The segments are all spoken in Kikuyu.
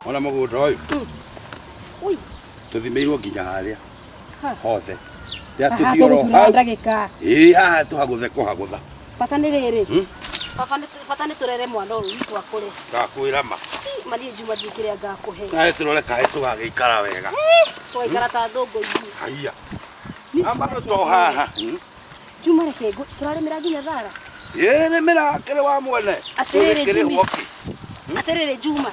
Ona mũgũnda ũyũ Ui. Tũthimĩirwo nginya harĩa Ha. hothe. Haha Rĩa tũthiĩ oro tũgũturwo hau. ndagĩka. Ĩĩ, haha tũhagũthe kũhagũtha. Bata nĩ rĩrĩ. Baba nĩ bata nĩ tũrere mwana ũyũ witũ akũre. Ngakwĩra ma. Ma niĩ Juma ndiũĩ kĩrĩa ngakũhe. Nawe tũrore kaĩ tũgagĩikara wega. Tũgaikara ta thũngũ ithuĩ. Haiya. Amba to haha. Juma reke tũrarĩmĩra nginya thara. Ĩĩ, rĩmĩra kĩrĩ wa mwene. Atĩrĩrĩ, Kĩrĩ Jimmy. hoki. Atĩrĩrĩ Juma.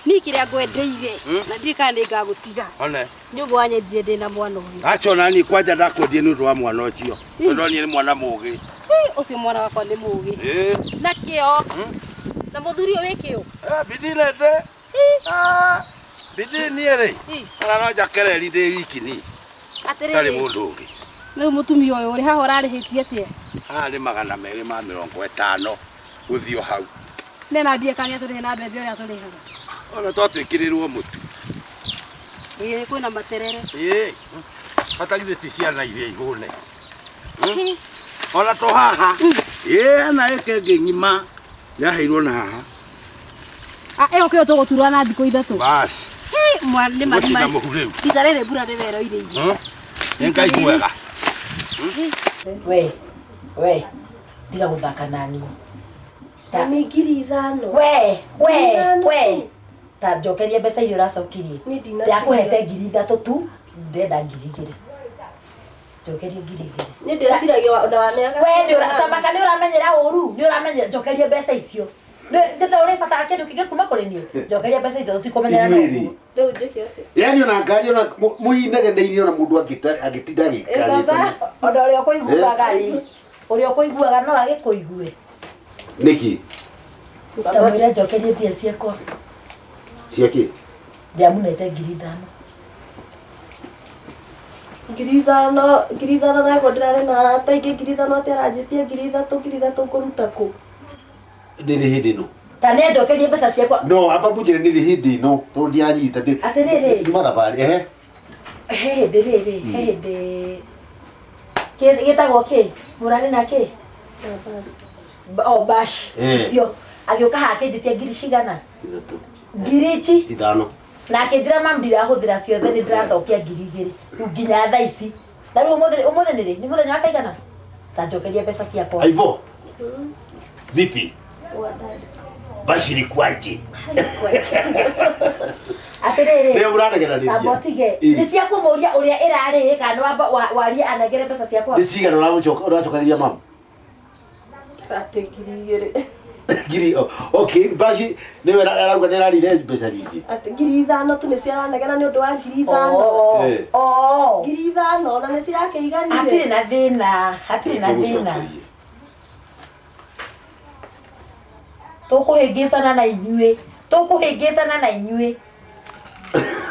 Niĩ kĩrĩa ngwendeire na ndiũĩ kana nĩ ngagũtiga. One. Nĩ ũguo wanyendire ndĩ na mwana ũyũ. Acio na niĩ kwanja ndakwendie nĩ ũndũ wa mwana ũcio. Tondũ niĩ nĩ mwana mũgĩ. Ĩ, ũcio mwana wakwa nĩ mũgĩ. Ĩĩ. Na kĩo. Na mũthuri ũyũ wĩ kĩo. Eh, bidii nende. Ah, bidii niĩ rĩ. Ona no njakereri ndĩ wiki ni. Ndarĩ Atĩrĩrĩ. mũndũ ũngĩ. Rĩu mũtumia ũyũ ũrĩ haha ũrarĩhĩtie atĩa? Haha nĩ 250 gũthiĩ o hau. Nena mbia kana nĩatũrĩhe na mbembe ũrĩa atũrĩhaga. Ona twatwĩkĩrĩrwo mũtu. Ĩĩ kwĩna materere. Ĩĩ. Bata githĩ ti ciana iria ihũne. Ona to haha. Ĩĩ, na ĩke ĩngĩ ng'ima yaheirwo na haha. Ah, ĩyo kĩo tũgũturwo na thikũ 3. Bas. Ĩ, mwana nĩ Gũcina marima. mũhu rĩu. Rita rĩrĩ mbura nĩ weroirĩirie. Nĩ Ngai mwega. We, we, tiga gũthaka nani. Mami 5,000. We, we, 5,000 we. tu. Ta njokeria mbeca iria ũracokirie. Niĩ ndina- Ndakũhete 3,000 tu, ndĩrenda 2,000. Njokeria 2,000. Niĩ ndĩreciragia na waneaga. We nĩ ũra tamaka nĩ ũramenyera ũru, nĩ ũramenyera njokeria mbeca icio. Nĩ ta ũrĩbatara kĩndũ kĩngĩ kuma kũrĩ niĩ. Njokeria mbeca icio tũtikũmenyera na Inyuĩ rĩ. ũguo. Rĩu njĩke atĩa? Yani ona ngari ona mũinegeneirie ona mũndũ angĩtinda Ĩ, baba. agĩkarĩte. Ona ũrĩa ũkũiguaga rĩ, ũrĩa ũkũiguaga no agĩkũigue. Nĩkĩ? Ta mwĩre njokerie mbia ciakwa. Ciakĩ? Ndiamunete 5,000. 5,000, 5,000 na ndĩrarĩ na arata aingĩ 5,000 atĩ aranjĩtia 3,000, 3,000 ngũruta kũ? Nĩ rĩ hĩndĩ ĩno? Ta nĩ anjokerie mbeca ciakwa. No, amba mũnjĩre nĩ rĩ hĩndĩ ĩno tondũ ndiranyita ndĩ. Atĩrĩrĩ. Nyuma thabarĩ, ehe. He hĩndĩ rĩrĩ, he hĩndĩ gĩtagwo kĩ? Mũrarĩ na kĩ? O bash. Icio. Agĩũka haha akĩnjĩtia ngiri cigana? 3. Ngiri ici. 5. Na akĩnjĩra mam ndirahũthĩra ciothe nĩ ndĩracokia 2,000. Rĩu nginya thaa ici. Na rĩu ũmũthĩ ũmũthĩ nĩ rĩ? Nĩ mũthenya wa kaigana? Ta njokeria mbeca ciakwa. Aivo. Vipi? Wa dad. Basi ilikuwaje? Atĩrĩrĩ. Nĩ ũranegenanĩria. Amba ũtige. Ĩ. Nĩ cia kũmũria ũrĩa ĩrarĩ kana nĩ wamba warie anengere mbeca ciakwa. Nĩ cigana ũracoka ũracokagia mama? Atĩ 2,000. Ngiri oh, okay, basi nĩwe arauga nĩ ararire mbeca nyingĩ. Atĩ 5,000 tu nĩ ciaranegena nĩ ũndũ wa 5,000. Oh. Eh. Oh. 5,000 na nĩ cirakĩiganire. Hatirĩ na thĩna, hatirĩ na thĩna. Tũgũcokerie. Tũkũhĩngĩcana na inyuĩ. Tũkũhĩngĩcana na inyuĩ.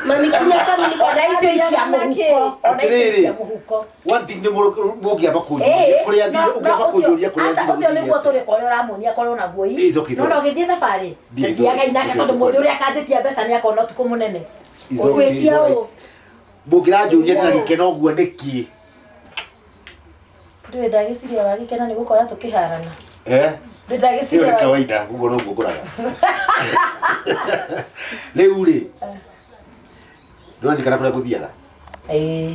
Mami kinya karuni Ona icio ikia mũhuko. Ona icio Atĩrĩrĩ. ikia mũhuko. One thing nĩ mũngĩamba kũnjũria kũrĩa no, thirĩ no, ũngĩamba ũcio- kũnjũria kũrĩa aca, thirĩ ũcio nĩguo ũthiĩte. tũrĩ korĩa ũramuonia korwo naguo It's okay, it's no no okay. gĩthiĩ thabarĩ Thiĩ, it's okay. thiaga inake Ũcio tondũ tũkwaria. mũthĩ ũrĩa akanjĩtia mbeca nĩ akona ũtukũ mũnene. It's okay, it's Ũgwĩtia alright. ũũ. Mũngĩranjũria ndĩna gĩkeno ũguo nĩkĩ? Ndũĩ ndagĩciria wagĩkena nĩ gũkora tũkĩharana. Eh? Ndũĩ Ĩyo ndagĩciria nĩ kawaida, ũguo noguo ngũraga. Rĩu rĩ, nĩũrandirikana kũrĩa ngũthiaga? Ĩĩ.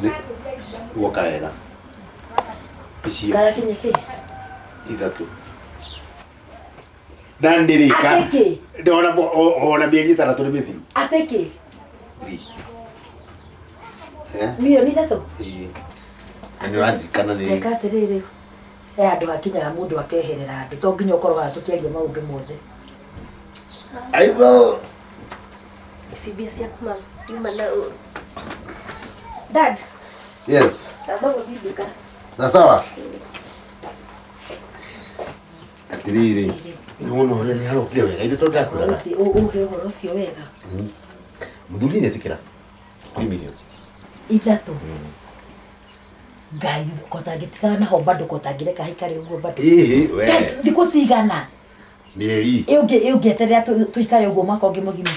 Nĩ woka wega. Icio Karakinyia kĩ? 3. Na nĩrĩka. Atĩ kĩ? Ndona ona mĩeri 6 nĩ mĩthiru. Atĩ kĩ? Three. Eh? 3,000,000? Ĩĩ. Na nĩũrandirikana nĩ Reka atĩrĩrĩ, he handũ hakinyaga mũndũ akeherera andũ to nginya ũkorwo haha tũkĩaria maũndũ mothe. Aigo. Ici mbia ciaku mami, ndiuma na ũru. Dad, Yes. ndamba gũthiĩ nduka. Na sawa. Atĩrĩrĩ, nĩwona ũrĩa nĩ arokire wega, ithe tondũ ndakwĩraga. Ũti ũhe ũhoro ũcio wega. Mũthuri nĩetĩkĩra. 3 million. 3. Ngai kotangĩtigana naho bado kotangĩreka haikare ũguo bado. Ĩhĩ, we. Thikũ cigana? Mĩeri. Ĩ ũngĩeterera tũikare ũguo mwaka ũngĩ mũgima.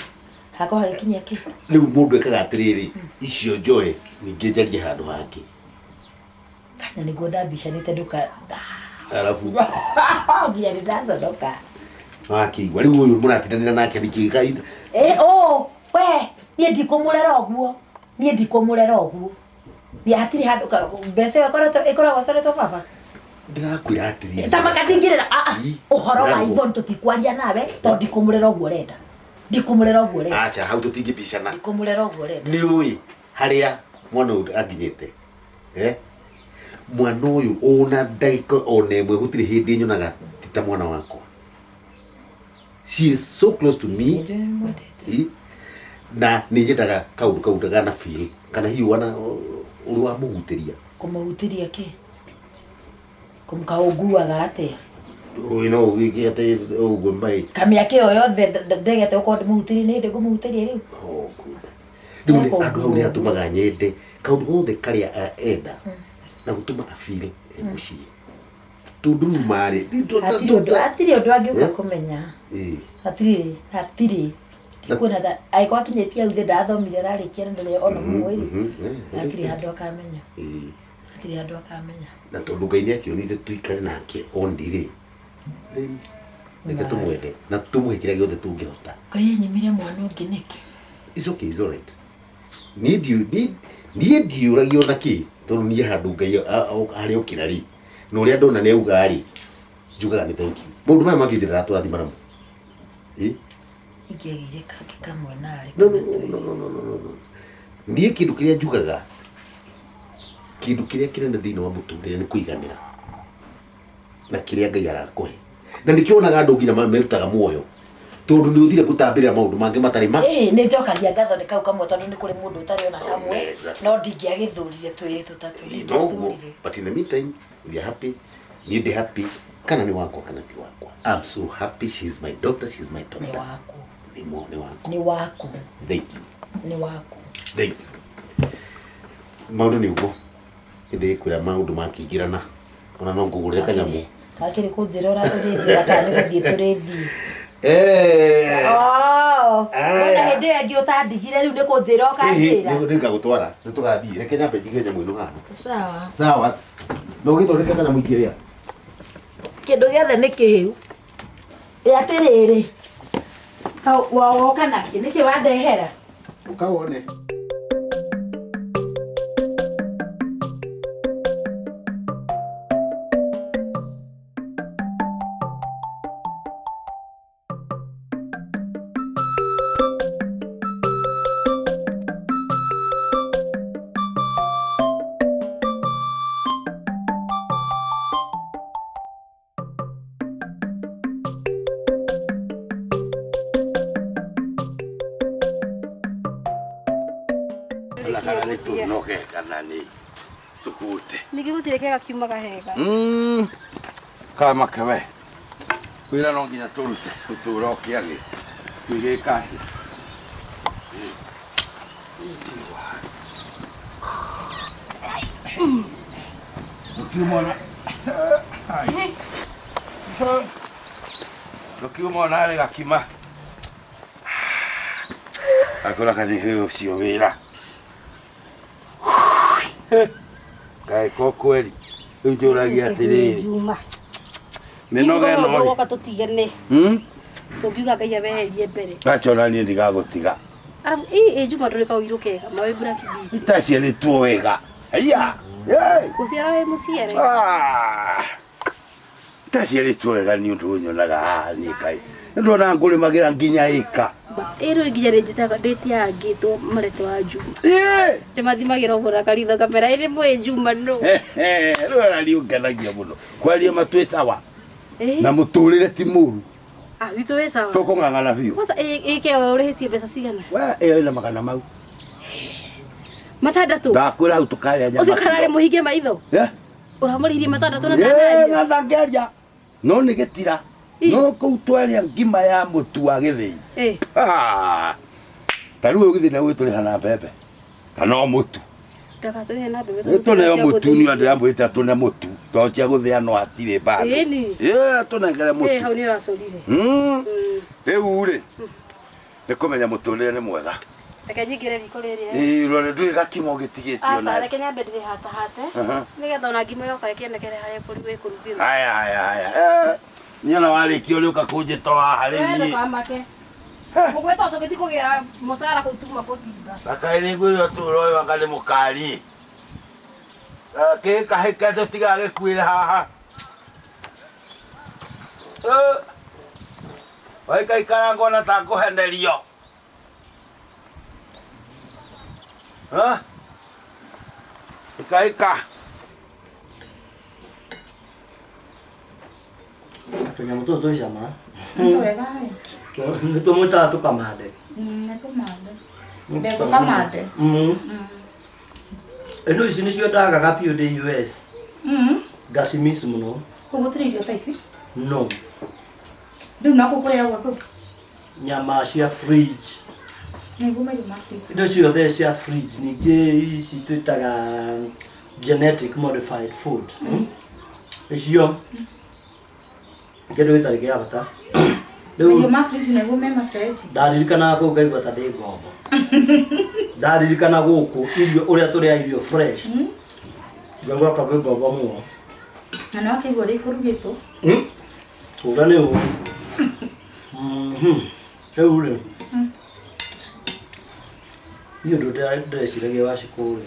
Hakwa hagĩkinyia kĩ? Rĩu mũndũ ekaga atĩrĩrĩ, icio njoe ningĩ njarie handũ hangĩ. Kana nĩguo ndambicanĩte nduka. Arabu Nginya nĩ ndaconoka. Wakĩigua rĩu ũyũ mũratindanĩra nake nĩkĩ kahinda Eh oh we niĩ ndikũmũrera ũguo niĩ ndikũmũrera ũguo niĩ hatirĩ handũ mbeca ĩyo ĩkoragwo ĩcoretwo baba ndĩrakwĩra atĩrĩrĩ ta makandingĩrĩra Ii, ũhoro wa ndĩraguo. Yvonne tũtikwaria nawe tondũ ndikũmũrera ũguo ũrenda ndikũmũrera ũguo ũrenda acha hau tũtingĩbicana ndikũmũrera ũguo ũrenda nĩ ũĩ harĩa mwana ũyũ anginyĩte eh? Mwana ũyũ ona ndagĩka ona ĩmwe gũtirĩ hĩndĩ nyonaga ti ta mwana wakwa. She is so close to me. Nĩnjũĩ nĩmwendete. Ĩ, na nĩ nyendaga kaũndũ kau ndagana feel kana hihi wana ũrĩ wamũhutĩria. Kũmũhutĩria kĩ kaũnguaga atĩa Ũĩ no ũgĩke atĩ ũguo mbaĩ. Kamĩaka ĩyo yothe ndegete gũkorwo ndĩmũhutĩrie nĩ hĩndĩ ngũmũhutĩria rĩu. Oh, good. Rĩu nĩ andũ hau nĩ hatũmaga nyende kaũndũ gothe karĩa enda na gũtũma afeel e mũciĩ tondũ rĩu marĩ hatirĩ ũndũ angĩũka Eh? kũmenya Ĩ, hatirĩ hatirĩ ndikuona ta angĩkorwo akinyĩtie hau thĩ ndathomire ararĩkia na ndũrĩ ona mũmwe rĩ hatirĩ handũ akamenya ĩ. hatirĩ handũ akamenya Na tondũ Ngai nĩ akĩonire tuikare nake ondi rĩ, then reke tũmwende na tũmũhe kĩrĩa gĩothe tũngĩhota. Ngai anyimire mwana ũngĩ nĩkĩ? It's okay, it's alright. Niĩ niĩ ndiũragio na kĩ tondũ niĩ handũ Ngai harĩa okĩra rĩ na ũrĩa ndona nĩ auga rĩ njugaga nĩ thank you. Maũndũ maya mangĩ ndĩratũrathima namo. Ĩ? Ingĩagĩire kangĩ kamwe narĩ No, no, no, no, no, no, no, no. Niĩ kĩndũ kĩrĩa njugaga kĩndũ kĩrĩa kĩnene thĩinĩ wa mũtũrĩre nĩ kũiganĩra na kĩrĩa Ngai arakũhe na nĩkĩo wonaga andũ nginya merutaga muoyo tondũ nĩ ũthire gũtambĩrĩra maũndũ mangĩ matarĩ ma ĩĩ nĩ njokagia ngatho nĩ kau kamwe tondũ nĩ kũrĩ mũndũ ũtarĩ ona kamwe Oh, exactly. no ndingĩagĩthũrire twĩrĩ tũtatũ noguo ndingĩathũrire. but in the meantime we are happy. Niĩ ndĩ happy kana nĩ wakwa kana ti wakwa. I'm so happy she is my daughter, she is my Nĩ daughter. waku. Nĩ nĩ wakwa. Nĩ waku. Thank you. Nĩ waku. Thank you. Maũndũ nĩ ũguo ĩndĩ kwĩra maũndũ makĩingĩrana ona no ngũgũrĩre kanyamũ. Kakĩrĩ kũnjĩra ũrĩa ũrĩnjĩra kana nĩ gũthiĩ tũrĩthiĩ. Eh. Oh, Aya. wona hĩndĩ ĩyo ĩngĩ ũtandigire rĩu nĩ kũnjĩra ũkanjĩra. Nĩ ngagũtwara nĩ tũgathiĩ reke nyambe njige nyamũ ĩno haha. Sawa. Sawa no ũgĩthondeke kanyamũ ingĩrĩa. Kĩndũ gĩothe nĩ kĩhĩu. Ĩ atĩrĩrĩ woka nakĩ nĩkĩ wandehera? Ũka wone. Ona kana nĩ tũnoge kana nĩ tũhũte. Ningĩ gũtirĩ kega kiumaga hega. Kamake we wĩra no nginya tũrute ũtũra ũkĩagĩ twĩgĩka atĩa. Rũkiuma ona arĩ gakima akora kanyihe ũcio wĩra kaĩ ko kweri rĩu njũragia atĩrĩrĩ Juma. mĩnoga ĩno rĩ Woka tũtigane. Tũngiuga Ngai abeherie mbere. Acha ona niĩ ndigagũtiga. Arabu ĩ Juma ndũrĩ kaũirũ kega mawe black beauty. Itaciarĩtwo wega. Aya. Yey. Gũciara wĩ mũciare. Ah. Itaciarĩtwo wega nĩ ũndũ ũnyonaga haha niĩ kaĩ. Nĩ ndona ngũrĩmagĩra nginya ĩka. Ĩ rĩu nginya nĩ njĩtaga ndĩtia angĩtwo marĩtwa wa Juma. Ĩ. Ndĩmathimagĩra ũguo na karitho kamera ĩrĩ mwĩ Juma nũ. Rĩu ona niĩ ũngenagia mũno. Kwaria ma twĩ sawa. Ĩ. Na mũtũrĩre ti mũru. Ah, witũ wĩ sawa. Tũkũng'ang'ana biũ. Kwanza ĩke ũrĩhĩtie mbeca cigana? We ĩyo ĩna magana mau. Matandatũ. Ndakwĩra hau tũkarĩa nyama. Ũcio kararĩ mũhinge maitho. Eh? Ũramũrĩhirie matandatũ na Ĩ, ndanaria. na ndangĩaria. No nĩ gĩtira. Ĩ. No kũu twaria ngima ya mũtu wa gĩthĩi. Ĩ. Ah. Ta rĩu ũgĩthiĩ na gwĩtũrĩha na mbembe. Kana o mũtu. Ndagatũrĩhe na mbembe. Nĩ tũneo mũtu nĩ ndĩramwĩrĩte tũne mũtu. Tondũ cia gũthĩa no hatirĩ bado. Ĩni. Ĩ, tũnengere Ĩ, mũtu. hau nĩ ũracorire. Rĩu rĩ, nĩ kũmenya mũtũrĩre nĩ mwega. Reke nyingĩre riko rĩrĩ. Ĩ, rore ndũrĩ gakima ũgĩtigĩtio Aca, na. reke nyambe ndĩrĩhatahate. Aha. Nĩgetha ona ngima yoka ĩkĩonekere harĩa ĩkũrugĩrwo. Haya, haya, haya. Niĩ ona warĩkia ũrĩũka kũnjĩtoa haha rĩu niĩ. Ndũkamake. Mũgwĩta tũgĩthiĩ kũgĩra mũcara kũu tuma kũcimba. Gakaĩ nĩ ngwĩrwo tũũra ũyũ anga nĩ mũkari. Gĩkahĩka tũtigagĩkuĩre haha. Waikaikara ngona ta ngũhenerio. Ikaika. Tũnyamũ tũtũ twĩ cama. Nĩ twega ĩ. Nĩ tũmwĩtaga tũkamande. Nĩ tũmande. Ndegũ kamande. Ĩno ici nĩcio ndagaga biũ ndĩ US. Ngacimiss mũno. Kũu gũtirĩ irio ta ici? No. Rĩu no kũu kũrĩagwo ndũ? Nyama cia fridge. Nĩguo mairio ma fridge. Indo ciothe cia fridge ningĩ ici twĩtaga genetic modified food. Icio kĩndũ gĩtarĩ kĩa bata. Rĩu ma fridge nĩguo me macenji. Ndaririkanaga kũu ngaigua ta ndĩ ngombo. Ndaririkana gũkũ irio ũrĩa tũrĩa irio fresh. Ngaigua ta ndĩ ngombo mũno. Na nĩ wakĩigua ũrĩa ikũrugĩtwo? Kũruga nĩ ũru. Rĩu rĩ, niĩ ũndũ ndĩreciragia Wacikũ rĩ,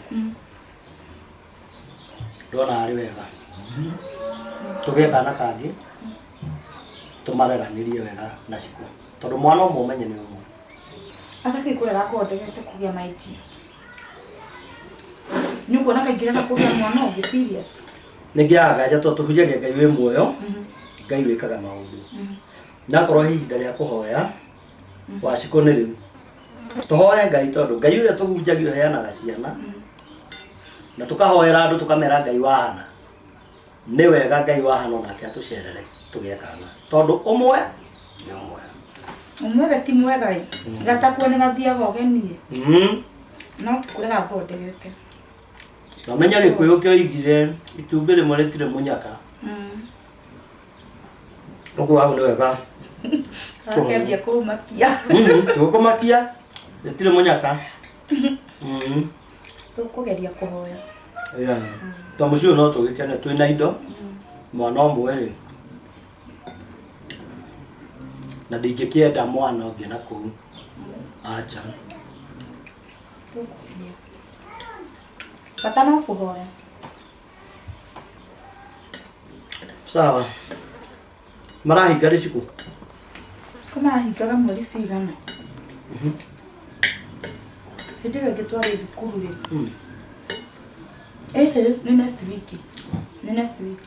ndona arĩ wega tũgĩe kana kangĩ tũmareranĩrie wega na Cikũ tondũ mwana ũmwe ũmenye nĩ ũmwe. Atakĩ kũrega kũhondekete kũgĩa maiti. Nĩ ũkuona kaingĩraga kũgĩa mwana ũngĩ serious. Nĩngĩaga nganja tondũ tũhunjagia Ngai wĩ muoyo, Ngai wĩkaga maũndũ. Nakorwo ihinda rĩa kũhoya Wacikũ nĩ rĩu. Tũhoe Ngai tondũ Ngai ũrĩa tũhunjagia ũheanaga ciana na tũkahoera andũ tũkamera Ngai wa Hana. Nĩ wega Ngai wa Hana onake atũcerere tũgĩe kana tondũ ũmwe nĩ ũmwe. Ũmwe we ti mwega ĩ. Gatakuo nĩ gathiaga ũgenie. No ti kũrega ngondegete. Na ũmenye Gĩkũyũ kĩoigire itumbĩ rĩmwe rĩtirĩ mũnyaka. Ũguo hau nĩ wega. Akĩambia kũmakia. Tũkũmakia rĩtirĩ mũnyaka. Tũkũgeria kũhoya. Ta mũciĩ ũyũ no tũgĩkene twĩna indo mwana ũmwe rĩ na ndingĩkĩenda mwana ũngĩ na kũu acha. Tũkũgeria. Bata no kũhoya. Sawa. Marahinga rĩ Cikũ? Cikũ marahingaga mweri cigana? Hĩndĩ ĩyo ĩngĩ twarĩ thukuru rĩ. Nĩ next week. Nĩ next week.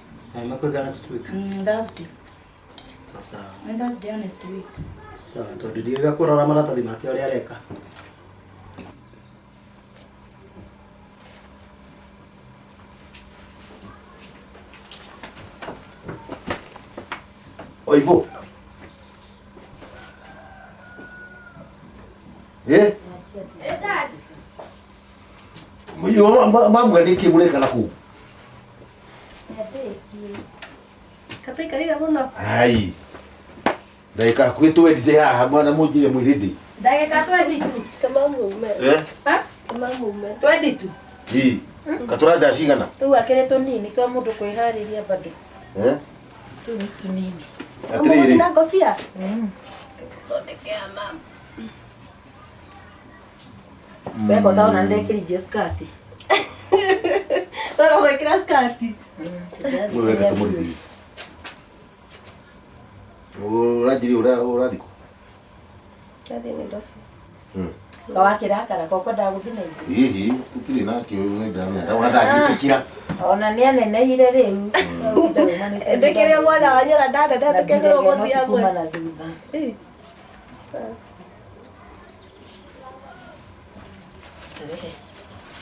Makwĩga next week. Thursday. Sawa. Nĩ Thursday ya next week. Sawa, tondũ ndiĩga kũrora maratathi make ũrĩa areka. Oivo. Eh? Yo mamuga nĩ kĩ mũreka na kũu? Kataikarire mũno. Ai. Ndagĩka hakuhĩ twendite haha mwana mũnjire mwĩrĩndĩ. Ndagĩka 22. Kama mume. Eh? Ha? Kama mume. 22. Ĩ. Katũra thaa cigana? Rĩu akĩrĩ tũnini twa mũndũ kwĩharĩria bado. Eh? Tũu nĩ tũnini. Atĩrĩrĩ. Na ngobia. Thondekea mama. Weka ũtaona ndekĩrithie skati. Wera gwĩkĩra skati. Wega tũmũrithie. Ũranjirie ũrathiĩ kũ? Ndathiĩ Nairobi. Kawakĩrakara ko kwendaga gũthiĩ Nairobi. Hihi tũtirĩ nakĩo nĩ ndĩramenya. Ndauga ndangĩtĩkĩra. Ona nĩ aneneire rĩu. Ndĩkĩrĩ mwana wa nyina ndanene tũkĩagĩrĩrwo gũthiĩ hamwe. Kuma na thutha.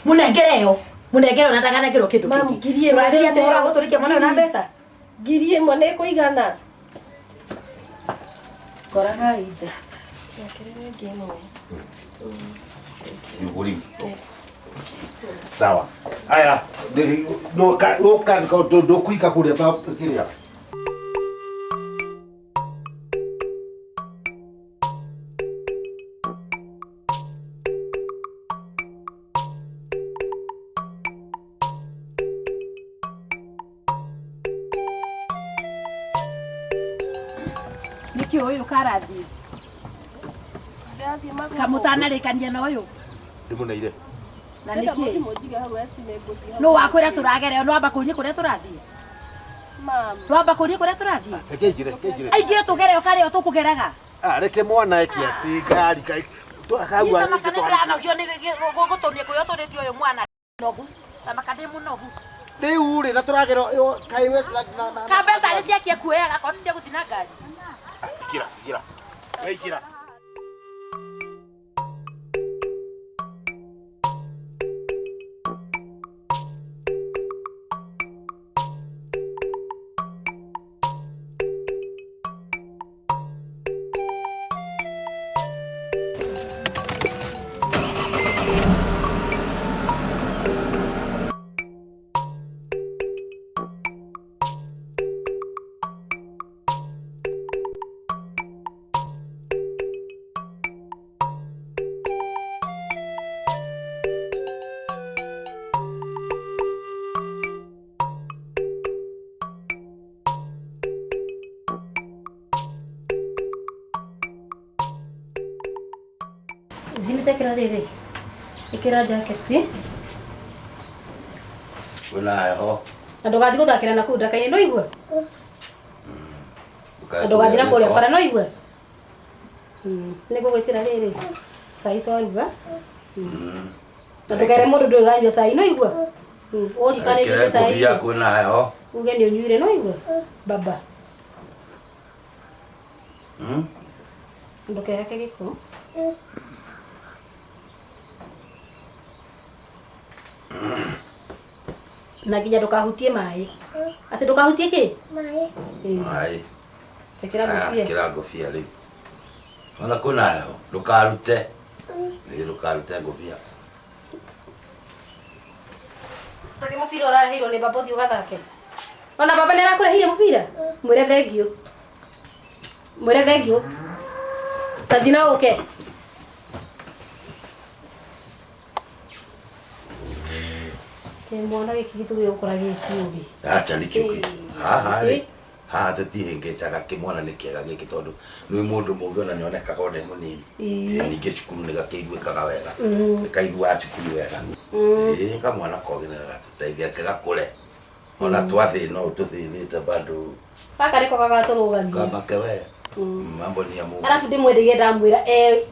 Mũnengere ĩyo. Mũnengere ona ndakanengerwo kĩndũ Mamu, kĩngĩ. ngiri ĩmwe Tũrarĩria atĩ ũhoro wa nĩ- gũtũrĩkia mwana ũyũ na mbeca. 1000 nĩ ĩkũigana. Koragai nja. Ngekerere 1000. Nĩ Sawa. Aya, no ka no ka ndũkũika kũrĩa kĩrĩa. Ndiũĩ ũkarathiĩ. Ndĩrathiĩ Magũgũ. Kamũtanarĩkania na ũyũ. Ndĩmũneire. Na Ndĩrenda nĩkĩ? mũthiĩ mũnjige hau West nĩngũthiĩ hau. Nũ wakwĩra tũragere? Nĩ wamba kũria kũrĩa tũrathiĩ? Mam. Nĩ wamba kũria kũrĩa tũrathiĩ? Reke ingĩre, reke ingĩre. Aingĩre tũgere o karĩa tũkũgeraga. Ah, reke mwana eke atĩ ngari kai. Twakagua Tamaka nĩ ndĩranogio nĩ gũtũnia kũrĩa ũtũrĩtie ũyũ mwana nogu. Tamaka ndĩ mũnogu. Rĩu rĩ na tũragera ĩyo kai Westland na na. Ka mbeca nĩ ciake kuoyaga koti cia gũthiĩ na ngari. Ingĩra, ingĩra. We ingĩra. Jimmy tekera rĩrĩ. Ĩkĩra jaketi. Kwĩna heho. Na ndũgathiĩ gũthakĩra na kũu ndaka-inĩ no igue. Na ndũgathiĩ na kũrĩa bara no igue. Nĩ ngũgwĩtĩra rĩrĩ. Cai twaruga. Na ndũkere mũndũ ndũrĩ ũranyua cai no igue. Ũririkane Ĩkĩra ũnyuĩte cai. ngũbia kwĩna heho. Uge nĩ ũnyuire no igue. Baba. Ndũkehake gĩko. Na nginya ndũkahutie maĩ. Atĩ ndũkahutie kĩ? Maĩ. Maĩ. Ĩkĩra ngũbia. Ĩkĩra ngũbia rĩu. Ona kwĩna heho ndũkarute. Ĩĩ ndũkarute ngũbia. Nĩ mũbira ũraheirwo nĩ baba ũthiĩ ũgathake. Ona baba nĩ arakũreheire mũbira? Mwĩre thengiũ. Mwĩre thengiũ. Ta thiĩ na ũke. Kĩ mwana gĩkĩ gitũ gĩgũkũra gĩ kĩũgĩ. Acha nĩ kĩũgĩ. Haha rĩ. Haha tũtihĩngĩcaga kĩmwana nĩ kĩega gĩkĩ tondũ nĩ mũndũ mũgĩ ona nĩonekaga ona e mũnini. Ningĩ cukuru nĩ gakĩiguĩkaga wega. Nĩ kaiguaga cukuru wega. Ĩĩ kamwana kogĩ nĩ gagatũteithia reke gakũre. Ona twathĩna ũũ tũthĩnĩte bado. Gaka nĩko gagatũrũgamia. Kamake we. Mambo ni ya Mungu. Arabu ndĩmwendeire ndamwĩra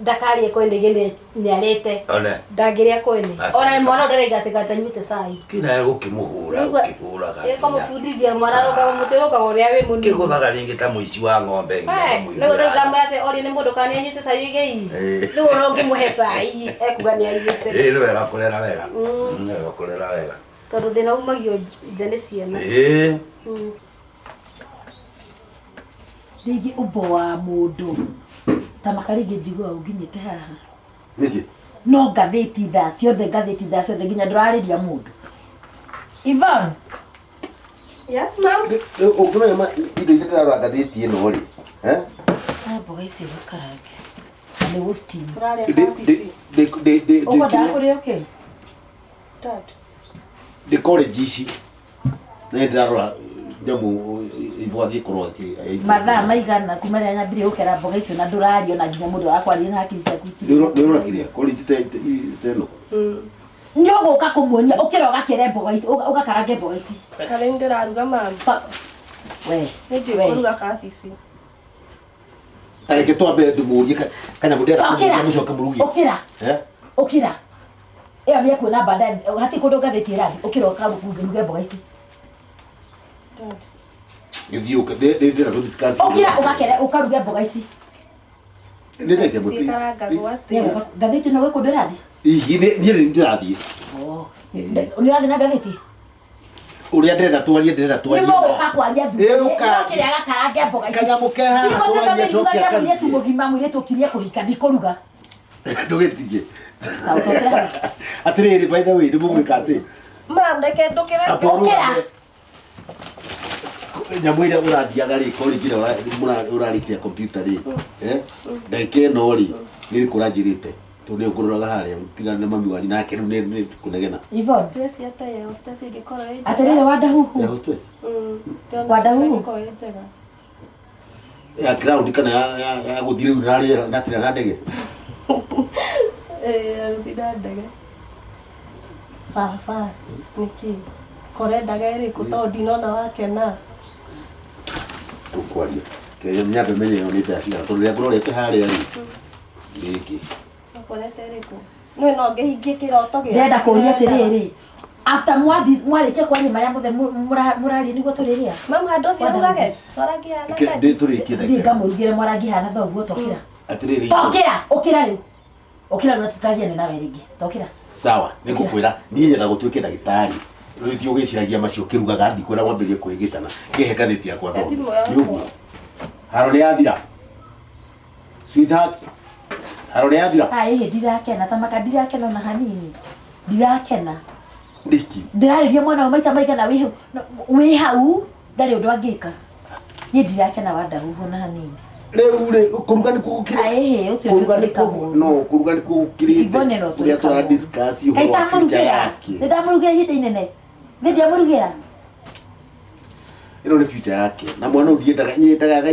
ndakarĩe kwene nĩ arĩte. One. Ndangĩrĩa kwene. Aca. Ona mwana ũrĩa ndaraiga atĩ atanyuĩte cai. Kina gũkĩmũhũra ũkĩhũraga. Ĩkamũbundithia mwana arũgaga mũtĩ ũrũgaga ũrĩa wĩ mũnini. Kĩgũthaga rĩngĩ ta mũici wa ng'ombe nginya Rĩu rĩu ndamwĩra atĩ orio nĩ mũndũ kana nĩanyuĩte cai oige ii. Rĩu ona ũngĩmũhe cai ekuga nĩanyuĩte. Ĩĩ nĩ wega kũrera wega. Nĩ wega kũrera wega. Tondũ thĩna umagio nja nĩ ciana. Ĩĩ. Rĩngĩ ũmbo wa mũndũ tamaka rĩngĩ njiguaga ũnginyĩte haha. Nĩkĩ? No ngathĩti thaa ciothe ngathĩti thaa ciothe nginya ndũrarĩria mũndũ. Yvonne. Yes, ma'am. Ũngĩmenya indo iria ndĩrarora ngathĩti ĩno rĩ. Eh? Mboga ici ũgĩkarange. Na nĩ gũ steam. Tũrarĩa Ndĩ kabici. ndĩ ndĩ ndĩ Ũkwendaga kũrĩa ũkĩ? Dad. ndĩ college ici. Na ndĩrarora nyamũ Ivo agĩkorwo akĩ Mathaa maigana kuma rĩrĩa nyambirie gũkera mboga icio na ndũraria na nginya mũndũ arakwaria na hakiri ciaku itirĩ. Nĩ ũrona kĩrĩa college ta ĩno. Nĩ ũgũka kũmuonia ũkĩra ũgakere mboga ici ũgakarange mboga ici. Kana nĩ ndĩraruga mam. We. Nĩ ndiũĩ kũruga kabici. Ta reke twambe ndĩmũrie kanyamũ ndĩrenda Ũkĩra. kũmũria mũcoke mũruge. Ũkĩra. Eh? Ũkĩra. Ĩyo nĩ ekuona baadaye hatirĩ kũndũ ngathĩti ĩrathiĩ ũkĩra ũkaruge mboga ici. Dad. Gĩthiĩ ũke ndĩrenda tũ discuss. Ũkĩra ũgakere ũkaruge mboga ici. Nĩ ndeke mwe please. Cikarangagwo atĩa? Ngathĩti no gwĩ kũndũ ĩrathiĩ? Ihi niĩ nĩ ndĩrathiĩ. Nĩ ũrathiĩ na ngathĩti? Ũrĩa ndĩrenda twarie ndĩrenda twarie. Nĩ mũgũka kwaria thutha. Ĩ ũka. Kĩrĩa gakarange mboga ici. Kanyamũ ke haha twarie coke akaruge. Mũirĩtu akaruge. mũgima mũirĩtu ũkirie kũhika ndikũruga. Ndũgĩtige. Atĩrĩrĩ by the way nĩ mũgwĩka atĩ. Mam, reke ndũkĩre. Ũkĩra. Nyamũ ĩrĩa ũrathiaga rĩ college ĩrĩa ũrarĩkia computer rĩ. Eh? Ndagĩka ĩno rĩ nĩ ĩrĩkũ ũranjĩrĩte? Tondũ nĩyo ngũroraga harĩa tigana na mami wanyu nake rĩu nĩ kũnegena. Yvonne. Dress ya ta ya hostess ĩngĩkorwo ĩ njega. Atĩrĩrĩ wandahuhu. Ya hostess. Ndĩrona Wandahuhu. ĩngĩkorwo ĩ njega. Ya ground kana ya gũthiĩ rĩu na rĩera na kĩrĩa na ndege. Eh, gũthiĩ na ndege. Baba, nĩkĩ? Korendaga ĩrĩkũ tondũ ndinona wakena. Tũkwaria. Kenya nyambe menye ĩyo nĩ mbeca cigana tondũ rĩrĩa ngũrorete harĩa rĩ. Rĩngĩ. Ũkorete ĩrĩkũ? Nĩ no ngĩhingie kĩroto gĩaku. Ndĩrenda kũria atĩrĩrĩ. After mwarĩkia kwaria marĩa mothe mũraria nĩguo tũrĩrĩa. Mamu handũ ũthiĩ ũrugage. Twarangi hana Ndĩ tũrĩkie Thiĩ ndagĩka. ngamũrugĩre mwarangi hana thoguo tokĩra. Atĩrĩrĩ. Tokĩra, ũkĩra rĩu. Ũkĩra rĩu na tũkagiane nawe rĩngĩ. Tokĩra. Sawa, nĩngũkwĩra niĩ nyenda gũtuĩke ndagĩtarĩ. Rĩu thiĩ ũgĩciragia macio ũkĩrugaga ndikwĩra wambĩrĩrie kwĩgĩcana. Kĩhe ngathĩti yakwa thome. Thimũ yakwa. Nĩ ũguo. Haro nĩ yathira. Sweetheart. Haro nĩ yathira. Ai ndirakena ta maka ndirakena ona hanini. Ndirakena. Nĩkĩ? Ndĩrarĩria mwana wa maita maigana wĩ wĩ hau ndarĩ ũndũ angĩka. Niĩ ndirakena wandahuhu na hanini. Rĩu rĩ kũruga nĩ kũgũkĩrĩte. Ai ũcio nĩ Kũruga nĩ ũtũrĩka kũgũ mũru. no kũruga nĩ kũgũkĩrĩte. Ivone no Ũrĩa tũrĩka tũra mũru. discuss Kaĩ ũhoro wa future ndamũrugĩra? yake. Nĩ ndamũrugĩra ihinda inene. Nĩ ndiamũrugĩra. Ĩno nĩ future yake. Na mwana ũyũ ndiendaga nyendaga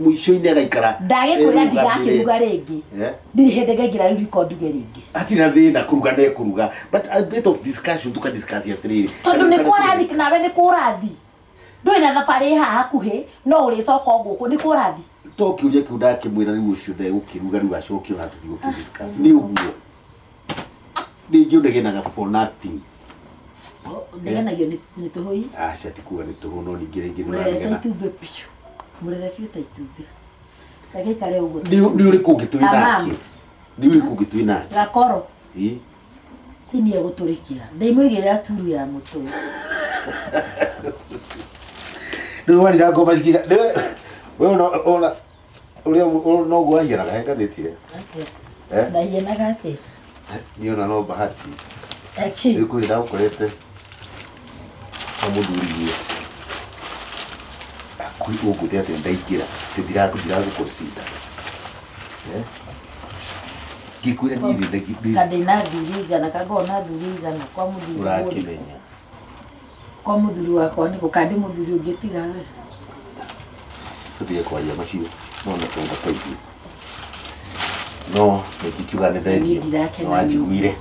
mũico-inĩ agaikara. Ndagĩkwĩra ndigakĩruga rĩngĩ. Eh? Ndirĩ hĩndĩ ngaingĩra rĩu riko nduge rĩngĩ. Hatirĩ na thĩna kũruga nĩ kũruga but a bit of discussion tuka discuss atĩrĩrĩ. Tondũ nĩ kũrathi nawe nĩ kũrathi. Ndũrĩ na thabarĩ haha hakuhĩ no ũrĩcoka o gũkũ nĩ kũrathi. To kĩũria kĩu ndakĩmwĩra rĩu ũcio ndegũkĩruga rĩu acoke o hatũ tigũkĩ-discuss. Nĩ ũguo. Rĩngĩ ũnegenaga for nothing. Ndegenagio nĩ tũhũi. Aca ti kuga nĩ tũhũ no ningĩ rĩngĩ nĩ Mũrere ta ũranegena. itumbĩ biũ. Mũrere biũ ta itumbĩ. Gagĩikare ũguo. Nĩ ũrĩkũ ũngĩ twĩ Tamam. nake? Nĩ ũrĩkũ ũngĩ twĩ nake? Gakoro. Ĩ? Ti niĩ egũtũrĩkĩra. Ndĩmũigĩrĩra sturu ya mũtwe. Rĩu warira ngoma cikica. We ona ũrĩa noguo ahianaga he ngathĩti rĩ. Eh? Ndahianaga atĩa? Niĩ ona no bahati. Akĩ. Rĩu kwĩ ndagũkorete na mũthuri akui ũngũte atĩ ndaingĩra ndiragũconsider. Eh? Ngĩkwĩra niĩ ndĩ Ka ndĩna thuri igana ka ngorwo na thuri igana kwa mũthuri ũrakĩmenya. kwa mũthuri wakwa nĩkũ ka ndĩ mũthuri ũngĩ tiga we. Tũtige kwaria macio no na tũnda twaigua. No nĩndikiuga nĩ thengiũ. Niĩ ndirakena Nĩ wanjiguire.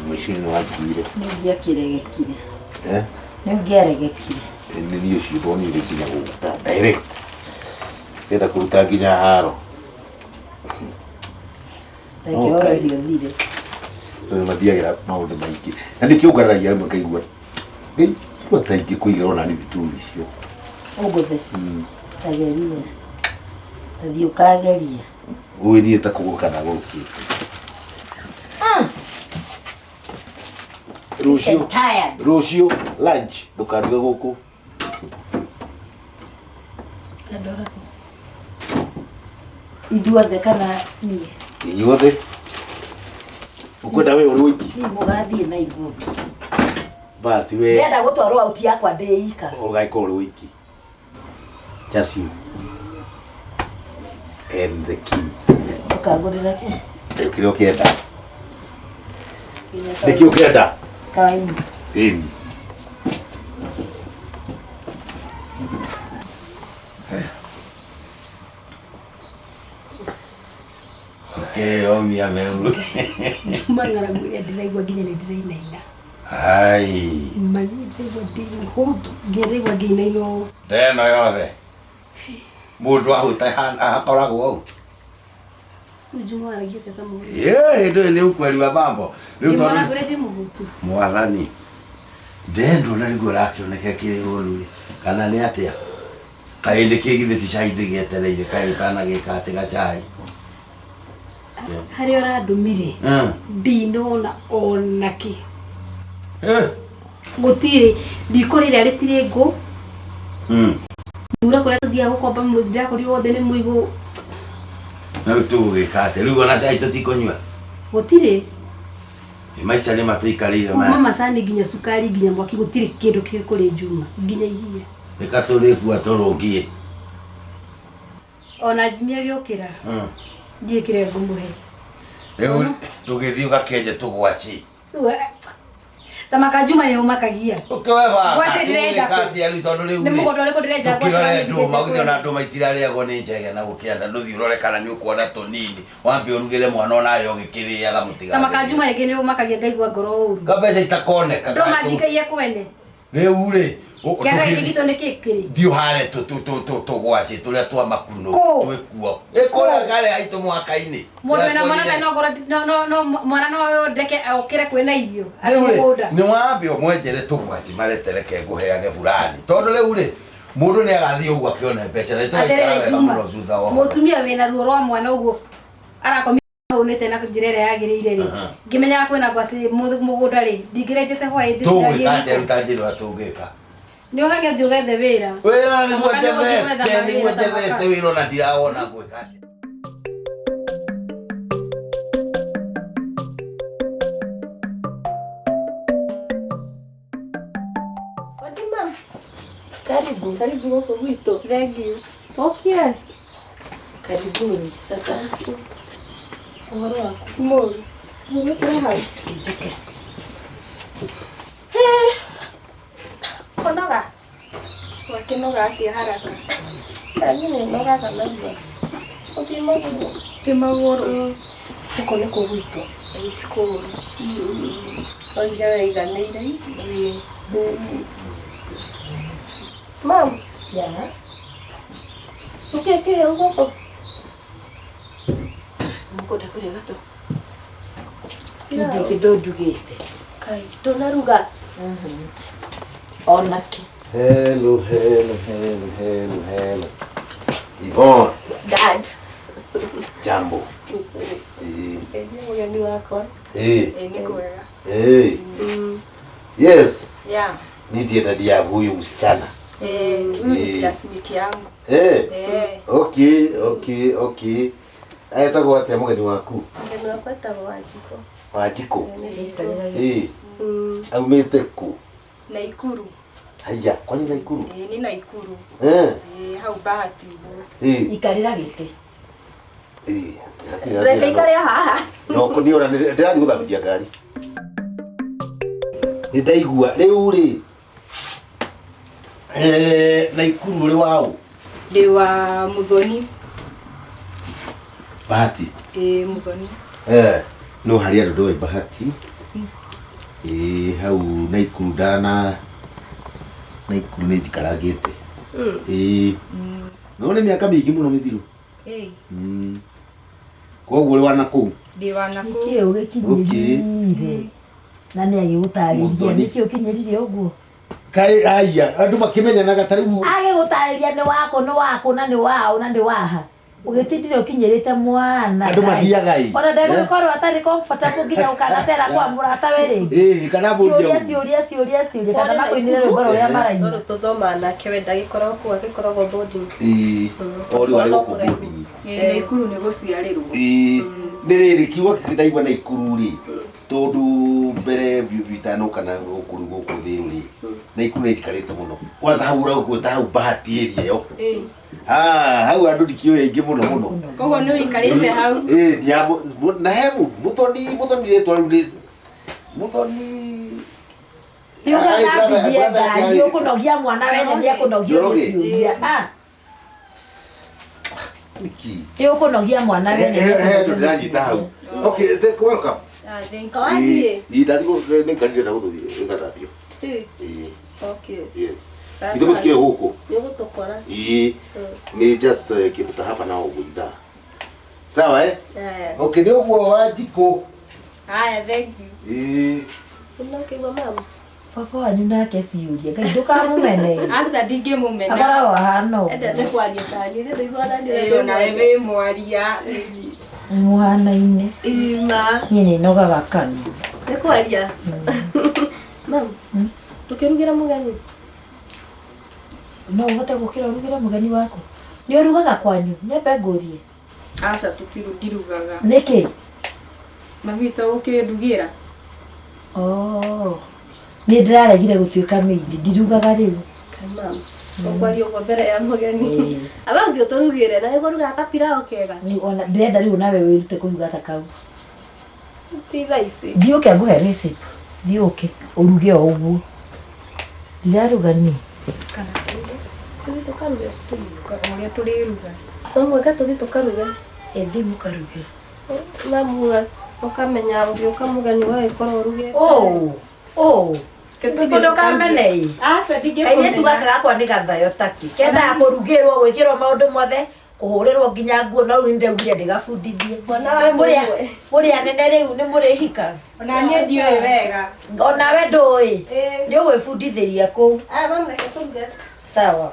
Mũico-inĩ nĩ wanjiguire. Nĩ ũngĩakĩregekire. Eh? Nĩ ũngĩaregekire. Nĩ niĩ ũcio ndonire nginya gũka direct. Ndĩrenda kũruta nginya haro. Reke horo ũcio ũthire. Tondũ mathiagĩra maũndũ maingĩ. Na nĩkĩo ngararagia rĩmwe ngaigua. Ngai ta ingĩkũigĩra ona nĩ thituri icio. Ũngũthe. Tageria. Tathiĩ ũkageria. Ũĩ niĩ ta kũgũrũka ndagũrũkĩte. Rũciũ And tired. rũciũ lunch ndũkanduge gũkũ. Kandora kũ? Ithuothe kana niĩ? Inyuothe. Ũkwenda we ũrĩ wiki? Niĩ mũgathiĩ na igũrũ. Basi we Ndĩrenda gũtwarwo out yakwa ndĩ ika. ũgagĩkorwo ũrĩ wiki. Just you and the king. Ũkangũrĩra kĩ? Rĩu kĩrĩa ũkĩenda. Nĩkĩ ũkĩenda? Kawaini. Ĩni. Ũkĩyomia meu. Njuma ng'aragu ĩrĩa ndĩraigua nginya nĩ ndĩrainaina. Ai. Mami ndĩraigua ndĩ mũhũtu nginya ndĩraigua ngĩinaina ũũ. Ndeno yothe. Mũndũ ahũta akoragwo ũũ. Rĩu Njuma waragia atĩa ta mũndũ? Ĩĩ ndũĩ nĩ ukweli wa mambo. Rĩu tondũ Ndĩmwaraga ũrĩa ndĩ mũhũtu. mwathani ndendwo na nĩguo ũrakĩoneka kĩrĩ ũru rĩ kana nĩ atĩa kaĩ nĩ kĩ githĩ ti cai ndĩgĩetereire kaĩ ũtanagĩka atĩ gacai. Harĩa ũrandũmire ndinona ona kĩ. Gũtirĩ riko rĩrĩa rĩtirĩ ngũ. Mura kũrĩa tũthiaga gũkomba ndĩrakorirwo wothe nĩ mũigũ. Rĩu tũgũgĩka atĩa rĩu ona cai tũtikũnyua? Gũtirĩ. Maica nĩ matũikarĩire Kuma maya. macani nginya cukari nginya mwaki gũtirĩ kĩndũ kĩ kũrĩ Njuma nginya iria. Reka tũrĩkua tũrũngie. Ona Jimmy agĩũkĩra ndiũĩ kĩrĩa ngũmũhe. Rĩu tũgĩthiĩ ũgakĩenje tũgwaci. Rĩu Ta makajuma nĩ ũmakagia. Ũkĩweba. Ngwacĩ ndĩrenja kũ? Kati rĩu tondũ rĩu Nĩ mũgũnda ũrĩkũ ndĩrenja ngwacĩ Ũkĩrore na ndũma, nĩ ũgĩthiĩ ona ndũma itirarĩagwo nĩ njege na gũkĩanda ndũthiĩ ũrore kana nĩ ũkuona tũnini wambe ũrugĩre mwana onawe ũgĩkĩrĩaga Ta mũtigarĩrie. makajuma rĩngĩ nĩ ũmakagia ngaigua ngoro ũru. Kambeca itakoneka. Ndũma ndingaia kwene. Rĩu rĩ, Kĩanda gĩkĩ gitũ nĩ kĩ kĩrĩ? thiĩ ũhare tũgwacĩ tũrĩa twa makunũ Kũ? twĩkuo. Ĩ kũrĩa karĩa aitũ mwaka-inĩ. Mũndũ wĩna mwana ta no ngoro no no mwana no ndeke okĩre kwĩna irio. Athiĩ Rĩu rĩ, mũgũnda. nĩ wambe ũmwenjere tũgwacĩ maretereke ngũheage burani tondũ rĩu rĩ mũndũ nĩ agathiĩ ũguo akĩone mbeca na nĩtũgaikara Atĩrĩrĩ wega Juma, mũno thutha wa ũhoro. mũtumia wĩna ruo rwa mwana ũguo arakomire ahũnĩte na njĩra ĩrĩa yagĩrĩire rĩ ngĩmenyaga kwĩna ngwacĩ mũgũnda rĩ ndingĩrenjete hwaĩ Tũgwĩka atĩa ndĩciragie rĩu ta njĩra ũrĩa tũngĩka? nĩ ũhange ũthiĩ ũgethe wĩra. Wĩra nĩguo Mũka nĩguo ũthiĩ gwetha njethete nĩguo mawĩra ta njethete maka. wĩra ona ndirawona ngwĩka atĩa. Odi mam. Karibu. Karibu gũkũ gwitũ. Thank you. Tũkire. Karibuni. Sasa ũhoro waku? Ti mũru. Mũgĩkĩra hau. Njũke. Kũnoga. Wakĩnoga atĩa haraka? Nani nĩ nogaga narua. Ũthiĩ magũrũ. Ti magũrũ. Gũkũ nĩkuo gwitũ. Ĩĩ ti kũũru. Oige wĩiganĩire. Mam, Ya. nĩkĩĩ kĩrĩ gũkũ? Mũkwenda kũrĩa gatũ? Ndĩ kĩndũ njugĩte. Kai, ndũnaruga. Onake. Hello, hello, hello, hello, hello. Yvonne, Dad. jambo. Nzuri. Eh, Ĩ mũgeni wakwa. eh, Ĩĩ nĩ kwega. eh. Yes, Yeah. ni ndiye dadi ya huyu msichana. Eh, huyu ni Eh. classmate yangu. Eh, Eh. okay, okay, okay. Etagwo atĩa mũgeni waku? Mũgeni wakwa etagwo Wanjikũ. Wanjikũ. Nĩ Eh, aumĩte kũ? Naikuru. Haiya, kwani Naikuru? Ĩĩ nĩ Naikuru. Eh, Ĩĩ hau Bahati ũguo. eh, Ikarĩra gĩtĩ. eh. Hatirĩ Reke hatirĩ ikare haha. no niĩ ona ndĩrathiĩ gũthambithia ngari. Nĩ ndaigua rĩu rĩ Naikuru ũrĩ waũ? Ndĩ wa Muthoni. Bahati. Ĩĩ Muthoni. Eh, no harĩ andũ ndoĩ Bahati. Ĩĩ hau Naikuru ndana Naikuru nĩ njikarangĩte. Ĩĩ. No nĩ mĩaka mĩingĩ mũno mĩthiru. Ĩĩ. Koguo ũrĩ wa nakũu? Ndĩ wa nakũu. Nĩkĩĩ ũgĩkinyĩrire? Na nĩ agĩgũtarĩria Mũthoni. nĩkĩĩ ũkinyĩrire ũguo? Kaĩ aya andũ makĩmenyanaga ta rĩu Agĩgũtarĩria nĩ wakũ nĩ wakũ na nĩ waũ na nĩ waha. Ũgĩtindire ũkinyĩrĩte mwana. Andũ mathiaga ĩ. Ona ndegũgĩkorwo atarĩ comfortable nginya ũkanacera kwa mũratawe rĩngĩ. Ĩĩ kana mbũria Ciũria ciũria ciũria ciũria kana makũinĩre rwĩmbo rũrĩa maraina. Rũrũ tũthomaga nake we ndagĩkoragwo kũu agĩkoragwo boarding. Ĩĩ o rĩu arĩ gũkũ boarding. Ĩĩ Naikuru nĩ gũciarĩrwo. Ĩĩ nĩ rĩrĩ kiugo gĩkĩ ndaigua Naikuru rĩ tondũ mbere biũ biũ itanoka na gũkũ rĩu gũkũ Thĩrũ rĩ Naikuru nĩ njikarĩte mũno kwanza hau ũragwĩta hau Bahati area ĩyo. Ĩĩ. Ah, hau andũ ndikĩũĩ aingĩ mũno mũno. Koguo nĩ ũikarĩte hau. Ĩĩ na he Muthoni Muthoni rĩtwa rĩu nĩ Muthoni Nĩ ũgũthambithie ngari ũkũnogia mwana wene nĩ ekũnogio nĩ ciũria. Ah, Nĩkĩ? nĩ ũkũnogia mwana wene He he andũ ndĩranyita hau. Okay, welcome. Ah, thank you. Wathiĩ? Ĩĩ ndathiĩ nĩ ngari ndĩrenda gũthiĩ ĩgathambio. Ĩĩ. Ĩĩ. Okay. Yes. Ithuĩ mũtikĩrĩ gũkũ. Nĩ ũgũtũkora. Ĩĩ. Nĩ just kĩndũ ta half an hour ũguo ithaa. Sawa eh? Aya. Okay, nĩ ũguo Wanjikũ. Haya, thank you. Ĩĩ. Nĩũkĩigua mama? Baba wanyu nake ciũria Ngai ndũkamũmene. Aca ndingĩmũmena. Akoragwo ahana ũguo. Endete kwaria ta niĩ, nĩ ndaiguaga nĩ Ĩĩ onawe wĩ mwaria. Mũhanaine. Ima. Niĩ nĩ nogaga kanua. Nĩ kwaria. Mam, ndũkĩrugĩra mũgeni? No ũhote gũkĩra ũrugĩre mũgeni waku? Nĩ ũrugaga kwanyu? Nyambe ngũrie. Aca ndirugaga. Nĩkĩ? Mami witũ ũkĩndugĩra. Oh. Niĩ ndĩraregire gũtuĩka maid, ndirugaga rĩu. Kai mam, ũkwaria ũguo mbere ya mũgeni. Aba ũngĩ ũtũrugĩre na nĩguo ũrugaga ta pilau kega. Rĩu ona ndĩrenda rĩu nawe wĩrute kũruga ta kau. Ti thaa ici. Thiĩ ũke ngũhe recipe. Thiĩ ũke ũruge o ũguo. Ndiraruga niĩ. Kana Tũthiĩ tũkaruge. Ũrĩa tũrĩruga. No mũhaka tũthiĩ tũkaruge. Ĩthiĩ mũkaruge. Mamu ũkamenya ũgĩũka mũgeni ũgagĩkorwo ũrugĩte. Oh, oh. Ndũkamene ĩ. Aca Kairĩtu gaka gakwa nĩ gathayo taki. Kendaga kũrugĩrwo gwĩkĩrwo maũndũ mothe kũhũrĩrwo nginya nguo no rĩu nĩndaugire ndĩgabundithie. Mwana wa Mũrĩ mũmwe. mũrĩ anene rĩu nĩ mũrĩhika. Ona niĩ ndiũĩ wega. Onawe ndũĩ. Ĩĩ. Nĩ ũgwĩbundithĩria kũu. Aya mamu reke tũruge. Sawa.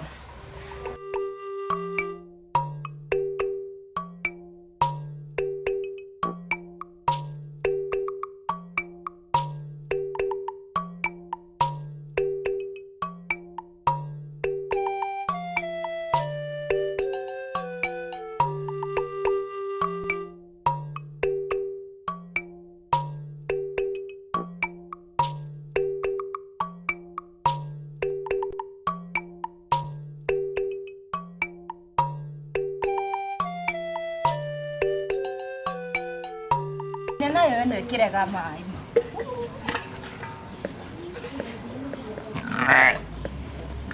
Nayo ĩno ĩkĩrega maĩ.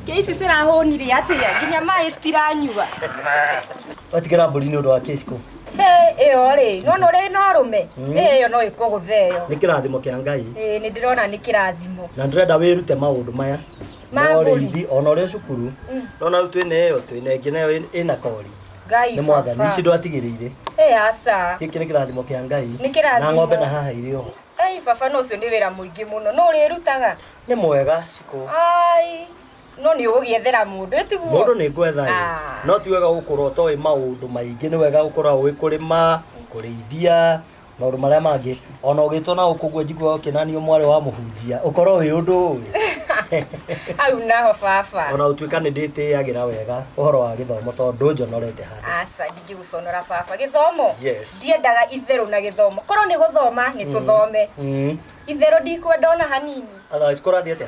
Kĩ ici cirahũnire atĩa nginya maĩ citiranyua. Watigĩra mbũri nĩ ũndũ wa kĩciko. Hĩ, ĩyo rĩ nona ũrĩ na ũrũme ĩyo no ĩkũgũtha ĩyo. Nĩ kĩrathimo kĩa Ngai. Ĩĩ nĩ ndĩrona nĩ kĩrathimo. Na ndĩrenda wĩrute maũndũ maya. Ma No mbũri. rĩithi ona ũrĩ cukuru. Nona rĩu twĩna ĩyo twĩna ĩngĩ nayo ĩna kori. Ngai Nĩ mwathani baba. ici ndwatigĩrĩire. Ĩ aca. Gĩkĩ nĩ kĩrathimo kĩa Ngai. Nĩ kĩrathimo. Na ng'ombe na haha irĩ oho. Ai baba no ũcio nĩ wĩra mũingĩ mũno no ũrĩrutaga. Nĩ mwega cikũ. Ai no nĩ ũgũgĩethera mũndũ ĩtiguo. Mũndũ nĩ ngwetha ĩ. Ah. No ti wega gũkorwo ũtoĩ maũndũ maingĩ nĩ wega gũkorwo ũĩ kũrĩma, kũrĩithia, maũndũ marĩa mangĩ. Ona ũgĩtwo na gũkũ ũguo njiguaga ũkĩnanio mwarĩ wa mũhunjia, ũkorwo wĩ ũndũ ũĩ. Hau naho baba. Ona gũtuĩka nĩ ndĩtĩagĩra wega ũhoro wa gĩthomo tondũ ndũnjonorete handũ. Aca ndingĩgũconora baba gĩthomo. Yes. Ndiendaga itherũ na gĩthomo. Korwo nĩ gũthoma nĩ tũthome. Itherũ ndikwenda ona hanini. Otherwise kũrathiĩ atĩa?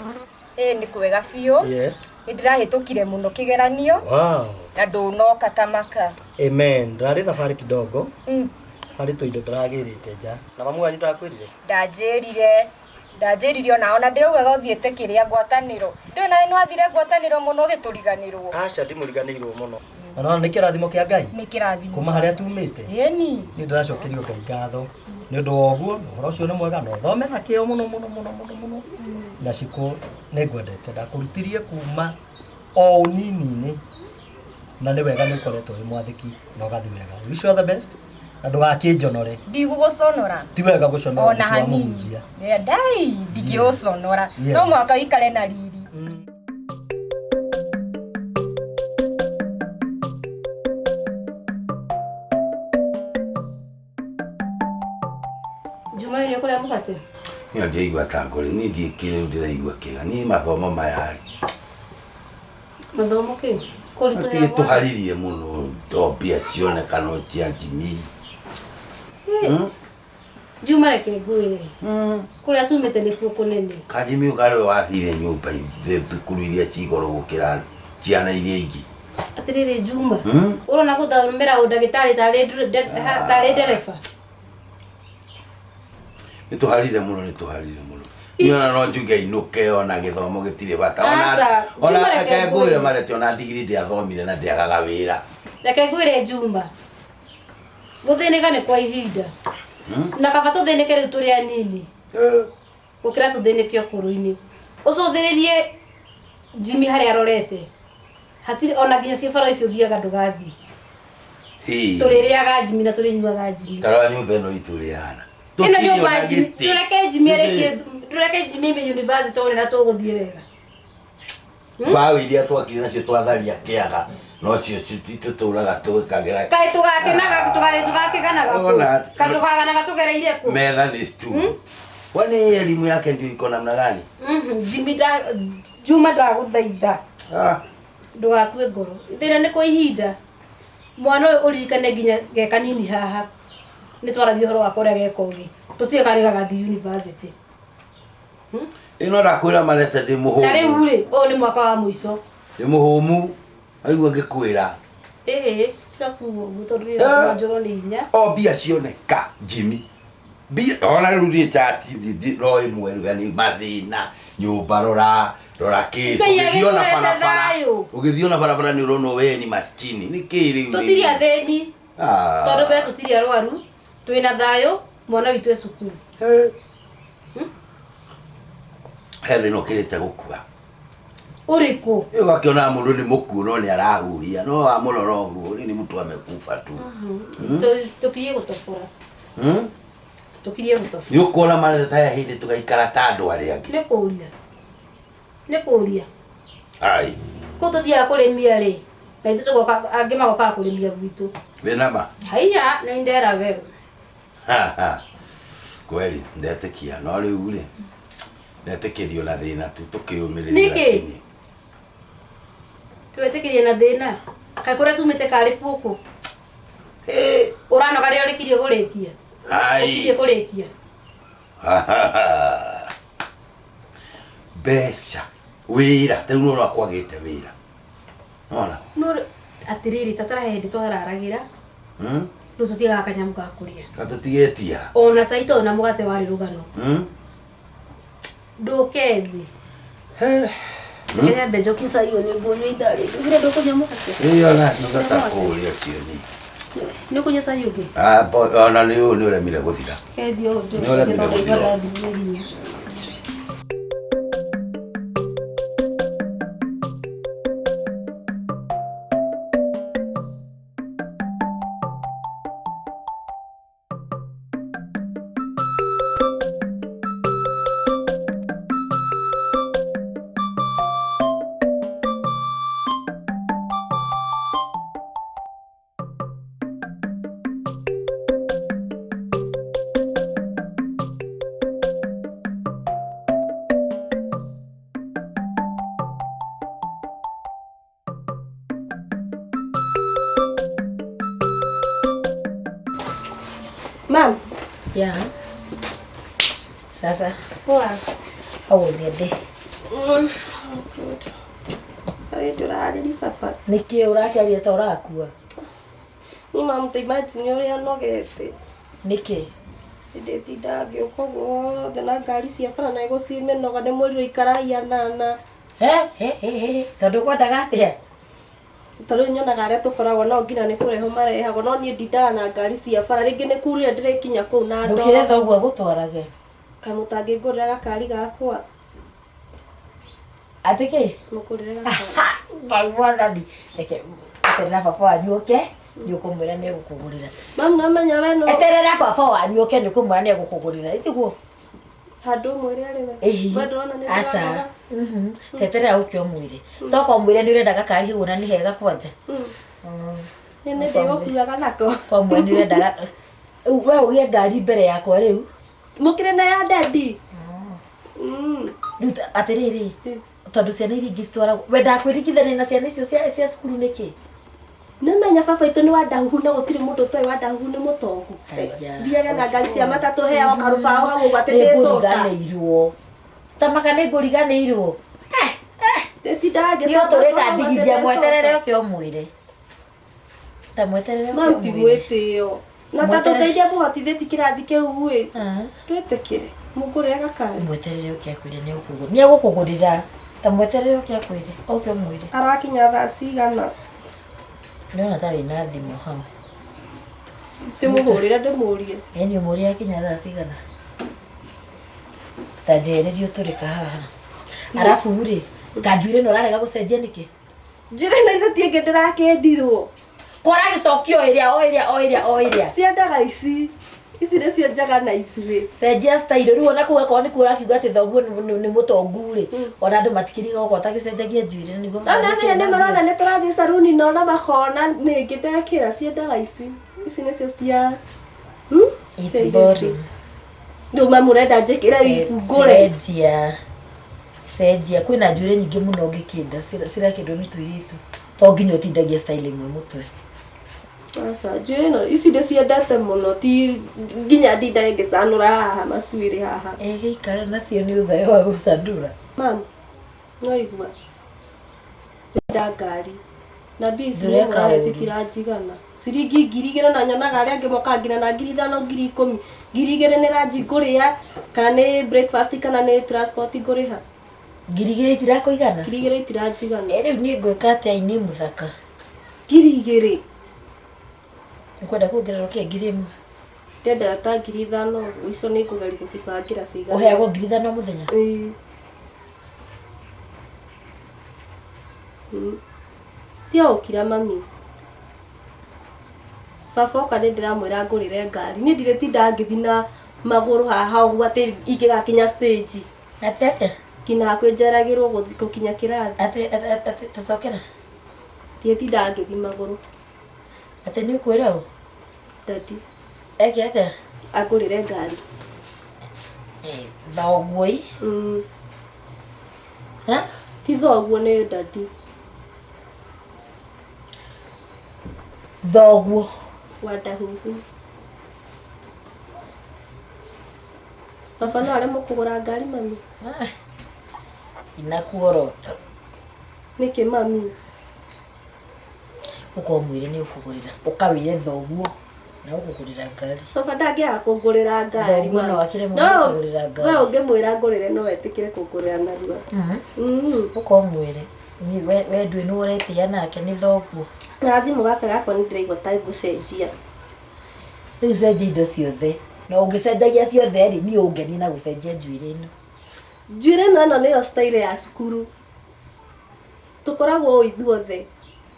Ĩ nĩ kwega biũ. Yes. Nĩ ndĩrahĩtũkire mũno kĩgeranio Wow. na ndũnoka ta maka. Amen. Ndarĩ thabarĩ kidogo. Harĩ tũindo ndĩragĩrĩte nja. Na mamu wanyu ndakwĩrire? Ndanjĩrire ndanjĩrire ona ona ndĩraugaga ũthiĩte kĩrĩa ngwatanĩro. Ndũĩ nawe nĩwathire ngwatanĩro mũno ũgĩtũriganĩrwo. Aca ndimũriganĩirwo mũno. Na nona nĩ kĩrathimo kĩa Ngai. Nĩ kĩrathimo. Kuma harĩa tumĩte. Ĩni. Nĩ ndĩracokerio Ngai ngatho nĩ ũndũ wa ũguo na ũhoro ũcio nĩ mwega na ũthome na kĩo mũno mũno mũno mũno mũno. Na cikũ nĩ ngwendete ndakũrutirie kuma o ũnini-inĩ na nĩ wega nĩ ũkoretwo wĩ mwathĩki na ũgathiĩ wega. Wish you all the best na ndũgakĩnjonore. Ndigũgũconora. Ti wega gũconora Ona mũciĩ wa hanini. mũhunjia. Ndai ndingĩgũconora. Yes. No mũhaka ũikare na riri. Juma nĩ ũkũrĩa mũgate? Niĩ ndiraigua ta ngũrĩ, niĩ ndiĩkĩrĩ rĩu ndĩraigua kĩega. Niĩ mathomo maya rĩ. Mathomo kĩ? Kũritũhĩra Tige tũharirie mũno ndo mbia cioneka no cia Jimmy. Juma reke ngwĩre. Kũrĩa tumĩte nĩkuo kũnene. Ka Jimmy ũkarĩ we wathire nyũmba thukuru iria ci igũrũ gũkĩra ciana iria ingĩ. Atĩrĩrĩ Juma. Ũrona gũthomera ũndagĩtarĩ tarĩ ndereba. Nĩ tũharire mũno, nĩ tũharire mũno. Niĩ ona no njuge inũke ona gĩthomo gĩtirĩ bata. Aca, Ona Juma reke reke ngwĩre ngwĩre. marete ona ndigiri ndiathomire na ndiagaga wĩra. Reke ngwĩre Juma. Gũthĩnĩka nĩ kwa ihinda. Na kaba tũthĩnĩke rĩu tũrĩ anini. Gũkĩra tũthĩnĩke ũkũrũ-inĩ. Ũcũthĩrĩrie Jimmy harĩa arorete. Hatirĩ ona nginya ciĩbaro icio ũthiaga ndũgathiĩ. Tũrĩrĩaga Jimmy na tũrĩnyuaga Jimmy. Tarora nyũmba ĩno itũ ũrĩa ĩhana. Ĩno Tũtirĩ nyũmba ona Jimmy, gĩtĩ. tũreke Jimmy arĩkie, tũreke Jimmy ime university one na tũgũthiĩ wega. Mbaũ iria twakire nacio twatharia kĩaga nocio tũtũraga twĩkagĩra. Kaĩ tũgakenaga tũgakĩganaga kũ? Ona- Kaĩ tũkaganaga tũgereire kũ? Metha ni stool. Kwani hii elimu yake ndio iko namna gani? Jimmy da Juma ndagũthaitha. Ndũgakue ngoro. Thĩna nĩ kwa ihinda. Mwana ũyũ ũririkane nginya ge kanini haha. Nĩ twaragia ũhoro wa kũrĩa geka ũgĩ. Tũtiũĩ kana nĩgagathiĩ university. Ĩno ndakwĩra marete ndĩ mũhũmu. Na rĩu rĩ, ũyũ nĩ mwaka wa mũico. Ndĩ mũhũmu. Aigua ngĩkwĩra. Ĩĩ, tiga kuga ũguo tondũ nĩ njũrwo nĩ hinya. O mbia cioneka Jimmy. Mbia ona rĩu niĩ chati no ĩmwe rĩu yani mathĩna nyũmba rora rora kĩ Ngai ũgĩthiĩ ona agĩtũrete barabara thayũ. ũgĩthiĩ ona barabara nĩ ũrona we ni maskini nĩ kĩ rĩu Tũtirĩ athĩni. Ah. Tondũ mbere tũtirĩ arwaru, twĩna thayũ, mwana witũ e cukuru. He thĩna ũkĩrĩte gũkua. Ũrĩkũ? Rĩu ũgakĩona mũndũ nĩ mũkuũ no nĩ arahuhia no wamũrora ũguo rĩu nĩ mũtu amekuba tu. Tũkirie gũtobora. Hmm? Tũkirie gũtobora. Nĩ ũkuona marĩa ta hĩndĩ tũgaikara ta andũ arĩa angĩ. Nĩ kũũria. Nĩ kũũria. Ai, Kũu tũthiaga kũrĩmia rĩ, na ithuĩ tũgoka angĩ magokaga kũrĩmia gwitũ. wĩna ma? Haiya, nĩ ndera wewe. Kweli ndetĩkia no rĩu rĩ ndetĩkĩrio na thĩna tu tũkĩũmĩrĩria Nĩkĩ? lakini. Twetĩkĩrie na thĩna. Kaĩ kũrĩa tumĩte karĩ kuoku. Ũranoga rĩrĩa ũrĩkirie kũrĩkia. Ũkirie Ai. kũrĩkia. Mbeca wĩra ta rĩu nĩwona kwagĩte wĩra nona No atĩrĩrĩ tatara he hĩndĩ twararagĩra hmm? rĩu tũtigaga kanyamũ ga kũrĩa. Katũtigĩtia Ona cai tondũ na mũgate warĩ rũgano. hmm? Ndũke thĩ. Reke nyambe njokie cai ũyũ nĩ ngũnyua ithaa rĩngĩ. Ugire ndũkũnyua mũgate? Ĩĩ ona ndingĩhota kũũrĩa kĩoni. Nĩ ũkũnyua cai ũngĩ? Ah, ona nĩ ũyũ nĩ ũremire gũthira. Kethi ũũ Nĩ ũremire tondũ gũthira. ndaigua ndathimire hinya. Ma'am. Yeah. Sasa, Poa. how was your day? Good. Arĩ ndĩrarĩri cabaci. Nĩkĩ ũrakĩaria ta ũrakua? Ni mam ta imagine ũrĩa nogete. Nĩkĩ? Ndĩtindaga ngĩũka ũguo wothe na ngari cia bara na ĩgũcimĩnoga nĩ mũriro ikaraianana. He, he, he, he, tondũ kwendaga atĩa? Ta rĩu nyonaga arĩa tũkoragwo nao nginya nĩ kũrehwo marehagwo no niĩ ndindaga na ngari cia bara rĩngĩ nĩ kurire ndĩrĩkinya kũu na ndoro. Ndũkĩre thoguo agũtwarage. Kaĩ mũtangĩngũrĩra gakari gakwa? Atĩ kĩ? Mũkũrĩre gakari. Ngai mwathani. Reke eterera baba wanyu oke, nĩ ũkũmwĩra nĩ egũkũgũrĩra. Mam namenya we no Eterera baba wanyu oke nĩ ũkũmwĩra nĩ egũkũgũrĩra. Ĩtiguo? handũ ũmwĩre arĩ we. Ĩhi. We ndũrona nĩ Aca. ndĩranoga. Teterera ũke ũmwĩre. Toka ũmwĩre nĩ ũrenda gakari kau na nĩ hega kwanja. Nĩ nĩ ndĩgũkuaga nako. Kwa mwĩre nĩ ũrenda Rĩu we ũgĩe ngari mbere yakwa rĩu. Mũkĩrĩ na ya dadi. Rĩu atĩrĩrĩ, tondũ ciana iria ingĩ citwaragwo wendaga kwĩringithania na ciana icio cia cukuru nĩkĩ? Nĩmenya baba witũ nĩ wa ndahuhu na gũtirĩ mũndũ ũtoĩ wa ndahuhu nĩ mũtongu. Thiage na ngari cia matatũ heagwo karũbaũ hau ũguo atĩ ndĩ cũca. Nĩngũriganĩirwo. Ta maka nĩngũriganĩirwo. Ndĩtindaga Nĩ ngĩcoka ũtũrĩka ndigithia mweterere ũke ũmwĩre. Ta mweterere ũke Mam ti ũmwĩre. mwĩtĩo. Na ta Mweterere. tũteithia mũhotithĩti kĩrathi kĩu ĩ. Twĩtĩkĩre. Mũngũrĩre gakari. Mweterere ũke akwĩre nĩ ũkũgũrĩra. Nĩ egũkũgũrĩra. Ta mweterere ũke akwĩre. Ũke ũmwĩre. Arakinya thaa cigana? Nĩona ta wĩna thimũ hau. Ndĩmũhũrĩre ndĩmũrie. Ĩni ũmũrie akinya thaa cigana? Ta njehererie ũtũrĩka haha. Arabu rĩ, kanjuĩrĩ ĩno ũrarega gũcenjia nĩkĩ? Njuĩrĩ ĩno ithe ti ĩngĩ ndĩrakĩendirwo. Kũragĩcokio o ĩrĩa o ĩrĩa o ĩrĩa o ĩrĩa. Ciendaga ici. Ici nĩcio njega na ithuĩ. Cenjia style rĩu ona kũu akorwo nĩkuo ũrakiuga atĩ thoguo nĩ mũtongu rĩ, ona andũ matikĩriga okorwo ũtagĩcenjagia njuĩrĩ nĩguo No namenya nĩ marona nĩ tũrathiĩ caruni na ona makona nĩngĩ ndekĩra ciendaga ici. Ici nĩcio cia It's boring. Rĩu mamu ũrenda njĩkĩre wibu ngũre. Cenjia. Cenjia kwĩna njuĩrĩ nyingĩ mũno ũngĩkĩnda cirakĩndwo nĩ tũirĩtu. To nginya ũtindagie style ĩmwe mũtwe. Aca njuĩrĩ ĩno ici ndĩciendete mũno ti nginya ndinda ngĩcanũra haha macuĩrĩ haha. Ĩgĩikara nacio nĩ ũthayo wa gũcandũra. Mam, no igua. Ndĩrenda ngari. Na mbia ici Ndũreka mũrahe ũru. citiranjigana. Ciringi 2,000 na nyonaga arĩa angĩ mokaga nginya na 5,000 10,000. 2,000 nĩ ranji ngũrĩa kana nĩ breakfast kana nĩ transport ngũrĩha. 2,000 itirakũigana? 2,000 itiranjigana. Rĩu niĩ ngwĩka atĩa ini mũthaka? 2,000. Ũkwenda kuongererwo kĩ 1,000? Ndĩrenda ta 5,000 ũguo, icio nĩ ngũgeria gũcibangĩra cigane. Ũheagwo 5,000 mũthenya? Ĩĩ. Tiga gũkira mami. Baba oka nĩ ndĩramwĩra ngũrĩre ngari. Niĩ ndirĩtindaga ngĩthiĩ na magũrũ haha ũguo atĩ ingĩgakinya stage. Atĩ atĩa? Nginya hakuhĩ njeragĩrwo gũkinya kĩrathi. Atĩ atĩ tũcokera? Ndirĩtindaga ngĩthiĩ magũrũ. Atĩ nĩ ũkwĩra ũ? Daddy. Eke atĩa? Angũrĩre ngari. Thoguo ĩ? Ha? Ti thoguo nĩ daddy. Thoguo. Wa ndahuhu. Baba no aremwo kũgũra ngari mami? Inakuorota. Nĩkĩ mami? Ũkorwo mwĩre nĩ ũkũgũrĩra. Ũkawĩre thoguo na ũkũgũrĩra ngari. Baba ndangĩaga kũngũrĩra ngari. Thoguo no akĩremwo nĩ kũgũrĩra ngari. We ũngĩmwĩra ngũrĩre no etĩkĩre kũngũrĩra narua. Ũkorwo mwĩre. We ndũĩ nĩ ũretĩa nake nĩ thoguo. Na thimũ gaka gakwa nĩ ndĩraigua ta ngũcenjia. Rĩu cenjia indo ciothe. Na ũngĩcenjagia ciothe rĩ, niĩ ũngeni na gũcenjia njuĩrĩ ĩno. Njuĩrĩ ĩno nĩyo style ya cukuru. Tũkoragwo ũũ ithuothe.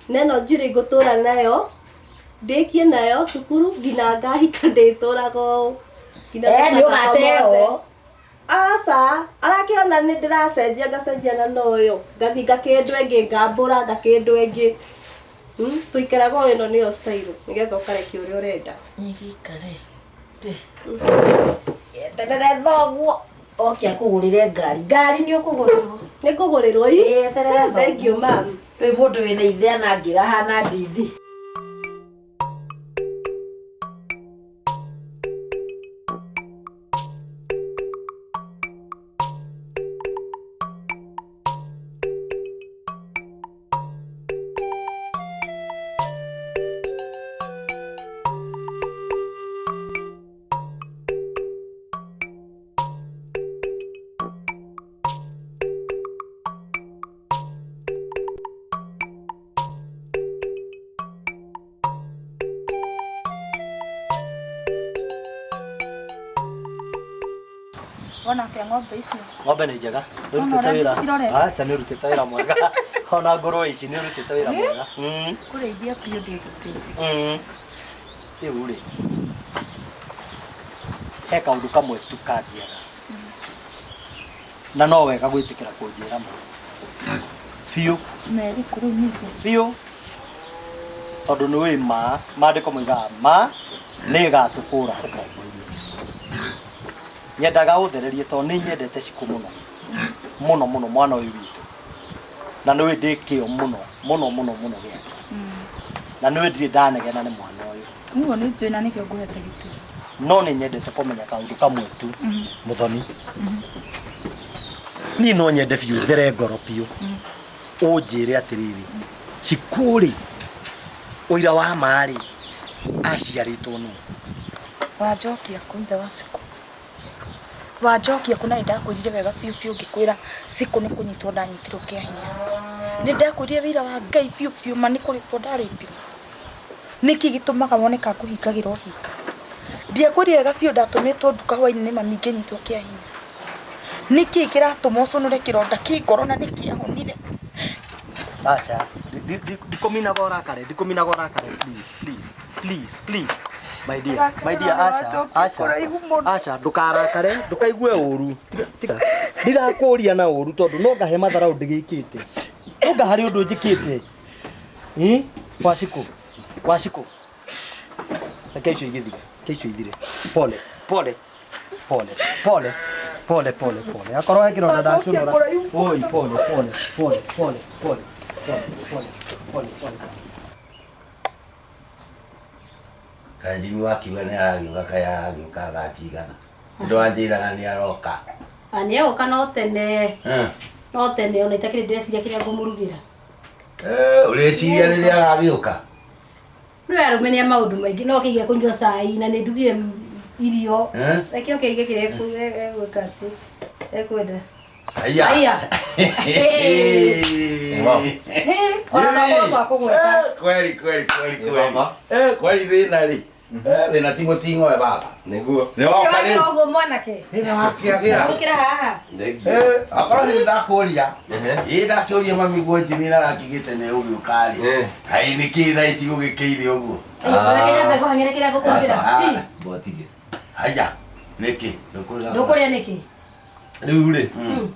Na ĩno njuĩrĩ ngũtũra nayo, ndĩkie nayo cukuru nginya ngahika ndĩtũraga ũũ. Nĩ ũgateo. Aca, arakĩona nĩ ndĩracenjia ngacenjia na noyo. Ngathiĩ ngakĩndwo ĩngĩ, ngambũra ngakĩndwo ĩngĩ. Tũikaraga ũũ, ĩno nĩyo style nĩgetha ũkarekia ũrĩa ũrenda. Nĩgĩikare. Eterere thoguo oke akũgũrĩre ngari. Ngari nĩ ũkũgũrĩrwo. Nĩ ngũgũrĩrwo ĩ? Eterere thoguo. Thank you ma'am. Rĩu mũndũ wĩna ithe anangĩra hana ndithi. Wona atia ng'ombe icio? Ng'ombe nĩ njega. Nĩ ũrutĩte wĩra. Aca nĩ ũrutĩte wĩra mwega. Ona ngũrũwe ici nĩ ũrutĩte wĩra mwega. Kũrĩithia biũ ndĩrutĩte. Rĩu rĩ, he kaũndũ kamwe tu kangiaga. Na no wega gwĩtĩkĩra kũnjĩra ma. Biũ. Merĩ kũrĩ nĩguo. Biũ. Tondũ nĩ ũĩ ma, maandĩko moigaga ma nĩ ĩgatũkũra ũkombo-inĩ. Nyendaga ũthererie tondũ nĩ nyendete Cikũ mũno. Mũno mũno mwana ũyũ witũ. Na nĩ ũĩ ndĩ kĩo mũno mũno mũno mũno gĩake. Na nĩ ũĩ ndirĩ ndanegena nĩ mwana ũyũ. Ũguo nĩ njũĩ na nĩkĩo ngũhete gĩtĩo. No nĩ nyendete kũmenya kaũndũ kamwe tu. Mũthoni. Niĩ no nyende biũ there ngoro biũ. Ũnjĩre atĩrĩrĩ, Cikũ rĩ, ũira wa ma rĩ, aciarĩtwo nũ? Wanjokia kũ ithe wa Cikũ? Wanjokia kũ na nĩndakwĩrire wega biũ biũ ngĩkwĩra Cikũ nĩ kũnyitwo ndanyitirwo kĩa hinya. Nĩ ndakwĩrire wĩra wa Ngai biũ biũ ma nĩ kũrĩpwo ndarĩpirwo. Nĩkĩ gĩtũmaga wone ka kũhingagĩra ũhinga? Ndiakwĩrire wega biũ ndatũmĩtwo nduka hwainĩ nĩ mami ngĩnyitwo kĩa hinya. Nĩkĩ kĩratũma ũcũnũre kĩronda kĩ ngoro na nĩkĩahonire? Aca, ndikũminaga ũrakare, ndikũminaga ũrakare, please, please, please, please. My dear, my dear, Asha, Asha, Asha, ndũkarakare, ndũkaigue ũru. Tiga, ndirakũria na ũru tondũ no ngahe matharaũ ndĩgĩkĩte. No ngaharĩ ũndũ njĩkĩte. Wacikũ, Wacikũ. Reke icio igĩthire, reke icio ithire. Pole, pole, pole, pole, pole, pole, pole. Akorwo he kĩronda ndacũnũra. Oi, pole, pole, pole, pole, pole, pole, pole, pole, pole. Kanjimi wakiuga nĩ aragĩũka kaĩ aragĩũka thaa cigana? Nĩ wanjĩraga nĩ aroka. Nĩ egũka no tene. No tene ona itakĩrĩ ndĩreciria kĩrĩa ngũmũrugĩra. Ũreciria rĩrĩa aragĩũka? Nĩwe arũme nĩ a maũndũ maingĩ no kĩige kũnyua cai na nĩ ndugire irio. Eh? Reke oke aige kĩrĩa egwĩka atĩ ekwenda. Haya. Haya. Hey, ona no twakũgweta. Kweli kweli kweli kweli. Baba. Eh, kweli thĩna rĩ. Eh, thĩna ti mũting'oe baba. Nĩguo. Nĩ woka rĩu. Ũguo mwanake. Thĩna wakĩagĩra. Ũkĩra haha. Thengiũ. Eh, akorwo hĩndĩ ndakũria. Ehe. Ĩ ndakĩũria mami guo Jimmy arakĩgĩte nĩ ũgĩũka rĩ. Eh. Kaĩ nĩkĩ thaa ici gũgĩkĩire ũguo? Mwanake nyambe kũhang'ĩra kĩrĩa ngũkũrugĩra. Aca. Ĩ, Mbotige. Haya. Nĩkĩ? Ndũkũrĩa. Ndũkũrĩa nĩkĩ? Rĩu rĩ, Mm.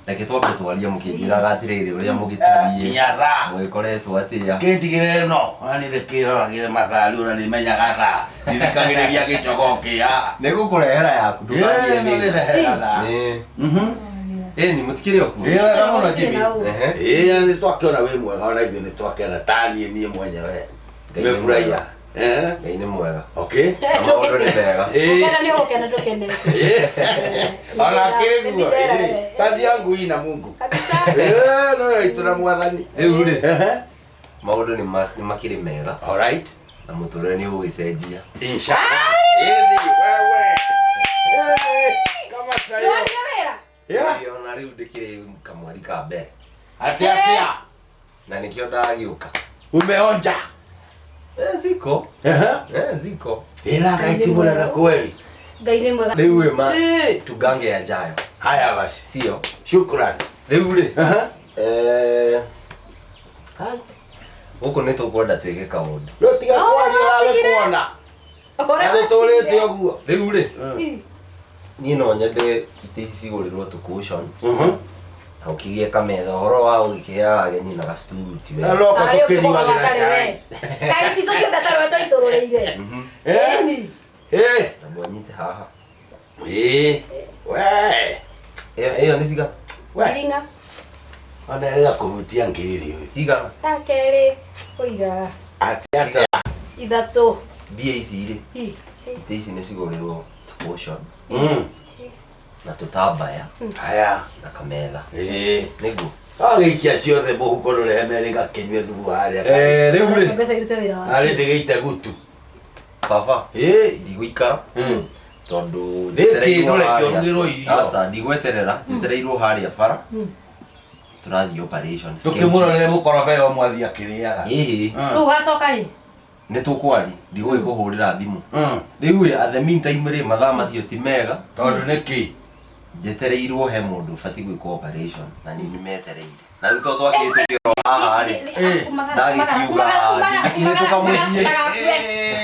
reke twambe twarie mũkĩnjĩraga atĩrĩrĩ ũrĩa mũgĩtariĩ. Kinya thaa. Mũgĩkoretwo atĩa? Kĩndigĩre no, ona nĩ ndĩkĩroragĩre mathaa rĩu ona nĩmenyaga thaa. Ndithikagĩrĩria gĩcogo kĩa. Nĩngũkũrehera yaku ndũkagie Ĩ, no thĩna. nĩndehera thaa. Ĩ. Mhm. Ĩni mũtikĩrĩ o kuo? Ĩ, wega mũno Jimmy. Ehe. Ĩ, nĩ twakĩona wĩ mwega ona ithuĩ nĩ twakena ta niĩ niĩ mwenyewe. Ngai nĩ Nimefurahia. mwega. Eh? Ngai nĩ mwega. Okay. Na maũndũ nĩ mega. Ĩ. Gũkena nĩ ũgũkena ndũkene. Ona kĩrĩ guo. Nĩ Kazi yangu hii na Mungu. Kabisa. Eh, no ĩitũ na mwathani. Rĩu rĩ, Ehe. maũndũ nĩ makĩrĩ mega All right. na mũtũrĩre nĩ ũgũgĩcenjia. Inshallah. Ĩthi wewe. Eh, kama sayo. Nĩwonire wĩra? Yeah. Ĩ, ona rĩu ndĩkĩrĩ kamweri ka mbere Atia atia. na nĩkĩo ndagĩũka. Umeonja. Eh, ziko. Ehe. Eh, ziko. Ila kaitimula na kweli. Ngai nĩ mwega. Rĩu ĩ ma Eh. tugange yajayo. Haya basi. Sio. Shukran. Rĩu rĩ, Ehe. eh, hai. Gũkũ nĩ tũkwenda twĩke kaũndũ. Rĩu tiga Oh, kwaria nawe tigire. kuona. Ũrĩa Na tũtũrĩte ũguo. Rĩu rĩ, Ĩ, niĩ no nyende itĩ ici cigũrĩrwo tũcushion Mhm. na ũkĩgĩe kametha ũhoro wa ũgĩkĩaga ageni na gacuturu ti Na wega. roko Arĩ tũkĩnyuagĩra ũkĩgũra chai. Kaĩ ici tũ ciothe tarwe twaitũrũrĩire. Eh. Ĩni. Eh. Na mwanyite haha. Eh. We. Ĩyo nĩ cigana? We. Iringa. Ona ĩrĩa kũhutia ngiri rĩ. Cigana? Ta kerĩ kũiga Atia atia. ithatũ. Mbia ici rĩ, Ĩ, itĩ ici nĩ cigũrĩrwo tũcushion Mm. na tũtambaya Haya. na kametha. Eh. Nĩguo. Agĩikia ciothe mũhuko ndũrehe merĩ gakĩnyue thubu harĩa. Eh, rĩu Reke rĩ, mbeca irute wĩra wacio. Arĩ ndĩgĩite gutu. baba, Ĩ. ndigũikara Mm. tondũ Nĩ kĩndũ reke ũrugĩrwo irio. Aca, ndigweterera, njetereirwo harĩa bara. Tũrathiĩ operation. Tũkĩmũrorere mũkorobe o mwathi akĩrĩaga. Ĩhĩ, Rĩu ũgacoka rĩ? nĩ tũkwari, ndigũgĩkũhũrĩra thimũ. Mm. Rĩu rĩ, at the meantime rĩ, mathaa macio ti mega, Tondũ nĩkĩ? njetereirwo he mũndũ ũbatiĩ gwĩkwo operation na niĩ nĩmetereire. Na rĩu to twakĩhĩtũkĩrwo haha rĩ, ndagĩkiuga ndingĩkĩhĩtũka mũciĩ.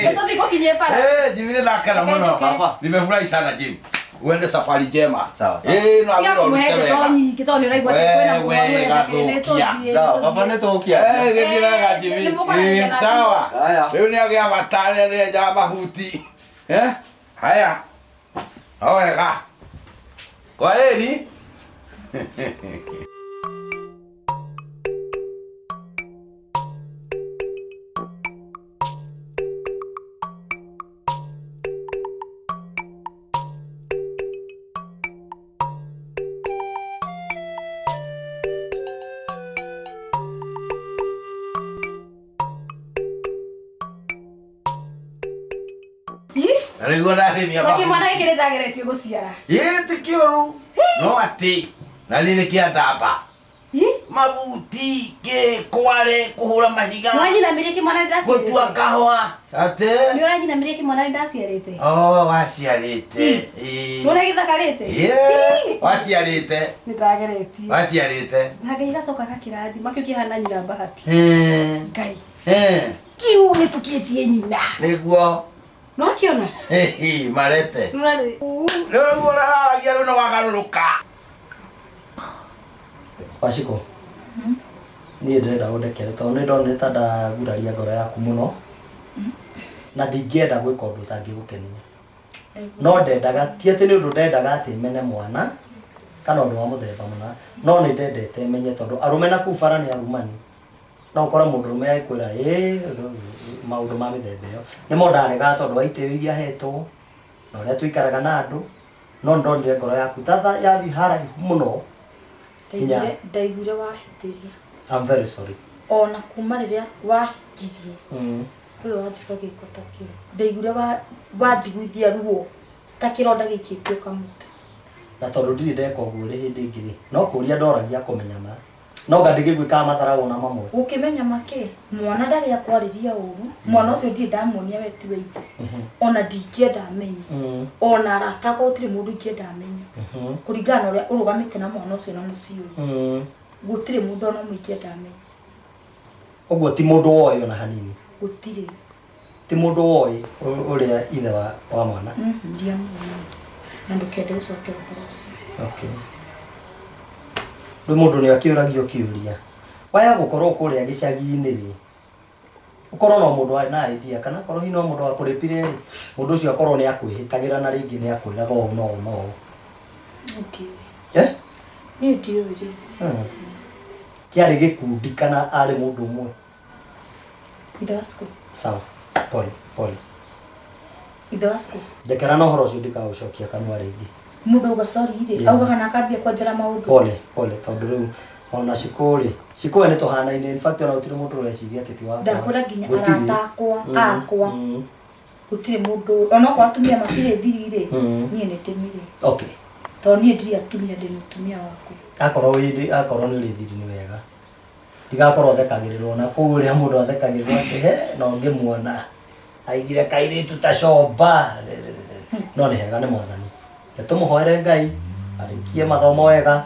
Nĩtũthiĩ gũkinyie bara. Eh, Jimmy nĩ ndakena Reke mũno. njũke. Baba. Nimefurahi sana Jim. Uende safari njema. Sawa, sawa. Eh, no Tiga agĩrwo kũmũhe ũrute ndeto wega. nyingĩ tondũ nĩ ũraigua atĩ kwĩna Wewe, mũrwaru ena kĩrĩ, gathukia. nĩtũthiĩ, Sawa, baba nĩtũthiĩ. nĩtũgũkĩaria. Eh, gĩthiĩ wega Jimmy. Nĩmũkwaranĩria Eh, na Sawa. Haya. Rĩu nĩ agĩa bata rĩrĩa nĩenjaga mahuti. Eh? Haya. No wega. Kwa heri. Na rĩu ndarĩmia Na kĩmwana gĩkĩ nĩndageretie gũciara. Ĩ ti kĩũru. No atĩ na niĩ nĩ kĩa ndamba. Ĩ, Mabuti kĩ kware kũhũra mahiga. nĩwanyinamĩrie kĩmwana Gũtua nĩndaciarĩte. kahũa. Atĩ. Nĩũranyinamĩrie kĩmwana nĩndaciarĩte. Oh, waciarĩte. Ĩ. Nĩwona gĩthakarĩte? Ĩ, waciarĩte. Nĩndageretie. Waciarĩte. Na Ngai gacoka gakĩrathima kĩu kĩhana nyina bahati. Eh. Ngai. Eh. Kiu gĩtukĩtie nyina. Nĩguo. Nĩwakĩona? Hihi, marete. Nĩũra- Rĩu ũraragia rĩu nĩ wagarũrũka. Waciko niĩ ndĩrenda ũndekere tondũ nĩ ndonire ta ndaguraria ngoro yaku mũno na ndingĩenda gwĩka ũndũ ũtangĩgũkenia no ndendaga ti atĩ nĩ ũndũ ndendaga atĩ mene mwana kana ũndũ wa mũthemba mũna no nĩ ndendete menye tondũ arũme na kũu bara nĩ arumani no ũkore mũndũrũme agĩkwĩra ĩ maũndũ ma mĩthemba ĩyo nĩmo ndaregaga tondũ wa itĩo iria hetwo na ũrĩa tũikaraga na andũ no nĩ ndonire ngoro yaku ta yathiĩ haraihu mũno. Ndaiguire wahĩtĩria. I'm very sorry. Ona kuma rĩrĩa wahikirie. Ndũrĩ wanjĩka gĩko ta kĩu. Ndaiguire wanjiguithia ruo ta kĩronda gĩikĩtio kamũtĩ. Na tondũ ndirĩ ndeka ũguo rĩ hĩndĩ ĩngĩ rĩ, no kũria ndoragia kũmenya ma. No nga ndĩgĩgwĩkaga matharaũ ona mamwe. Gũkĩmenya ma kĩ? Mwana ndarĩ akwarĩria ũru. Mwana ũcio ndirĩ ndamuonia we tiwe ithe. Ona ndingĩenda amenye. Ona arata akwa gũtirĩ mũndũ ingĩenda amenye. Kũringana na ũrĩa ũrũgamĩte na mwana ũcio na mũciĩ ũyũ. Gũtirĩ mũndũ ona ũmwe ingĩenda amenye. Ũguo ti mũndũ woĩ ona hanini. Gũtirĩ. Ti mũndũ woĩ ũrĩa ithe wa mwana. Ndiamuonia. Na ndũkende gũcokera ũhoro ũcio. Okay. Rĩu mũndũ nĩ akĩũragio kĩũria. Waya gũkorwo kũrĩa gĩcagi-inĩ rĩ, ũkorwo no mũndũ warĩ na idea kana akorwo hihi no mũndũ wakũrĩpire rĩ, mũndũ ũcio akorwo nĩ akwĩhĩtagĩra na rĩngĩ nĩ akwĩraga ũũ na ũũ na ũũ. Ndiũĩ. Eh? Niĩ ndiũĩ rĩ. Kĩarĩ gĩkundi kana arĩ mũndũ ũmwe? Ithe wa cukuru. Sawa. Pole, pole. Ithe wa cukuru. Njekera na ũhoro ũcio ndikaũcokia kanua rĩngĩ. Mũndũ auga sorry rĩ, augaga na akambia kwanjara maũndũ. Pole, pole tondũ rĩu ona Shikũ rĩ, Shikũ we nĩ tũhanaine, in fact ona gũtirĩ mũndũ ũreciria atĩ ti wakwa. Ndakwĩra nginya arata akwa, akwa. Gũtirĩ mũndũ, onokorwo atumia matirĩ thiri rĩ, niĩ nĩ ndĩmĩrĩ. Okay. Tondũ niĩ ndirĩ atumia, ndĩ mũtumia wakwa. Akorwo wĩ, akorwo nĩ ũrĩ thiri nĩ wega. Ndigakorwo thekagĩrĩrwo na kũu ũrĩa mũndũ athekagĩrĩrwo atĩ he no ngĩmuona. Aigire kairĩtu ta comba. No nĩ hega nĩ Mwathani. Reke tũmũhoere Ngai arĩkie mathomo wega.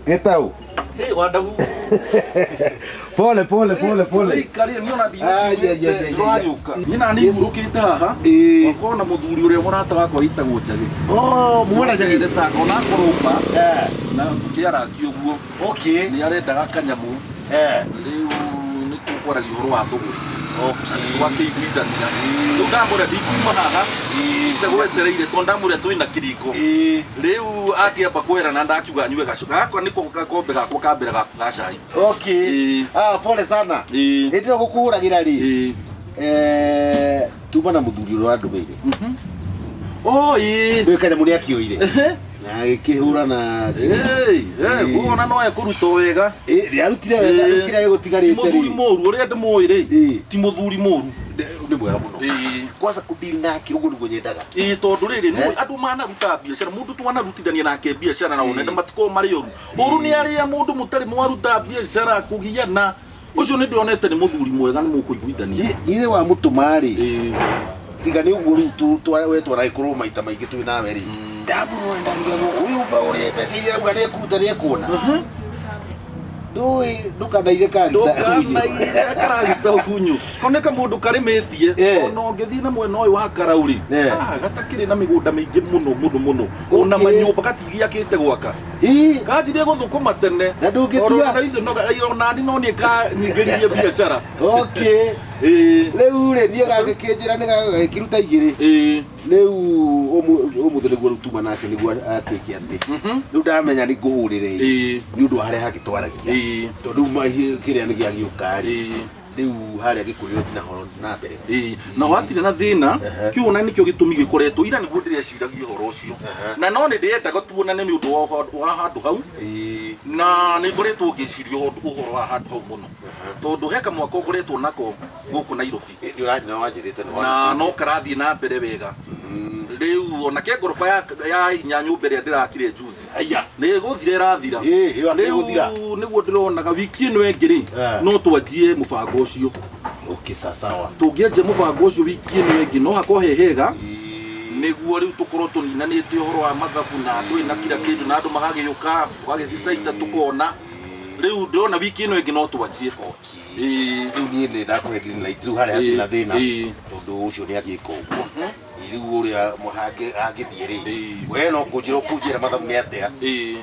Gĩtau. Hey, Wadagu. Pole pole pole pole. Ikarie ni ona Ai, ai, ai, ai, ai. Ni na ni hurũkĩte haha. Wakorwo na mũthuri ũrĩa mũrata wakwa wĩtagwo Njagĩ. Oh, muona Njagĩ. Ndetaga ona akorwo uma. Na tũkĩarangia ũguo. Okay. Nĩ arendaga kanyamũ. Rĩu nĩ tũkwaragia ũhoro wa thũgũrĩ. Okay. Twakĩiguithania. Rĩu ndamwĩra ndikuma haha. Ndagwetereire tondũ ndamwĩra twĩna kĩriko. Rĩu akĩamba kwera na ndakiuga nyue gacu. Gakwa nĩko gakombe gakwa ka mbere ga cai. Okay. Ah, pole sana. Hĩndĩ ĩyo gũkũhũragĩra rĩ. Tuma na mũthuri ũrĩa wandũmĩire. Oh, ĩĩ. Rĩu kanyamũ nĩ akĩoire. Na agĩkĩhũra na Ona no ekũrutwo wega. Nĩ arutire wega, rĩu kĩrĩa gĩgũtigarĩte rĩ. Mũthuri mũru ũrĩa ndĩmũĩ rĩ, ti mũthuri mũru. Nĩ mwega mũno. Kwanza kũdeal nake ũguo nĩguo nyendaga. Ĩĩ tondũ rĩrĩ, nĩ andũ manaruta biacara, mũndũ twanarutithania nake biacara na one matikoragwo marĩ ũru. Ũru nĩ arĩa mũndũ mũtarĩ mwaruta biacara kũgiana. Ũcio nĩ ndĩonete nĩ mũthuri mwega nĩ mũkũiguithania. Ithe wa mũtũma rĩ, tiga nĩ ũguo rĩu we twaragĩkorwo maita maingĩ twĩ nawe rĩ. Ndamũrora ndarigagwo ũyũ mba ũrĩa mbeca iria arauga nĩekũruta nĩekuona. Ndũĩ ndũkanaire karagita. Ndũkanaire karagita ũgunyu. Ko nĩ kamũndũ karĩmĩtie ona ũngĩthiĩ na mwena ũyũ wa Karau rĩ, gatakĩrĩ na mĩgũnda mĩingĩ mũno mũno mũno. Ona manyũmba gatigĩakĩte gwaka. Kanjirie gũthũkũma tene. Na ndũngĩtua. Ona niĩ no niĩ kanyingĩririe biacara. Okay. Rĩu rĩ niĩ gagĩkĩnjĩra nĩ gagĩkĩruta igĩrĩ. Rĩu ũmũthĩ nĩguo rĩu tuma nake nĩguo atuĩke atĩ. Rĩu ndamenya nĩ ngũhũrĩre nĩ ũndũ wa harĩa hangĩtwaragia. Tondũ rĩu kĩrĩa nĩ gĩagĩũka rĩ. Rĩu harĩa gĩkũyũ na horo na mbere. Na watirĩ na thĩna kĩu ona nĩkĩo gĩtũmi gĩkoretwo ira nĩguo ndĩreciragia ũhoro ũcio. Na no nĩ ndĩrendaga tuonane nĩ ũndũ wa handũ hau. Na nĩ ngoretwo ngĩciria ũhoro wa handũ hau mũno. Tondũ he kamwako ngoretwo nako gũkũ Nairobi. Nĩ ũrathiĩ na wanjĩrĩte nĩ Na no karathiĩ na mbere wega. Rĩu ona ke ngoroba ya inya nyũmba ĩrĩa ndĩrakire juzi. Nĩ gũthira ĩrathira. Rĩu nĩguo ndĩronaga wiki ĩno ĩngĩ rĩ, no twanjie mũbango ũcio. Okay, sawa. Tũngĩanjia mũbango ũcio wiki ĩno ĩngĩ no hakorwo he hega. Nĩguo rĩu tũkorwo tũninanĩte ũhoro wa mathabu na ndũĩ na kira kĩndũ na andũ magagĩũka tũgagĩthiĩ caita tũkona. Rĩu ndĩrona wiki ĩno ĩngĩ no twanjie. Ĩĩ. Rĩu niĩ nĩ ndakũhe green light rĩu harĩa hatirĩ na thĩna Ĩĩ. tondũ ũcio nĩ agĩka ũguo. Ĩĩ, rĩu ũrĩa angĩthiĩ rĩ we no kũnjĩra ũkũnjĩra mathabu nĩ atĩa. Ĩĩ.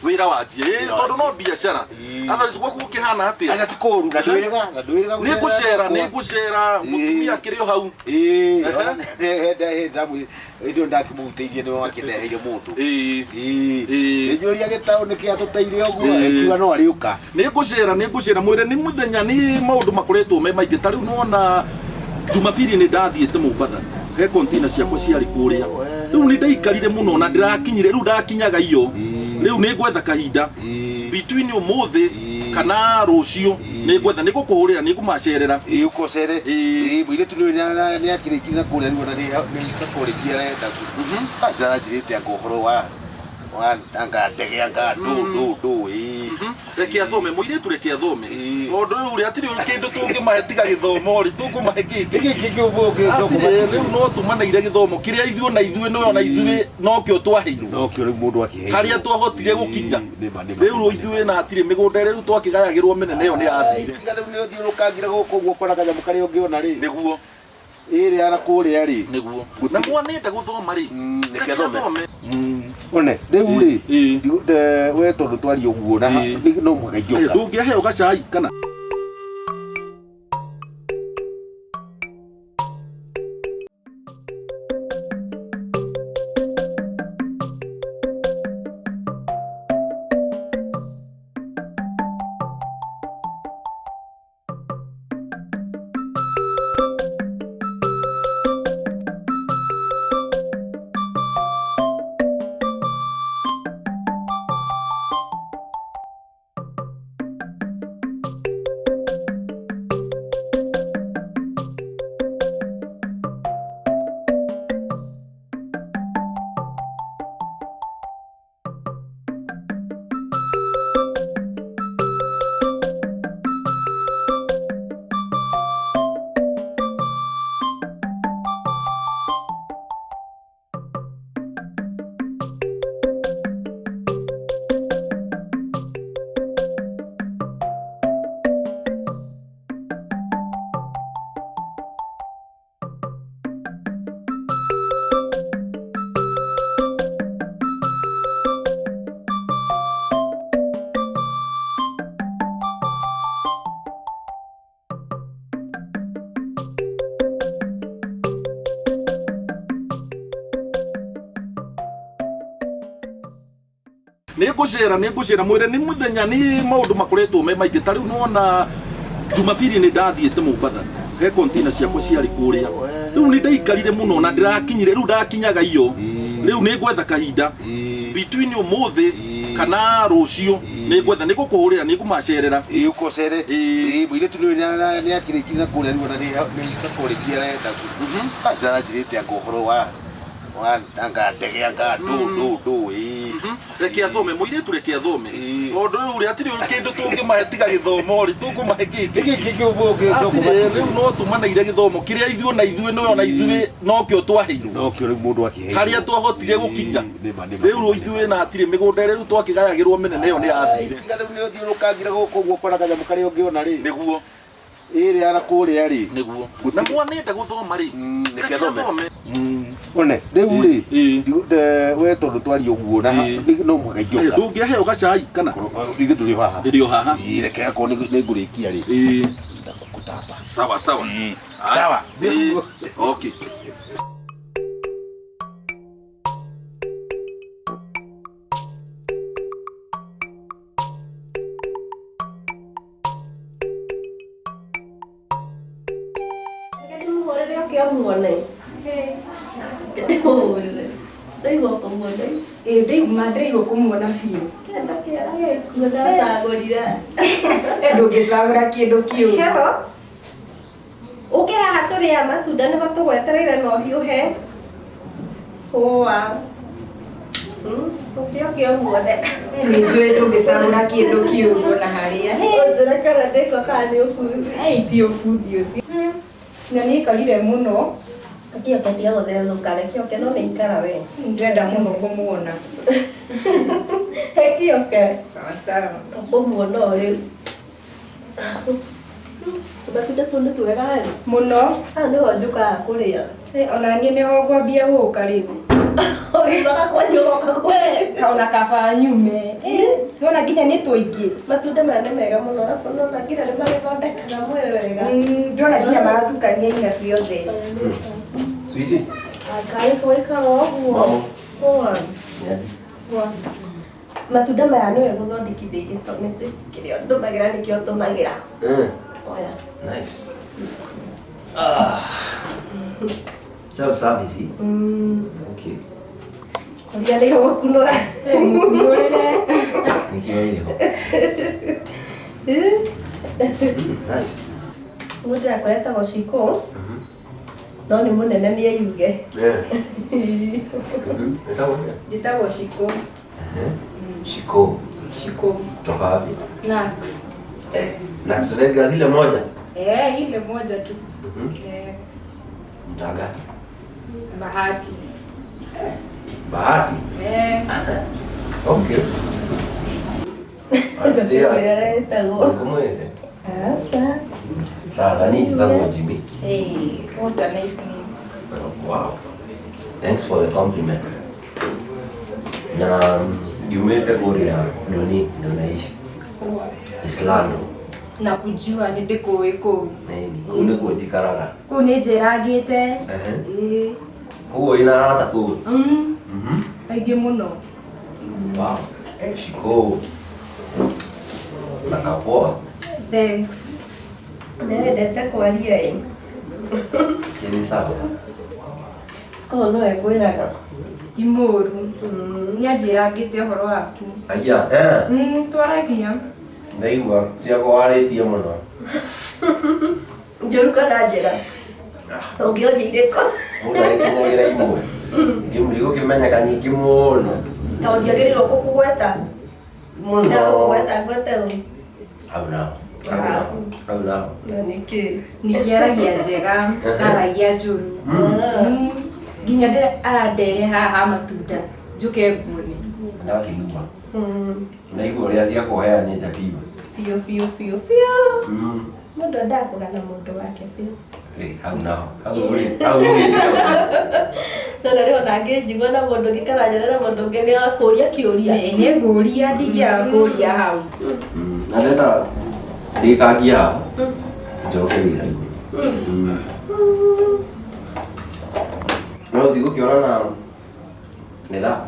Wĩra wanjie. Ĩĩ, tondũ no biacara. Otherwise gwaku gũkĩhana atĩa? Aca ti kũũru na ndwĩrĩga na ndwĩrĩga Nĩ ngũcera nĩ ngũcera mũtumia akĩrĩ o hau. Ĩĩ, hĩndĩ ĩyo ndakĩmũhutĩirie nĩwe wakĩndeheire mũndũ. Ĩĩ. Ĩĩ. Njũria gĩtaũ nĩkĩ atũteire ũguo ĩkiuga no arĩũka. Nĩ ngũcera nĩ ngũcera mwĩre nĩ mũthenya nĩ maũndũ makoretwo me maingĩ ta rĩu nĩwona Jumapili nĩ ndathiĩte Mombatha he container ciakwa ciarĩ kũrĩa rĩu nĩ ndaikarire mũno na ndĩrakinyire rĩu ndakinyaga iyo rĩu nĩ ngwetha kahinda between ũmũthĩ kana rũciũ nĩ ngwetha nĩ ngũkũhũrĩra nĩ ngũmacerera. Ĩĩ ũkocere. Ĩĩ mũirĩtu nĩ nĩ akĩrĩkire na kũrĩa rĩu ona nĩ kũrĩkia arenda. Anja aranjĩrĩte anga ũhoro wa anga ndege anga ndũ ndũ ndũ ĩĩ. Reke athome mũirĩtu reke athome tondũ rĩu rĩ hatirĩ kĩndũ tũngĩmahe tiga gĩthomo rĩ tũkũmahe kĩngĩ kĩngĩ rĩu no tũmaneire gĩthomo kĩrĩa ithuĩ na ithuĩ nĩwe ona ithuĩ nokĩo twaheirwo nokĩo rĩu mũndũ akĩheirwo harĩa twahotire gũkinya rĩu ithuĩ na hatirĩ mĩgũnda ĩrĩa rĩu twakĩgayagĩrwo mĩnene ĩyo nĩ yathire. Tiga rĩu nĩ ũthiũrũkangire gũkũ ũguo ũkona kanyamũ karĩa ũngĩona rĩ nĩguo ĩrĩa na kũrĩa rĩ nĩguo na mwanenda gũthoma rĩ reke athome. One rĩu rĩ we tondũ twaria ũguo na no mũhaka ingĩũka. Ndũngĩaheo gacai kana? Nĩ ngũcera mwĩre nĩ mũthenya nĩ maũndũ makoretwo me maingĩ ta rĩu nĩwona Jumapili nĩ ndathiĩte Mombatha he container ciakwa ciarĩ kũrĩa rĩu nĩ ndaikarire mũno na ndĩrakinyire rĩu ndakinyaga iyo rĩu nĩ ngwetha kahinda between ũmũthĩ kana rũciũ nĩ ngwetha nĩ ngũkũhũrĩra nĩ ngũmacerera. Ĩĩ ũkocere. Ĩĩ mũirĩtu nĩ nĩ akĩrĩkire na kũrĩa rĩu ona nĩ kũrĩkia arenda. Anja aranjĩrĩte anga ũhoro wa anga ndege anga ndũ ndũ ndũ ĩĩ. Reke athome mũirĩtu reke athome tondũ rĩu rĩ hatirĩ kĩndũ tũngĩmahe tiga gĩthomo rĩ tũkũmahe kĩngĩ rĩu no tũmaneire gĩthomo kĩrĩa ithuĩ na ithuĩ nĩwe ona ithuĩ nokĩo twaheirwo nokĩo rĩu mũndũ akĩheirwo harĩa twahotire gũkinya rĩu ithuĩ na hatirĩ mĩgũnda ĩrĩa rĩu twakĩgayagĩrwo mĩnene ĩyo nĩ yathire. Tiga rĩu nĩ ũthiũrũkangire gũkũ ũguo ũkona kanyamũ karĩa ũngĩona rĩ nĩguo ĩrĩa na kũrĩa rĩ nĩguo na mwanenda gũthoma rĩ reke athome. One rĩu rĩ we tondũ twaria ũguo na no mũhaka ingĩũka. Ndũngĩaheo gacai kana? Ithuĩ tũrĩ o haha. Ndĩrĩ o haha. Ĩĩ reke akorwo nĩ ngũrĩkia rĩ. Ĩĩ. Ndakũtamba. Sawa sawa. Sawa. Okay. Ndĩmũhũrĩre oke amuone. Ndĩmũhũrĩre. Ndaigua kũmuona. Ĩĩ ndaigua ndaigua kũmuona biũ. Kĩndũ kĩega gĩkuo ndacagũrire. Ndũngĩcagũra kĩndũ kĩũru. Hello. Ũke haha tũrĩe matunda nĩho tũgwetereire na ũhiũhe. Poa. Ũke ũke ũmuone. Nĩ njũĩ ndũngĩcagũra kĩndũ kĩũru ona harĩa. Ũnjĩre kana ndĩko kana nĩ ũbuthi. Ti ũbuthi ũcio. Na nĩ aikarire mũno. Kĩoke tiga gũthethũka reke oke no nĩ ikara we. Ndĩrenda mũno kũmuona. He kĩoke. Sawa sawa. Ũkũmuona o rĩu. Tũmatunda tũu nĩ twega rĩ. Mũno. Haha nĩho njũkaga kũrĩa. Ona niĩ nĩho ngwambia gũka rĩu. Ũriugaga kwanyu ũgoka kũrĩa. Ona kaba nyume. Nĩwona nginya nĩ tũingĩ. Matunda maya nĩ mega mũno arabu nĩwona nginya nĩ magĩthondekaga mwĩrĩ wega. Ndĩrona nginya maratukania inya ciothe. Sweetie. Ngai gwĩkaga ũguo. Poa. Niaje? Poa. Matunda maya nĩwe ngũthondekithĩirie tondũ nĩ kĩrĩa ndũmagĩra nĩkĩo ndũmagĩra. Oya. Nice. Self service. Okay. Kũrĩa nĩ gũkunũra. Mũkunũrĩre. Nĩkĩo ĩrĩho. Nice. Mũndũ akoretagwo Shiko. No nĩ mũnene nĩ eyuge. Wĩtagwo atĩa? Njĩtagwo Shiko. Shiko. Shiko. Kutoka wapi? Nax. Nax Vegas ile moja? Ile moja tu. Mtaa gani? Bahati. Bahati? Okay. Ndĩramwĩte. Asa. Sawa, na niĩ njĩtagwo Jimmy. Hey, what a nice name. Wow. Thanks for the compliment. Na yumĩte kũrĩa Doni ndio naishi. Islando. Na kujua nĩ ndĩkũĩ kũu. Kũu nĩkuo njikaraga. Kũu nĩ njĩrangĩte. Ĩĩ. Koguo wĩna arata kũu? Aingĩ mũno. Wow. Shiko. Na kapoa. Thanks. Nĩwendete kwaria ĩ. Kĩrĩ sawa. Shiko no ekwĩraga. Ti mũru. Nĩanjĩrangĩte ũhoro waku. Aya, Twaragia. Ndaigua ciakwa warĩtie mũno. Njũru kana njega? Ũngĩũria irĩkũ? Mũndũ agĩkinyagĩra imwe. Ngĩmũrigo kĩmenyeka nyingĩ mũno. Tondũ ndiagĩrĩirwo gũkũgweta. Mũno. Ndagũkũgweta ngwete ũ. Hau naho. Hau naho. Na nĩkĩ? Ningĩ aragia njega, aragia njũru. Nginya arandehe haha matunda njũke nguone. Ndakĩigua. Ndaigua ũrĩa ciakwa ũheanĩte biũ. Biũ biũ biũ biũ. Mũndũ endaga kũgana mũndũ wake biũ. Hau naho. Hau rĩ. Hau ũgĩte. No na rĩu ona ngĩnjigua na mũndũ ũngĩ kana nyone na mũndũ ũngĩ nĩ akũria kĩũria. Nĩ ngũria ndingĩaga kũria hau. Na ndenda ndĩkangie haha. Njoke wĩra-inĩ. No ũthiĩ na nĩ thaa?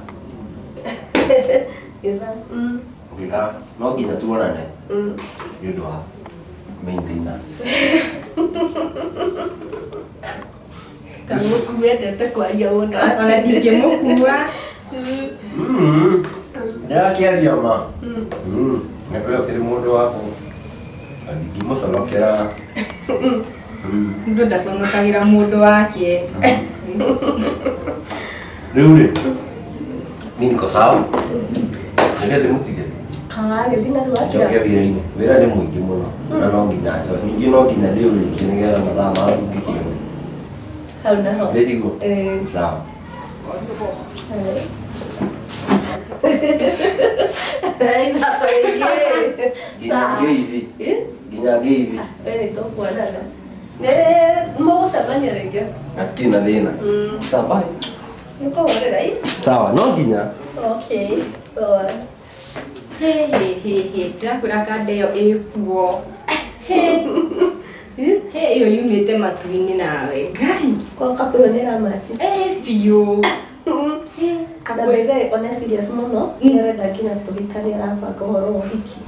Gĩthaa. Gĩthaa. No nginya tuonane. Nĩ ũndũ wa maintenance. Kamũku wendete kwaria mũno. Ona ndingĩmũkua. Ndĩrakĩaria ma. Nĩ ũkĩrĩ mũndũ wakwa. Ndingĩmũconokera. Mũndũ ndaconokagĩra mũndũ wake. Rĩu rĩ, niĩ niko sawa. Reke ndĩmũtige. Kagagĩthiĩ narua atĩa? Njoke wĩra-inĩ. Wĩra nĩ mũingĩ mũno. Na no nginya njoke. Ningĩ no nginya ndĩũrĩkie nĩgetha mathaa ma ngĩkinye. Hau naho. Nĩtiguo? Sawa. Ithako rĩngĩ. Nginya ngeithi. Nginya ngeithi. We nĩ tũkuonana. Nĩ mũgũcemania rĩngĩ. Hatikĩrĩ na thĩna. Sawa, bye. Nĩkũhũrĩra ĩ? Sawa, no nginya. Okay. Poa. He he he he, ndĩrakwĩra kanda ĩyo ĩkuo. He ĩyo yumĩte matu-inĩ nawe. Ngai. Kwa kapuro nĩ ĩramachi. Biũ. Na by ona serious mũno, nĩarenda nginya tũhikanie arabanga ũhoro wa ũhiki.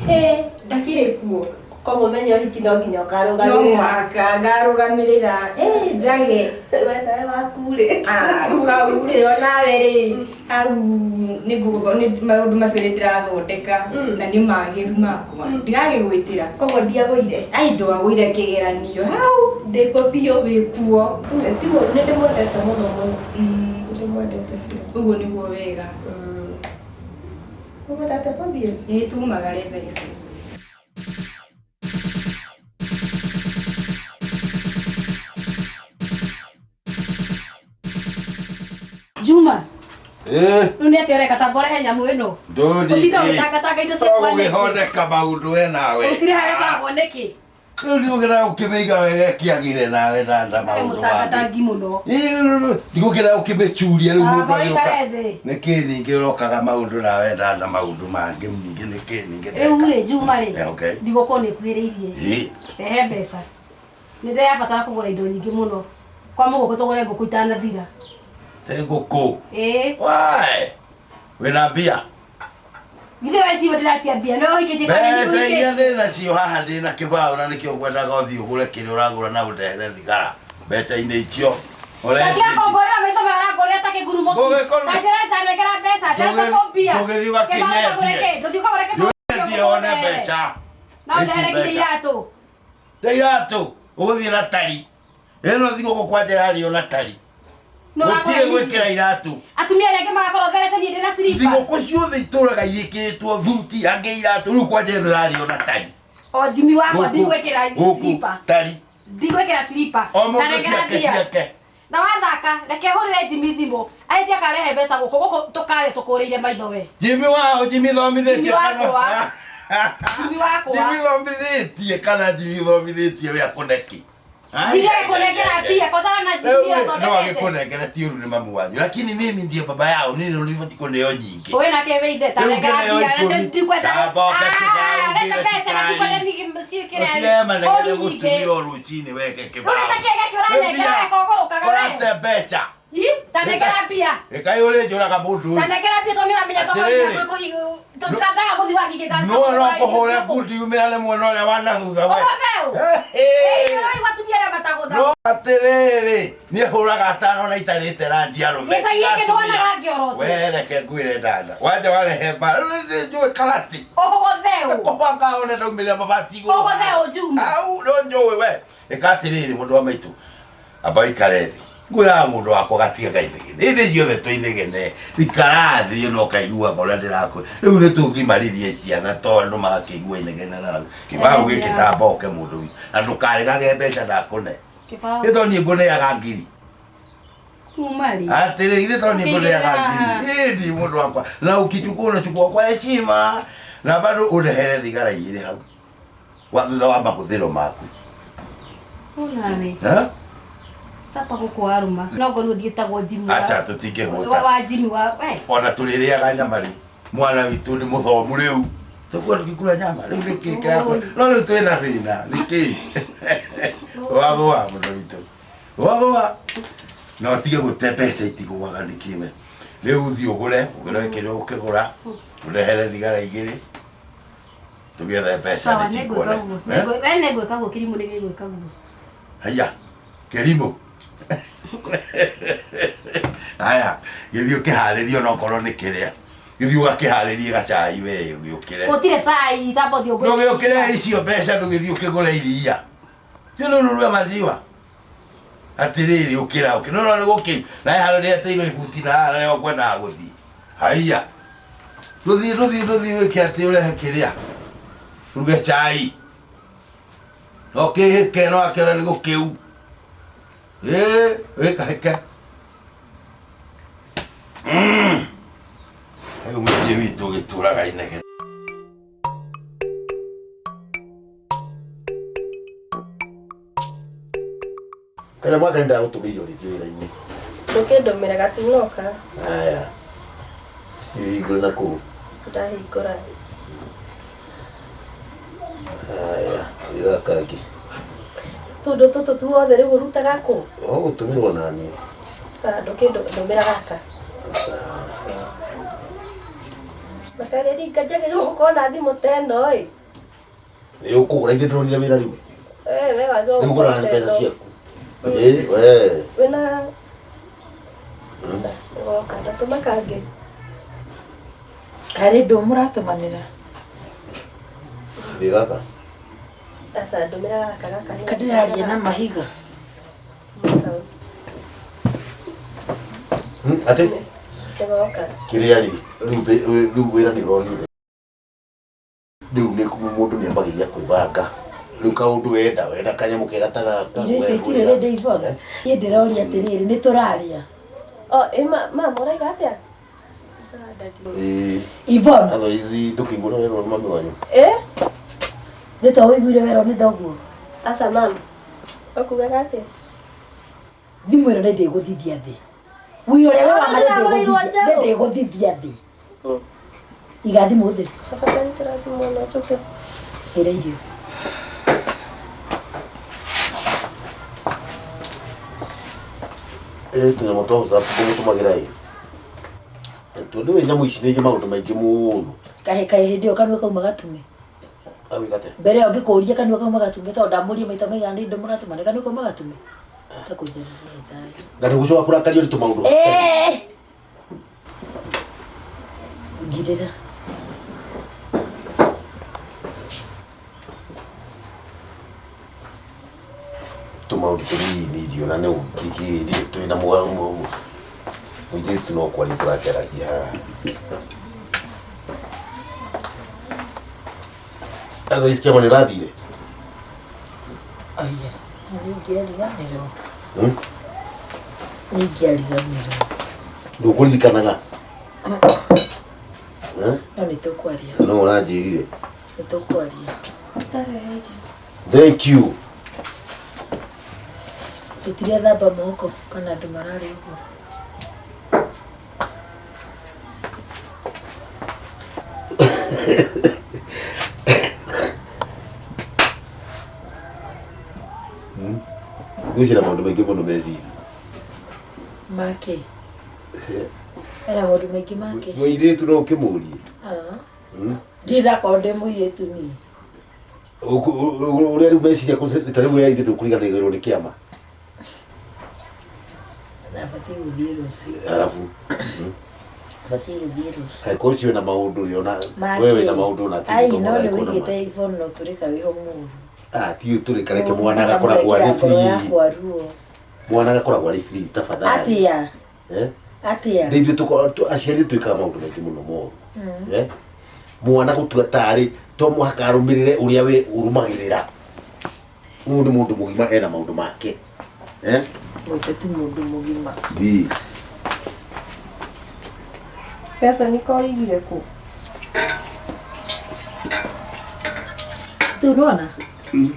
Ndakĩrĩ kuo. Koguo menya ũhiki no nginya ũkarũgamĩrĩra. No mũhaka ngarũgamĩrĩra. Njage. We nawe waku rĩ. Rĩu hau rĩ onawe rĩ hau nĩ maũndũ macio nĩ ndĩrathondeka na nĩ magĩru makwa. Ndigagĩgwĩtĩra. Koguo ndiagũire. Ai ndwagũire kĩgeranio hau. Ndĩkuo biũ. Wĩkuo. Ti mũru nĩ ndĩmwendete mũno mũno. Ndĩmwendete biũ. Ũguo nĩguo wega. Ũkwenda tũthiĩ? Ĩĩ tumagare thaa ici. Juma Eh, rĩu nĩ atĩa ũreka tamba ũrehe nyamũ ĩno ndũthi. Ũtinda ũgĩtangatanga indo ciakwa nĩkĩ? Ũgĩthondeka maũndũ we nawe. Gũtirĩ harĩa ĩkoragwo nĩkĩ Rĩu ndigũkĩra ũkĩmĩiga wega ĩkĩagĩre nawe dada Wĩ maũndũ mangĩ. mũtangatangi mũno Ĩ, rĩu ndigũkĩra ũkĩmĩcuria rĩu mũndũ Baba, agĩũka. ũikare thĩ. Nĩkĩ ningĩ ũrokaga maũndũ nawe dada maũndũ mangĩ ningĩ nĩkĩ ningĩ Rĩu rĩ Juma rĩ Eh, okay. thigũkũ nĩ ĩkuhĩrĩirie Ĩ, rehe mbeca nĩ ndĩrabatara kũgũra indo nyingĩ mũno kwa mũgũkũ tũgũre ngũkũ itanathira te ngũkũ. ĩĩ Why? Wĩna mbia? githĩ we tiwe ndĩratia mbia nĩwe ũhikĩtie kana Mbeca niĩ iria ũhikĩtie ndĩ nacio haha ndĩ na kĩbaũ na nĩkĩo ngwendaga ũthiĩ ũgũre kĩrĩa ũragũra na ũndehere thigara mbeca-inĩ icio. Tatiga kũngũrĩra maitho maya ũrangũrĩra ta kĩgurumo Ngũgĩkorwo- ta njĩra tanengera mbeca ndĩrenda kũmbia Ndũgĩthiĩ ũgakĩnyendie. Kĩbaũ ũkagũre kĩ ndũthiĩ ũkagũre kĩbaũ Ndũgĩthiĩ wone mbeca. na ũndehere Ici nginya mbeca. iratũ Te iratũ ũgũthiĩ na tari. Ĩno thigũkũ kwanja ĩrarĩo na tari. Nĩ ũragũra Gũtirĩ ningĩ. gwĩkĩra iratũ. Atumia arĩa angĩ magakorwo therete niĩ ndĩna silipa Thigũkũ ciothe itũraga igĩkĩrĩtwo thuti angĩ iratũ rĩu kwanja ĩno ĩrarĩo na tari. o Jimmy wakwa Gũkũ- ndigwĩkĩra gũkũ silipa tari. ndigwĩkĩra silipa O mũndũ Tanengera ciake mbia. ciake. Na wathaka reke hũrĩre Jimmy thimũ aĩtie akarehe mbeca gũkũ gũkũ tũkarĩa tũkũrĩire maitho we Jimmy wao Jimmy thomithĩtie Jimmy wakwa. Jimmy wakwa. Jimmy thomithĩtie kana Jimmy thomithĩtie we akũneki. Jimmy agĩkũnengera mbia kotana na Jimmy No athondekete agĩkũnengera ti ũru nĩ mamu wanyu lakini mimi ndiye baba yao nini nilibati kũneo nyingĩ. Ũĩ nake wĩ ithe tanengera Rĩu mbia na ngĩneo ikũmi. ndikwenda Tamba ũke kĩbaũ, Ah, rete ngĩre mbeca na cukari. ndikwenda ningĩ ciĩkĩre Ũtige manengere ũri nyingĩ. mũtumia o rũcinĩ weke Rĩu nĩ ta kĩbaũ. kĩĩ gĩkĩ ũranengera Mbia. weka ũgũrũkaga we Kũrate mbeca. Ih, tanengera mbia Ĩkai ũrĩnjũraga mũndũ ũyũ. tanengera mbia tondũ nĩ ũramenya Atĩrĩrĩ. tũtandaga gũthiĩ wangigĩ No no kũhũra ngundi umĩrane mwena ũrĩa wa na thutha we. Ũraigua atumia arĩa matagũtha No atĩrĩrĩ niĩ hũraga atano na itarĩte ranji arũme. Gĩcagi gĩkĩ ndwonaga ngĩorotwo. We reke ngwĩre dada. Wanja warehe mbara. Rĩu nĩ njũĩ karati. Ũgũtheu. Kũbanga one ndaumĩrĩra mabati igũrũ. Ũgũtheu Juma. Au no njũĩ we. Ĩka atĩrĩrĩ mũndũ wa maitũ. Amba ũikare thĩ. Ngwĩraga mũndũ wakwa gatiga inegene. Hĩndĩ ciothe tũinegene. Ikara thĩ no kaiguaga ũrĩa ndĩrakwĩra. Rĩu nĩ tũgimaririe ciana to andũ magakĩigua inegene na rau. Kĩbaũ gĩkĩ tamba ũke mũndũ witũ. Na ndũkaregage mbeca ndakũne. Kĩbaũ. Nĩ tondũ niĩ ngũneaga ngiri. Kuma rĩ? Atĩrĩ ithe tondũ niĩ ngũneaga Ũkĩigĩrĩra ngiri. Ĩĩ ndi mũndũ wakwa. Na ũkichukua unachukua kwa heshima. Na bado ũrehere thigara igĩrĩ hau. Wa thutha wa mahũthĩro maku. Ũnawe. Eh? Capa gũkũ warũma. No ngorwo ndiĩtagwo Jimmy wa. Aca tũtingĩhũta. Wa Jimmy wa we. Ona tũrĩrĩaga nyama rĩu. Mwana witũ nĩ mũthomu rĩu. Tũkuwa tũgĩkũra nyama rĩu nĩkĩ kĩrakũra. No rĩu twĩna thĩna nĩkĩ? Wagũa mũndũ witũ. Wagũa. Na ũtige gũte mbeca itigũaga nĩkĩ we. Rĩu ũthiĩ ũgũre, ũgũre kĩrĩa ũkĩgũra, ũrehere thigara igĩrĩ. Tũgĩethe mbeca Sawa nĩ nĩngwĩka cikuone. guo. Eh? We nĩngwĩka guo kĩrimũ nĩgĩgwĩka guo. Haya, kĩrimũ. Haya, gĩthiĩ ũkĩharĩrie onokorwo nĩ kĩrĩa. Gĩthiĩ ũgakĩharĩrie gacai we ũgĩũkĩre. Gũtirĩ cai tamba ũthiĩ ũgũre. Ndũgĩũkĩre icio mbeca ndũgĩthiĩ ũkĩgũre iria. Ti nũnũrue maziwa. Atĩrĩrĩ ũkĩra ũkĩra. No no nĩ gũkĩ. Na he handũ ndĩateirwo ibuti na haha nĩho ngwendaga gũthiĩ. Haiya. Ndũthiĩ ndũthiĩ ndũthiĩ wĩke atĩ ũrehe kĩrĩa. Ũruge cai. No kĩhĩke no akĩona nĩ gũkĩu. Ĩĩ, wĩkahĩke. Rĩu mũciĩ witũ ũgĩtũraga inegene. Kanyamũ gaka nĩndagũtũmĩire rĩngĩ wĩra-inĩ. Ndũkĩndũmĩra gatinoka Aya. Hingũre na kũu. ndahingũra. Aya, thiĩ gaka kangĩ. Tũndũ tũtũ tuothe rĩu ũrutaga kũ? Ũgũtũmĩrwo naniĩ. Ta ndũkĩndũmĩra gaka. Na karĩ ringa njagĩrĩirwo gũkorwo na thimũ ta ĩno ĩ. Nĩ ũkũgũra ithe ndĩronire wĩra rĩu. Eh, we wagĩrĩirwo Nĩ gũkorwo ũgũraga na ta mbeca ĩno. ciaku. Ĩĩ, we. Wĩna woka ndatũma kangĩ. Karĩ ndũ mũratũmanĩra Thiĩ gaka. Aca ndũmĩra gaka gaka. nĩ- Kandĩraria na mahiga Atĩ Nĩgoka. kĩrĩa rĩ, rĩu wĩra nĩ ũronire. Rĩu nĩ mũndũ nĩ ambagĩrĩria kwĩbanga. Rĩu kaũndũ wenda, wenda kanyamũ kega ta gaka. Irio icio itirĩ rĩndĩ Ivona. Niĩ ndĩroria atĩrĩrĩ, nĩ tũraria. O, ĩ ma mũraiga atĩa? Sawa, daddy. Ĩĩ. Yvonne. Thaa ici ndũkĩigua ũrĩa werwo nĩ mami wanyu. Ĩ? Nĩ to ũiguire werwo nĩ thoguo. Aca mam. Ũkugaga atĩa? Thimũ ĩno nĩ ndĩgũthithia thĩ. Wĩ ũrĩa we wa ma nĩ Ndĩragũrĩirwo ndĩgũthithia- njerũ. nĩ ndĩgũthithia thĩ. Iga thimũ thĩ. Baba ndanyitĩra thimũ na njũke. Ĩra irio. Ĩ tũnyamũ twa WhatsApp ũgũtũmagĩra ĩ. Tondũ wĩ nyamũ ici nĩ maũndũ maingĩ mũno. Kaĩ kaĩ hĩndĩ ĩyo kanua kauma gatume. Awĩka atĩa? Mbere ĩyo ngĩkũria kanua kauma gatume tondũ ndamũria maita maigana nĩ ndũmũratũma nĩ kanua kauma gatume. Takũnjarĩria thayũ. Na ndũgũcoka kũrakario nĩ tũmaũndũ. Eh! Ngirĩra. Tũmaũndũ tũnini irio na nĩ ũngĩkĩria twĩna mũirĩtu no kwaria tũrakĩaragia haha. Thaa ici kĩama nĩ ũrathire? Aya. Nĩingĩariganĩrwo. Hmm? Nĩingĩariganĩrwo. Ndũkũririkanaga? Eh? No nĩ tũkwaria. No ũranjĩrire. Nĩ tũkwaria. Thank you. Tũtirethamba moko kana andũ mararĩa ũguo. Ngwĩciria maũndũ maingĩ mũno meciria. Make. Ena maũndũ maingĩ make. Mũirĩtu no ũkĩmũrie. Ah. Hmm? Ndirakorwo ndĩ mũirĩtu niĩ. Ũrĩa rĩu meciria ta rĩu we ithe ndũkũriganĩrwo nĩ kĩama. Nabatiĩ gũthiĩ rũciũ. Arabu. Batiĩ gũthiĩ rũciũ. Angĩkorwo ũcio wĩna maũndũ rĩ ona we wĩna maũndũ ona Ai no nĩ wĩigĩte Yvonne no tũrĩka wĩho mũru. Ah, ti ũtũrĩka reke mwana agakoragwo arĩ Ngoro free. yakwa ruo. Mwana agakoragwo arĩ free tafadhali. Atĩa? Eh? Atĩa? Nĩ ithuĩ aciari twĩkaga maũndũ maingĩ mũno moru. Eh? Mwana gũtua tarĩ to mũhaka arũmĩrĩre ũrĩa we ũrũmagĩrĩra. Ũyũ nĩ mũndũ mũgima ena maũndũ make. Eh? Mũite ti mũndũ mũgima. Ii. Mbeca nĩ koigire kũ? Rĩu nĩwona?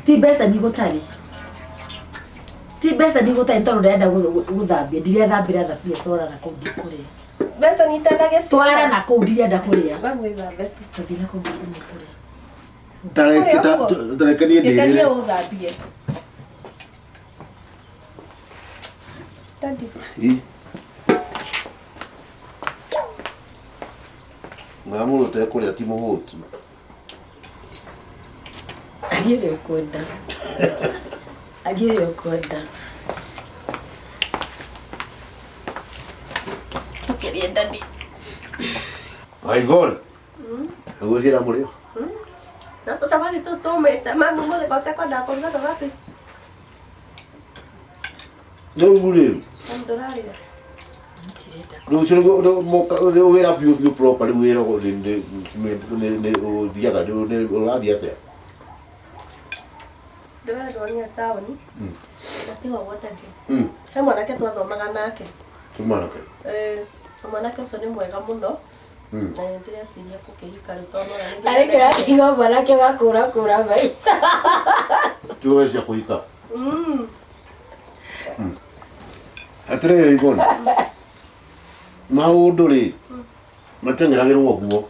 Ti mbeca nigũtarĩ. Ti mbeca nigũtarĩ tondũ ndĩrenda gũthambia. Ndirethambĩra thaburia twara na kũu ndikũrĩa. Mbeca nitendagia Twara na kũu ndirenda kũrĩa. Wamwĩthambe. Tũthiĩ na kũu ndikũrĩa. Tareke tareke niĩ Gĩkenie ndĩrĩre. ũthambie. Daddy. Ii. Mwega mũndũ ũtekũrĩa ti mũhũtu. Aria ũrĩa ũkwenda. Aria ũrĩa ũkwenda. Tũkĩrie daddy. Wa Yvonne. Ũgwĩciria mũrĩo? Na tũcabaci tũu tũmĩte mamu mũthĩka ũtekwendaga kũruga cabaci. Rĩu rĩ, Ndũrarĩa. rũciũ nĩ wĩra biũ biũ proper rĩu wĩra nĩ ũthiaga nĩ ũrathiĩ atĩa? Ndĩrerwo nĩ a taũni. Na tiga ũguo daddy. Mm. He mwanake twathomaga nake. Ti mwanake. Eh, na mwanake ũcio nĩ mwega mũno. Mm. Na nĩ ndĩreciria gũkĩhika rĩu tondũ nĩwona nĩ Arĩ kĩrakiuga mwanake wa kũra kũra maitho. Ti ũrecia kũhika. Mm. Atĩrĩrĩ Yvonne. Maũndũ rĩ mateng'eragĩrwo ũguo.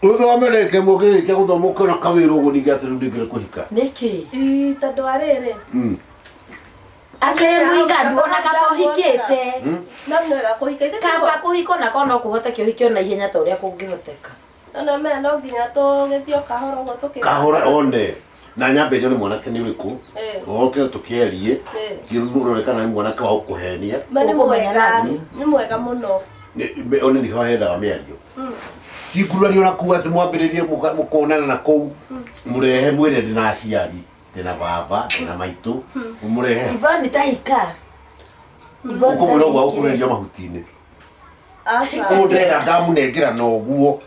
Ũthome rĩke mũngĩrĩkia gũthoma ũkĩona kawĩra ũguo ningĩ atĩ rĩu nĩngĩrĩ kũhika. Nĩkĩ? Ii, tondũ wa rĩrĩ. Akĩrĩ mũiganu ona kaba ũhikĩte. No nĩ wega kũhika ithe Kaba kũhika ona korwo no kũhoteke ũhike ona ihenya ta ũrĩa kũngĩhoteka. No mea no nginya tũgĩthiĩ o kahora ũguo tũkĩ Kahora one na nyambe nyone mwanake nĩ ũrĩkũ. Eh. Oke tũkĩarie. Eh. Ngĩrore kana nĩ mwanake wa gũkũhenia. Ma nĩ mwega, nĩ mwega mũno. One nĩho hendaga mĩario. Cikurario na kuu atĩ mwambĩrĩrie mũkonana na kũu mũrehe mwĩre ndĩna aciari ndĩna baba ndĩna maitũ mũrehe Yvonne tahika. Yvonne ũkũmwĩra ũguo tahikire. agũkũreria mahuti-inĩ Aca. ũũ ndĩrenda ngamũnengera na ũguo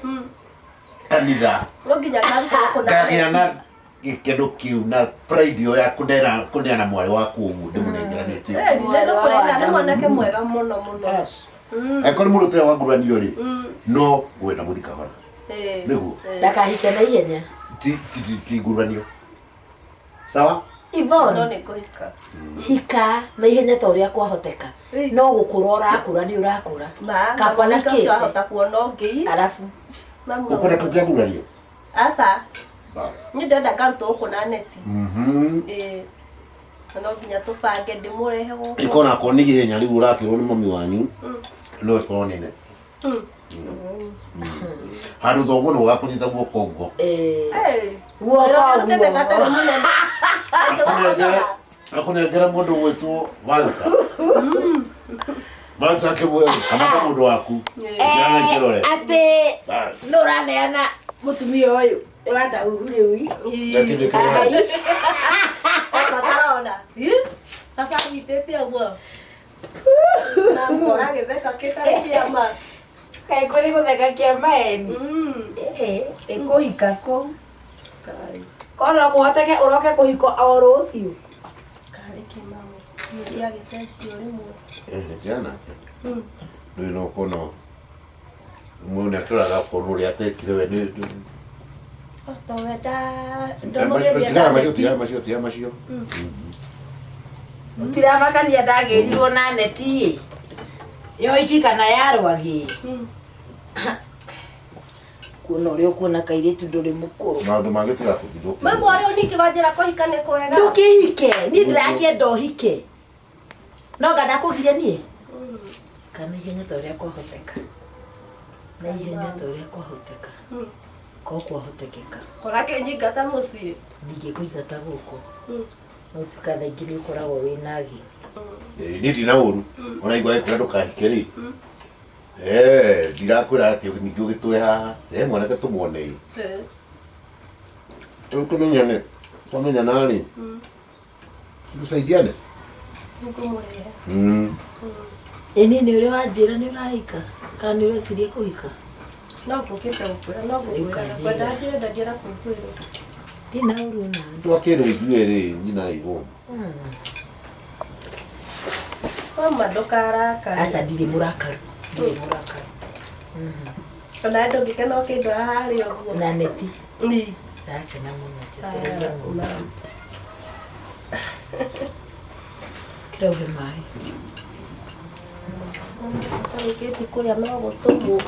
kanitha No nginya ngaruta gũkũ na ngagĩa na gĩkeno kĩu na pride ĩyo ya kũneana mwarĩ waku ũguo ndĩmũnengera Ũguranĩtie. Nĩ nĩ mwanake mwega mũno mũno. Angĩkorwo nĩ mũndũ ũtarĩ wa nguranio rĩ, no ngwenda mũthi kahora. Nĩguo. Ndakahike na ihenya. Ti nguranio. Sawa? Yvonne. No nĩ ngũhika. Hika na ihenya ta ũrĩa kwahoteka. No gũkũra ũrakũra nĩ ũrakũra. Ma, Kaba na ũcio kĩte. ahota kuona ũngĩ. Arabu. Mamu. Ũkwenda kũgĩa nguranio? Aca. Niĩ ndĩrenda ngarutwo gũkũ na neti. Ĩĩ. Na no nginya tũbange ndĩmũrehe gũkũ. Ĩkorwo nakorwo nĩ ihenya rĩu ũrakĩrwo nĩ mami wanyu, no ĩkorwo nĩ neti. Handũ thoguo nĩ ũgakũnyita guoko ũguo. Guoko Wĩra ũguo. gatarĩ mũnene. Akũnengera mũndũ ũgwĩtwo Walter. Walter akĩmwĩra kamata mũndũ waku. Ciana ikĩrore. Atĩ Bas. nĩ ũraneana mũtumia ũyũ ũrandahuhu rĩu. Gakĩndũ kĩrĩa. Otatarona. Baba anyitĩte ũguo. Na ngora gĩtheka kĩtarĩ kĩama. Kaĩ kũrĩ gũtheka kĩa maeni. Ĩkũhika kũu. Korwo no kũhoteke ũroke kũhika o rũciũ. Karĩ kĩmamu. Nĩ agĩcenjio rĩmwe. Tigana nake. Rĩu no kono mũndũ nĩ akĩroraga kuona ũrĩa atekire we nĩ Otowe tigana macio, tigana macio, tigana macio. Gũtiramakania ndagĩrirwo na neti ĩ. Yoiki kana ya rwagĩ. Kuona ũrĩa ũkuona kairĩtu ndũrĩ mũkũrũ. Maũndũ mangĩ tiga kũthithũkia. Mamu arĩ ũningĩ wanjĩra kũhika nĩ kwega. Ndũkĩhike, niĩ ndĩrakĩenda ũhike. No nga ndakũgiria niĩ? Kana ihenya ta ũrĩa kwahoteka. Na ihenya ta ũrĩa kwahoteka. Korwo kwahotekeka. Kora kĩnyingata mũciĩ. Ndingĩkũingata gũkũ. No tuĩka thaa ingĩ nĩ ũkoragwo wĩ nagi. Niĩ ndina ũru ona igua gĩkwĩra ndũkahike rĩ, ndirakwĩra atĩ ningĩ ũgĩtũre haha. Mwanake tũmuone ĩ, rĩu tũmenyane, twamenyana rĩ, tusaidiane. Ngũmũrehe. Ĩ niĩ nĩ ũrĩa wanjĩra nĩ ũrahika kana nĩ ũreciria kũhika? No ngũkĩte gũkwĩra, no ngũkwĩra. Ũkanjĩra. Kwenda njĩra ndienda kũkwĩra. Ndina ũru na. Twakĩrwo ithuĩ rĩ, nyina Yvonne. Mama ndũkarakare. Aca ndirĩ mũrakaru. Ndirĩ mũrakaru. Ona ndũngĩkena ũkĩndwara harĩa ũguo. Na neti. Ni. Ndakena mũno njetereire mũno. Kĩrauhe maĩ. Tarĩkĩtie kũrĩa no gũtũmwo.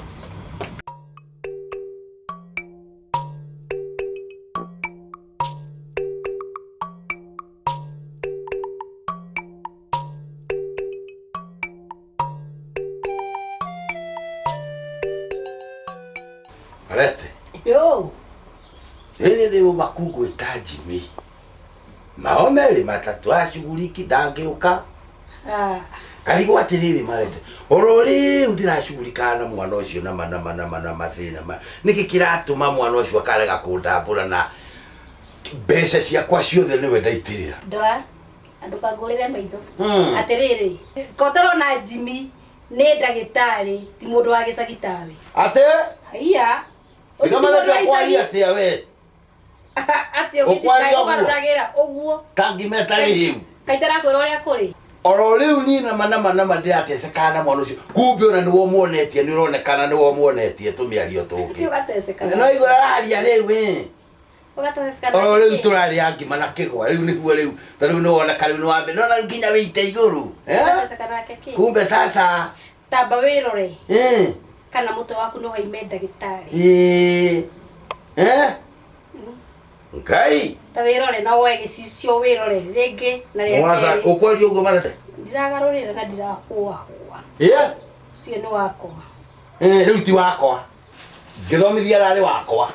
Arete. Yo. Rĩrĩ rĩ ũmaku ngwĩta Jimmy. Mao merĩ matatũ acuguriki ndangĩũka. Karigwo atĩrĩrĩ marete. Oro rĩu ndĩracugurikana na mwana ũcio na mana mana mana mathĩna ma. Nĩkĩ kĩratũma mwana ũcio akarega kũndambũra na mbeca ciakwa ciothe nĩwe ndaitĩrĩra. Ndora ndũkangũrĩre maitho. Atĩrĩrĩ, kotarona Jimmy nĩ ndagĩtarĩ ti mũndũ wa gĩcagi tawe. Atĩ? Haiya. Ũcio ti Ũcio mũndũ wa kwaria icagi. atĩa we? Atĩ Ũkwaria ũguo? ũgĩtigarũragĩra ũguo. Kangimeta rĩu. Kaitarakwĩra ũrĩa kũrĩ. Oro rĩu niĩ nama nama nama ndĩratecekana na mwana ũcio. Kumbe ona nĩwe ũmuonetie, nĩ ũronekana nĩwe ũmuonetie tũmĩario Ti tũngĩ. ũgatecekana. No igũrũ araria rĩu ĩ. Ũgatecekana. Oro rĩu tũrarĩa ngima na kĩgwa rĩu nĩguo rĩu ta rĩu nĩwoneka rĩu nĩwambe nĩwona rĩu nginya wĩite igũrũ. Eh? Ũgatecekana nake kĩ? Kumbe sasa. Tamba wĩrore. Kana mũtwe waku no waime ndagĩtarĩ. Ĩĩ. Eh? Ngai. Ta wĩrore na woe gĩcicio wĩrore rĩngĩ na rĩa Mwatha kerĩ. ũkwaria ũguo marete. Ndiragarũrĩra na ndirahũahũa. Ĩĩ. Ũcio nĩ wakwa. Rĩu ti wakwa. Ngĩthomithia ararĩ wakwa.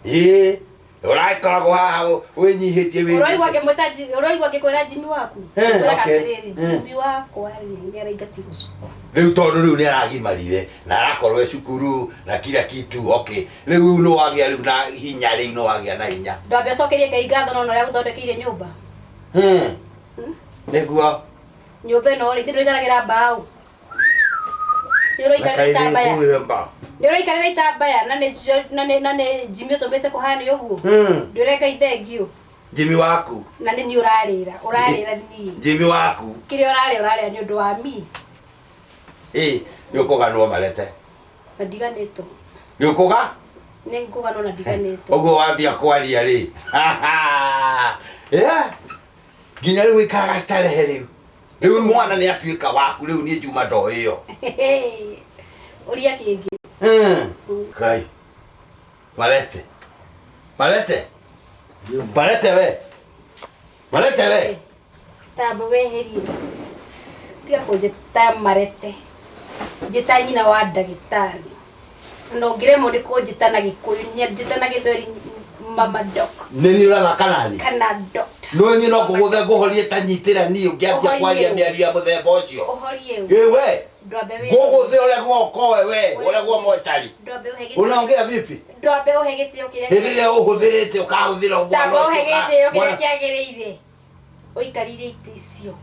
Ĩĩ. Ũrakoragwo haha wĩnyihĩtie Ũraigua wĩnyihĩtie. ngĩmwĩta ũraigua ngĩkwĩra Jimmy waku? Ngĩkwĩraga atĩrĩrĩ, Jimmy wakwa rĩ nĩ araingatirwo cukuru. Rĩu tondũ rĩu nĩ aragimarire na arakorwo e cukuru na kila kitu, okay. Rĩu nĩ wagĩa rĩu na hinya, rĩu nĩ wagĩa na hinya. Ndwambe ũcokerie Ngai ngatho no ũrĩa agũthondekeire nyũmba. Nĩguo. Nyũmba ĩno rĩ, ndũikaragĩra mbaũ. Nĩ ũraikarĩra itambaya. Nĩ ũraikarĩra itambaya na nĩ na nĩ Jimmy ũtũmĩte kũhane ũguo. Ndwĩre Ngai thengiũ. Jimmy waku. Na nĩ niĩ ũrarĩra, ũrarĩra niĩ. Jimmy waku. Kĩrĩa ũrarĩa ũrarĩa nĩ ũndũ wa mi. Ĩ, nĩ ũkũganwo Marete. Na ndiganĩtwo. Nĩ ũkũga? Nĩ ngũganwo na ndiganĩtwo. Ũguo wambia kwaria rĩ. Yeah. Nginya rĩu wĩikaraga starehe rĩu. Rĩu mwana nĩ atuĩka waku rĩu niĩ Juma ndo ĩyo. Ũria kĩngĩ. Kai. Marete. Marete. Marete we. Marete we. Tamba weherie. Tiga kũnjĩta Marete. Njĩta nyina wa ndagĩtarĩ. Na ũngĩremwo nĩ kũnjĩta na Gĩkũyũ, njĩta na Gĩthweri mama doc. Nĩ niĩ ũrathaka nani? Kana doctor. No niĩ no ngũgũthe ngũhorie ta nyitĩra niĩ ũngĩambia kwaria mĩario ya mũthemba ũcio. Ũhorie ũ. Ĩ we. Ndwambe wĩ. Ngũgũthe ũregwo ũkoe we, ũregwo mochari. Ndwambe ũhe gĩtĩo. Unaongea vipi? Ndwambe ũhe gĩtĩo kĩrĩa. Hĩndĩ ĩrĩa ũhũthĩrĩte ũkahũthĩra ũguo. Tamba ũhe gĩtĩo kĩrĩa kĩagĩrĩire. Ũikarire itĩ icio.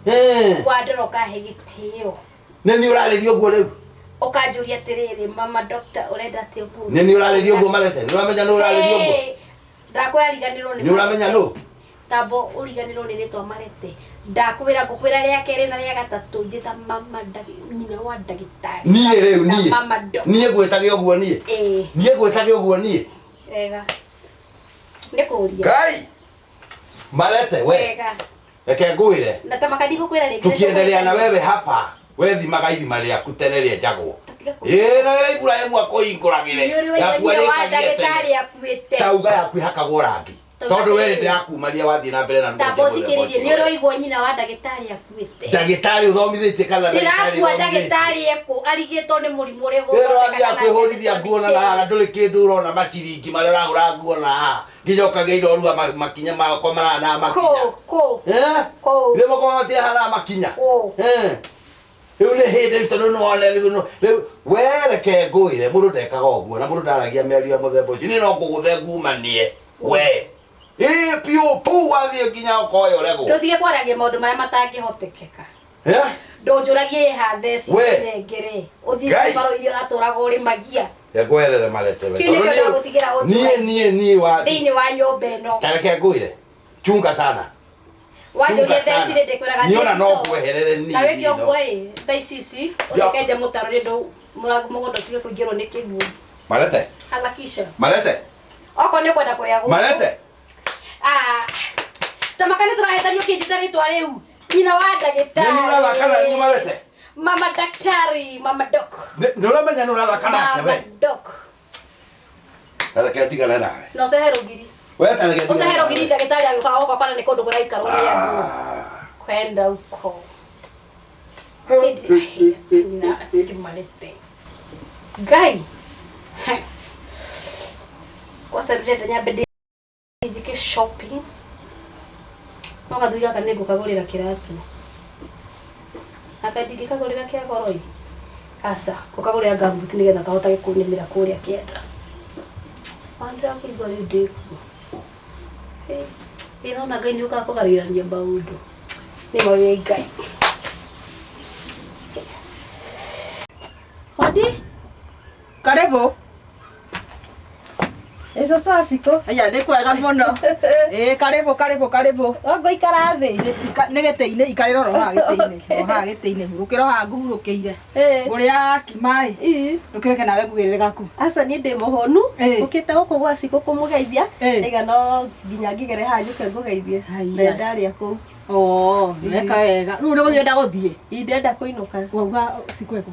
Wandora ũkahe gĩtĩo. Nĩ niĩ ũrarĩria ũguo rĩu. Ũkanjũria atĩrĩrĩ, mama doctor ũrenda atĩa ũguo? Nĩ niĩ ũrarĩria ũguo Marete? Nĩ ũramenya nũ ũrarĩria ũguo? Ndakwĩra riganĩrwo nĩ. Nĩ ũramenya nũ? Tambo ũriganĩrwo nĩ rĩtwa Marete. Ndakwĩra ngũkwĩra rĩa kerĩ na rĩa gatatũ njĩta mama nyina wa ndagĩtarĩ. Niĩ rĩu niĩ. Mama doc. Niĩ ngwĩtage ũguo niĩ. Ĩĩ. Niĩ ngwĩtage ũguo niĩ. Wega. Nĩ kũũria. Ngai. Marete we. Wega. Reke ngwĩre. Na ta makandi ngũkwĩra rĩngĩ. Tukiendelea na wewe hapa, we thimaga irima rĩaku tene rĩenjagwo. Ĩ na wĩra Ibrahimu akũhingũragĩre. Nĩ ũrĩ waigua nyina wa ndagĩtarĩ akuĩte. Tauga yaku ĩhakagwo rangi. Tondũ we ndĩrakumaria wathiĩ na mbere na Tamba ũthikĩrĩrie, nĩ ũraigua nyina wa ndagĩtarĩ akuĩte. Ndagĩtarĩ ũthomithĩtie kana ndagĩtarĩ Ndĩrakua ndagĩtarĩ ekũ arigĩtwo nĩ mũrimũ ũrĩa Wĩra wathiaga kwĩhũrithia nguo na haha ndũrĩ kĩndũ ũrona maciringi marĩa ũragũra nguo na haha nginya ũkagĩa irorua makinya makwa marahana makinya. Kũ? Kũ? Rĩu makwa matirahana makinya. Rĩu nĩ hĩndĩ rĩu tondũ nĩwona rĩu rĩu we reke ngwĩre mũndũ ndekaga ũguo na mũndũ ndaragia mĩario ya mũthemba ũcio. Niĩ no ngũgũthe ngumanie we. Ĩ piũ pu wathiĩ nginya ũkoya ũregwo. Ndũtige kwaragia maũndũ marĩa matangĩhotekeka. Ndũnjũragie ĩha theci nengere. Ũthiĩ cibaro iria ũratũraga ũrĩmagia. Ngwerere Marete we. Kĩu nĩkĩo ndagũtigĩra Niĩ niĩ niĩ wa thĩinĩ wa nyũmba ĩno. Ta reke ngwĩre. Chunga sana. Wanjũria thaa ici rĩ ndĩkwĩraga Niĩ ona no ngweherere niĩ. Na wĩke ũguo ĩ thaa ici ici ũthiĩ mũtaro nĩ ũndũ mũgũnda ũtige kũingĩrwo nĩ kĩguũ. Marete. Harakisha. Marete. Okorwo nĩ ũkwenda kũrĩa gũkũ. Marete. Ah. Tamaka nĩ tũrahĩtania ũkĩnjĩta rĩtwa rĩu. Nyina wa ndagĩtarĩ. Nĩ ũrathaka na niĩ Marete. Mama daktari, mama doc. Nĩ ũramenya nĩ ũrathaka nake we. Mama doc. Reke ndigane nawe. Na ũcehe rũgiri. We ta reke ndigane. Ũcehe rũgiri ndagĩtarĩ agĩũka gũka kwana nĩ kũndũ kũraikarwo nĩ andũ. Kwenda uko. Na Marete. Ngai. Kwanza ndĩrenda nyambe njĩke shopping. No gathuri gaka nĩ ngũkagũrĩra kĩratũ. Aka ndingĩkagũrĩra kĩa goro ĩ. Aca, ngũkagũrĩra ngambuti nĩgetha kahotage kũnĩmĩra kũrĩa kĩenda. Wandĩra kũigua rĩu ndĩkuo. Ĩ nona Ngai nĩ ũkaga kũgarũrania maũndũ. Nĩ ma wĩ Ngai. Hodi. Karibu. Ĩco Cikũ. Aya nĩ kwega mũno. Ĩ karibu karibu karibu. Ngũikara thĩ. Nĩ gĩtĩ-inĩ ikarĩra oro haha gĩtĩ-inĩ. O haha gĩtĩ-inĩ hurũkĩra haha ngũhurũkĩire. Ngũrĩa kima ĩ. Ndũkĩreke nawe ngugĩrĩre gaku. Aca niĩ ndĩ mũhũnu. Ũkĩte gũkũ gwa Cikũ kũmũgeithia. Ndaiga no nginya ngĩgere haha njũke ngũgeithie. Na ndarĩa kũu. Oo, weka wega. Rĩu nĩ gũthiĩ ũrenda gũthiĩ? Ĩ ndĩrenda kũinũka. Wauga Cikũ ekũ?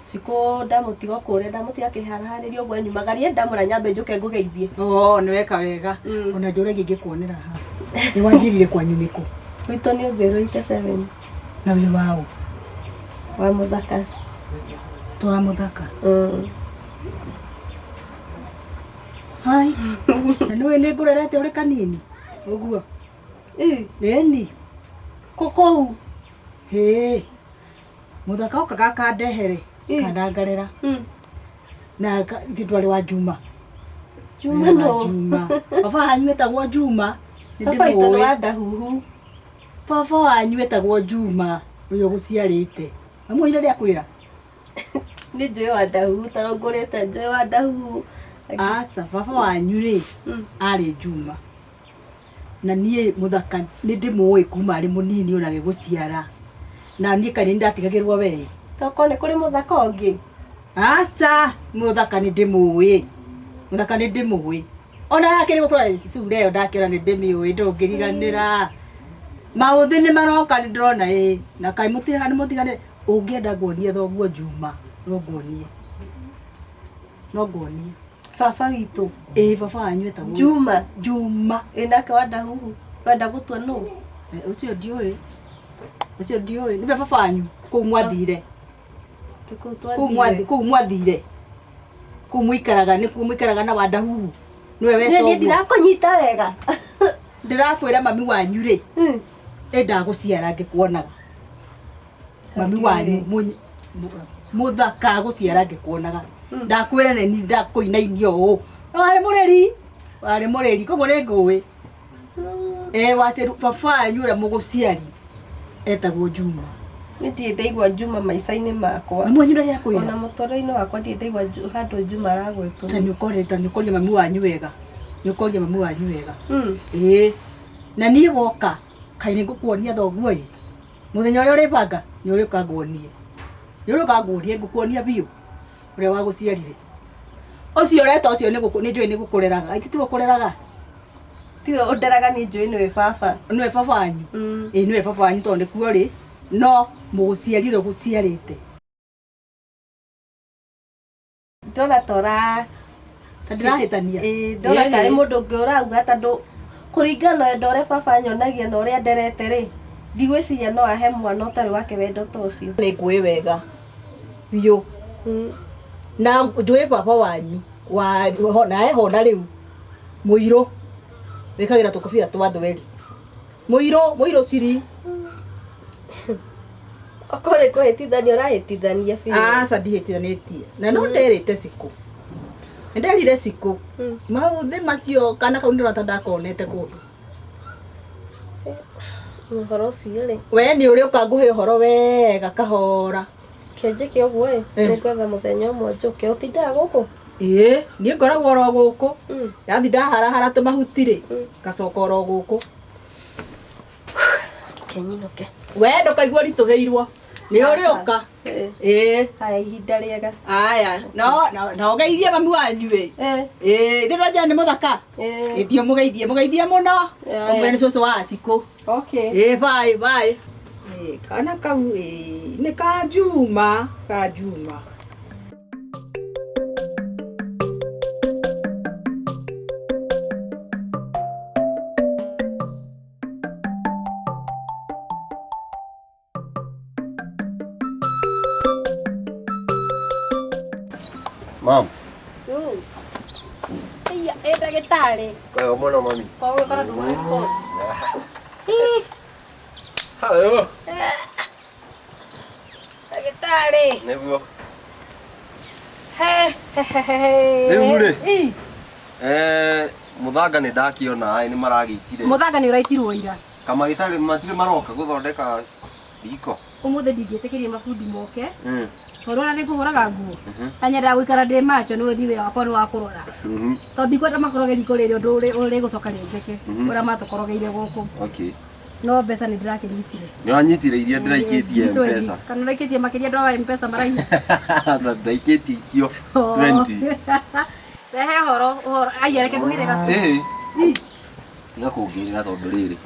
Cikũ ndamũtiga kũrĩa ndamũtiga akĩharĩria ũguo nyumagarie ndamũra nyambe njũke ngũgeithie. Oo, nĩ weka wega. Ona njũragia ingĩkuonera haha. Nĩ wanjĩrire kwanyu nĩkũ? Gwitũ nĩ Ũthĩrũite 7. Na wĩ waũ? Wa Mũthaka. Twa Mũthaka? Hai. Na nĩũĩ nĩ ngũrerete ũrĩ kanini? Ũguo? Ĩni. Kũu? Hĩ. Mũthaka okaga akandehere. Kana ngarera. Na ithuĩ twarĩ wa Juma. Juma no. Juma. Baba wanyu etagwo Juma. Baba witũ nĩ wa Ndahuhu. Baba wanyu etagwo Juma ũrĩa ũgũciarĩte. Wamwĩrire rĩa kwĩra? Nĩ njũĩ wa Ndahuhu ta rũngũrĩte njũĩ wa Ndahuhu. Aca, baba wanyu rĩ arĩ Juma. Na niĩ mũthaka nĩ ndĩmũĩ kuma arĩ mũnini ona gĩgũciara. Na niĩ kaĩ nĩ ndatigagĩrwo we. Toko nĩ kũrĩ mũthaka ũngĩ. Aca, mũthaka nĩ ndĩmũĩ. Mũthaka nĩ ndĩmũĩ. Ona akĩrĩ gũkũra cura ĩyo ndakĩona nĩ ndĩmĩũĩ ndũngĩriganĩra. Maũthĩ nĩ maroka nĩ ndĩrona ĩ na kaĩ mũtirĩ mũtigane ũngĩenda nguonie thoguo Juma no nguonie. No nguonie. Baba witũ. Ĩ baba wanyu etagwo Juma. Juma. Ĩ nake wanda huhu. Wenda gũtua nũ? Ũcio ndiũĩ. Ũcio ndiũĩ. Nĩwe baba wanyu kũu mwathire. Kũu mwathire. Kũu mũikaraga nĩkuo mũikaraga na wanda huhu. Nĩwe wetwo ũguo. Niĩ ndirakũnyita wega. Ndĩrakwĩra mami wanyu rĩ. Ĩ ndagũciara ngĩkuonaga. Mami wanyu mũthaka gũciara ngĩkuonaga. Ndakwĩra nĩ niĩ ndakũinainia ũũ. Warĩ mũreri. Warĩ mũreri koguo nĩ ngũĩ. Ĩ waceru baba wanyu ũrĩa mũgũciari etagwo Juma. Nĩ ndirĩ ndaigua Juma maica-inĩ makwa. Mami wanyu ndarĩ akwĩra? Ona mũtũrĩre-inĩ wakwa ndirĩ ndaigua handũ Juma aragwetwo. Ta nĩ ũkoria mami wanyu wega. Nĩ ũkoria mami wanyu wega. Ĩĩ. Na niĩ woka kaĩ nĩ ngũkuonia thoguo ĩ. Mũthenya ũrĩa ũrĩbanga nĩ ũrĩũka nguonie. Nĩ ũrĩũka nguonie ngũkuonia biũ ũrĩa wagũciarire. Ũcio ũreta ũcio nĩ njũĩ nĩ gũkũreraga. Aingĩ ti gũkũreraga. Tiwe ũnderaga nĩ njũĩ nĩwe baba. Nĩwe baba wanyu. Ĩĩ nĩwe baba wanyu tondũ nĩkuo rĩ no mũgũciari ũrĩa ũgũciarĩte. Ndona tora ta ndĩrahĩtania. Ĩĩ ndona tarĩ mũndũ ũngĩ ũrauga tondũ kũringana na wendo ũrĩa baba anyonagia na ũrĩa nderete rĩ ndigwĩciria no ahe mwana ũtarĩ wake wendo ta ũcio. Nĩ ngũĩ wega biũ. Na njũĩ baba wanyu wa na ehona rĩu mũirũ wĩkagĩra tũkobia twa thweri. Mũirũ mũirũ ciri. Okorwo nĩ kũhĩtithania ũrahĩtithania biũ. Aca ndihĩtithanĩtie. Na no nderĩte Cikũ. Nĩ nderire Cikũ. Maũthĩ macio kana kau ndĩrona ta ndakonete kũndũ. Ũhoro ũcio rĩ. We nĩ ũrĩũka ngũhe ũhoro wega kahora. Kĩanjĩke ũguo ĩ, nĩngwetha mũthenya ũmwe njũke. Ũtindaga gũkũ? Ĩĩ, niĩ ngoragwo oro gũkũ. Ndathi ndaharahara tũmahuti rĩ, ngacoka oro gũkũ. Kenyinũke. We ndũkaigua ũritũhĩirwo. Nĩ ũrĩũka. Ĩĩ. Haya ihinda rĩega. Aya, no na ũgeithie mami wanyu ĩ. Ĩĩ, ithe ndwanja nĩ mũthaka. Ĩĩ thiĩ mũgeithie, mũgeithie mũno. Ũmwĩre nĩ cũcũ wa Cikũ. Okay. Ĩĩ, bye bye. Ĩĩ, kana kau ĩ nĩ ka Juma, ka Juma. Mam. Iya, ndagĩtarĩ. Wega mũno mami. Koguo ũkorwo ndũgũrĩkwo. Hello. Ndagĩtarĩ. Nĩguo. Rĩu rĩ. Mũthanga nĩ ndakiona nĩ maragĩitire. Mũthanga nĩ ũraitirwo ira. Kamagĩtarĩ matirĩ maroka gũthondeka riko. Ũmũthĩ ndingĩtĩkĩria mabundi moke. Tondũ ona nĩ ngũhũraga nguo. Na nyendaga gũikara ndĩ macho nĩ ũĩ wĩra wakwa nĩ wa kũrora. Tondũ ndikwenda makoroge riko rĩrĩ ũndũ rĩgũcoka rĩenjeke. Ũrĩa matũkorogeire gũkũ. Okay. No mbeca nĩ ndĩrakĩnyitire. Nĩ wanyitire iria ndĩraikĩtie M-Pesa. Kana ũraikĩtie makĩria andũ a M-Pesa maraiya. Aca ndaikĩtie icio 20. Rehe ũhoro ũhoro aiya reke ngũgĩre gacuku. Ĩĩ. Tiga kũngĩrĩra tondũ rĩrĩ.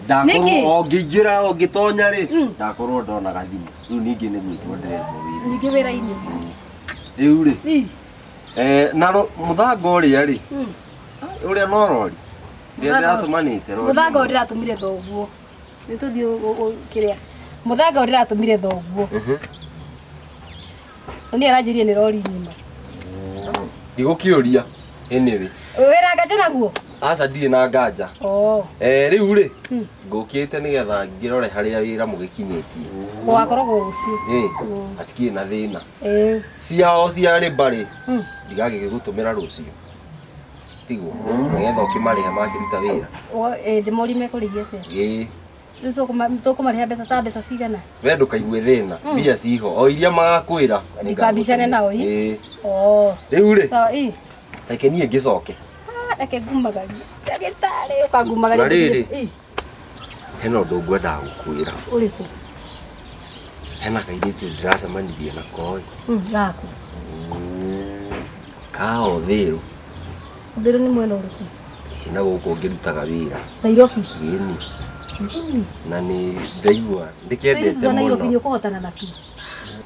Ndakorwo o ngĩingĩra o ngĩtonya rĩ ndakorwo ndonaga thimũ. Rĩu ningĩ nĩ gwĩtwo ndĩretwo wĩra. Ningĩ wĩra-inĩ. Rĩu rĩ. Na mũthanga ũrĩa rĩ. Ũrĩa no rori. Iria ndĩratũmanĩte rori. Mũthanga ũrĩa ndĩratũmire thoguo. Nĩ tũthiĩ kĩrĩa. Mũthanga ũrĩa ndĩratũmire thoguo. Nĩ aranjĩrire nĩ rori ng'ima. Ndigũkĩũria. Anyway. Wĩra nganja naguo? Aca ndirĩ na nganja. Rĩu rĩ ngũkĩte nĩgetha ngĩrore harĩa wĩra mũgĩkinyĩtie. Wakoragwo rũciũ. Ĩĩ, hatikĩrĩ na thĩna. Ciao cia rĩmba rĩ ndigagĩgũtũmĩra rũciũ. Tiguo nĩgetha ũkĩmarĩha makĩruta wĩra. Ndĩmorie mekũrĩhia atĩa? Ĩĩ. Rĩu tũkũmarĩha mbeca ta mbeca cigana? We ndũkaigue thĩna, mbia ciho o iria magakwĩra. Ndikambicane nao ĩ. Rĩu rĩ reke niĩ ngĩcoke. Reke ngumagarie. Ndagĩtarĩ ũkangumagaria. Na rĩrĩ. Ĩ, Hena ũndũ ngwendaga gũkwĩra. Ũrĩkũ? Hena kairĩtu ndĩracemanirie nako ĩ. Gaku. Ka Ũthĩrũ. Ũthĩrũ nĩ mwena ũrĩkũ? Na gũkũ ngĩrutaga wĩra. Nairobi. Ĩni. Jimmy. Na nĩ ndaigua ndĩkendete Tũirĩtu twa Nairobi mũno. nĩ ũkũhotana natuo.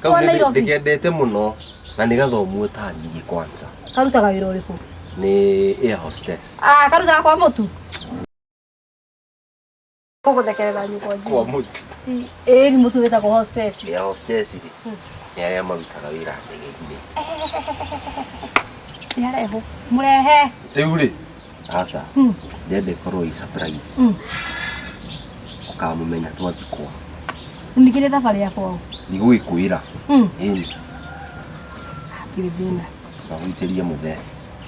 Kau Twa Nairobi. ndĩkendete mũno na nĩ gathomwo ta niĩ kwanza. Karutaga wĩra ũrĩkũ? Nĩ air hostess. Ah, karutaga kwa mũtu. Gũgũthekerera nyũkwa Jimmy. Kwa mũtu. Ĩ nĩ mũtu wĩtagwo hostess. Air hostess rĩ nĩ arĩa marutaga wĩra ndege-inĩ. Nĩarehwo. Mũrehe. Rĩu rĩ aca ndĩrenda ĩkorwo ĩ surprise. Ũkamũmenya twathiĩ kwao. Ningĩ nĩ thabarĩ ya kwao. Ndigũgĩkwĩra. Ĩni. Hatirĩ thĩna. Ngagũitĩrie mũthee.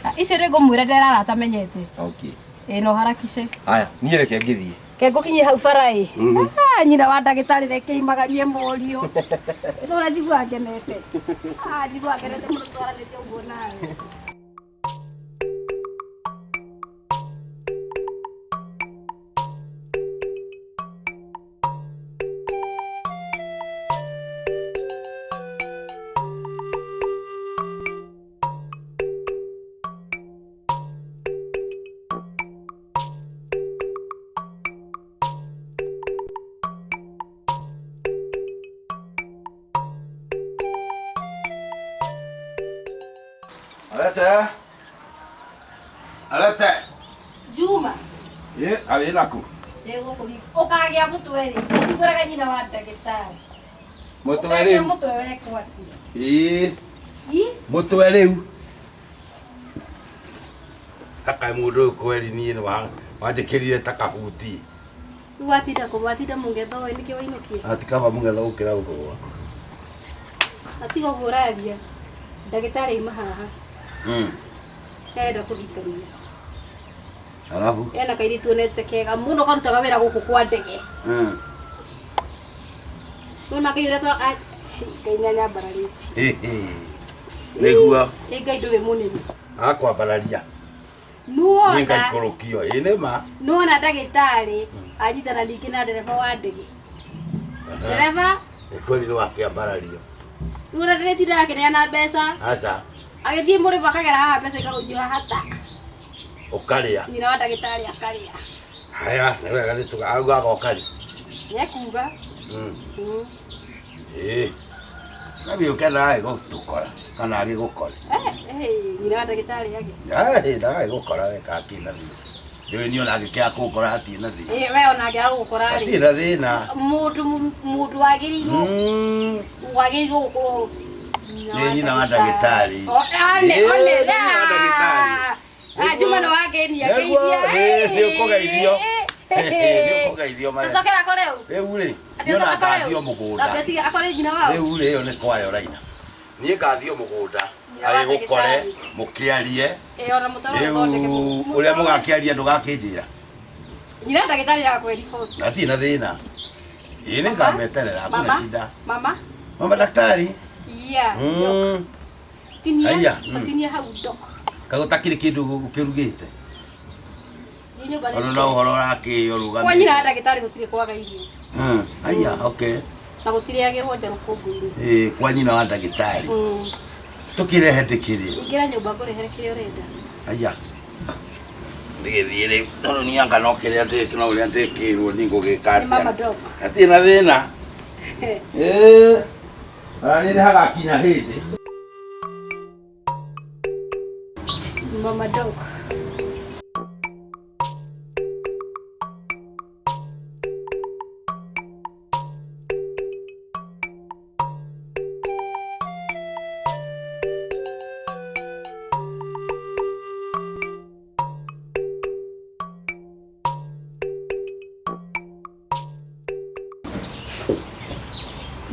Ah, icio nĩ ngũmwĩra nderara atamenyete. Okay. Ĩ no harakishe. Haya, niĩ reke ngĩthiĩ. Ke ngũkinyie hau bara ĩ. Ah, nyina wa ndagĩtarĩ reke imagarie mũriũ. No ũrĩa njiguaga ngenete. Ah, njiguaga ngenete mũno twaranĩtie ũguo nawe. Alete. Alete. Juma. Ĩ, awĩra kũ? Ũkagĩa mũtwe rĩ, ũtigũraga nyina wa ndagĩtarĩ. Mũtwe Ũkagĩa rĩu. mũtwe wekwo atĩa? Ĩ, Ĩ? mũtwe rĩu. Haka mũndũ ũyũ kweri niĩ nĩ wanjĩkĩrire ta kahuti. Rĩu watinda kũ watinda mũngetho ĩ nĩkĩo wainũkire? Atikaba mũgetha gũkĩra gũkũ gwaku. Atiga ũguo ũraria. Ndagĩtarĩ auma haha. Arenda kũhikania. Alafu? Ena kairĩtu onete kega mũno karutaga wĩra gũkũ kwa ndege. Nĩwona Ngai ũrĩa twa Ngai nĩanyambararĩtie. Nĩguo. Ĩ Ngai ndũrĩ mũnene. Akwambararia. Niĩ Nĩwona ngaikũrũkio. Ĩ nĩ ma. nĩwona ndagĩtarĩ anyitana ningĩ na ndereba wa ndege. Ndereba Nĩ kweri nĩ wakĩambarario. nĩwona ndĩrĩtindaga akĩneana mbeca. Aca, Agĩthiĩ mũrĩmo akagera haha mbeca ikakũnyiha hata. ũkarĩa. Nyina wa ndagĩtarĩ akarĩa. Haya, nĩ wega nĩ tũga. Auga agoka rĩ? Nĩekuga. Ĩ. Na gĩũke ndagagĩgũtũkora kana agĩgũkore. Nyina wa ndagĩtarĩ agĩ. Ndagagĩgũkora we hatirĩ na thĩna. Ndĩũĩ niĩ ona angĩkĩaga kũngora hatirĩ na thĩna. Ĩ we ona angĩaga gũgũkora rĩ. Hatirĩ na thĩna. Mũndũ mũndũ wagĩrĩirwo wagĩrĩirwo gũkorwo Nĩ nyina wa ndagĩtarĩ. One Ĩ, one nĩ nyina wa ndagĩtarĩ. Ah, Juma nĩ wangenia Nĩguo, ngeithia. ĩ, nĩ ũkũgeithio. Nĩ ũkũgeithio maya. Tũcokera kũ rĩu? Rĩu rĩ, Atĩ niĩ ona ũcoka kũ rĩu? ngathiĩ o mũgũnda. Ambia tiga akore nyina wao. Rĩu rĩ, ĩyo nĩ kwayo raina. Niĩ ngathiĩ o mũgũnda Nyina wa agĩgũkore ndagĩtarĩ. mũkĩarie. Ĩ ona mũtaro Rĩu ũthondeke ũrĩa mũgakĩaria ndũgakĩnjĩra. Nyina wa ndagĩtarĩ agakũhe riboti. Hatirĩ na thĩna. Ĩ nĩ ngameterera hakuna Mama. shida. Mama. Mama daktari. Yeah. Tinia. Haiya, Tinia hau ndok. Kagũtakĩrĩ kĩndũ ũkĩrugĩte. Thiĩ nyũmba Ona no ũhoro ũrakĩo Kwa nyina wa rũgamĩte. ndagĩtarĩ gũtirĩ kwaga irio. Haiya, okay. Na gũtirĩagĩrwo nja rũkũngũ-inĩ. Ĩ, kwa nyina wa ndagĩtarĩ. Tũkĩrehe ndĩkĩrĩe. Ingĩra nyũmba ngũrehere kĩrĩa ũrenda. Haiya. Ndigĩthiĩ rĩu. Tondũ niĩ anga no kĩrĩa ndĩ no ũrĩa ndĩkĩrwo nĩ ngũgĩka Nĩ mama atĩa. dog. Hatirĩ na thĩna. Ĩ, ona nĩ hagakinya hĩndĩ. Mama dog.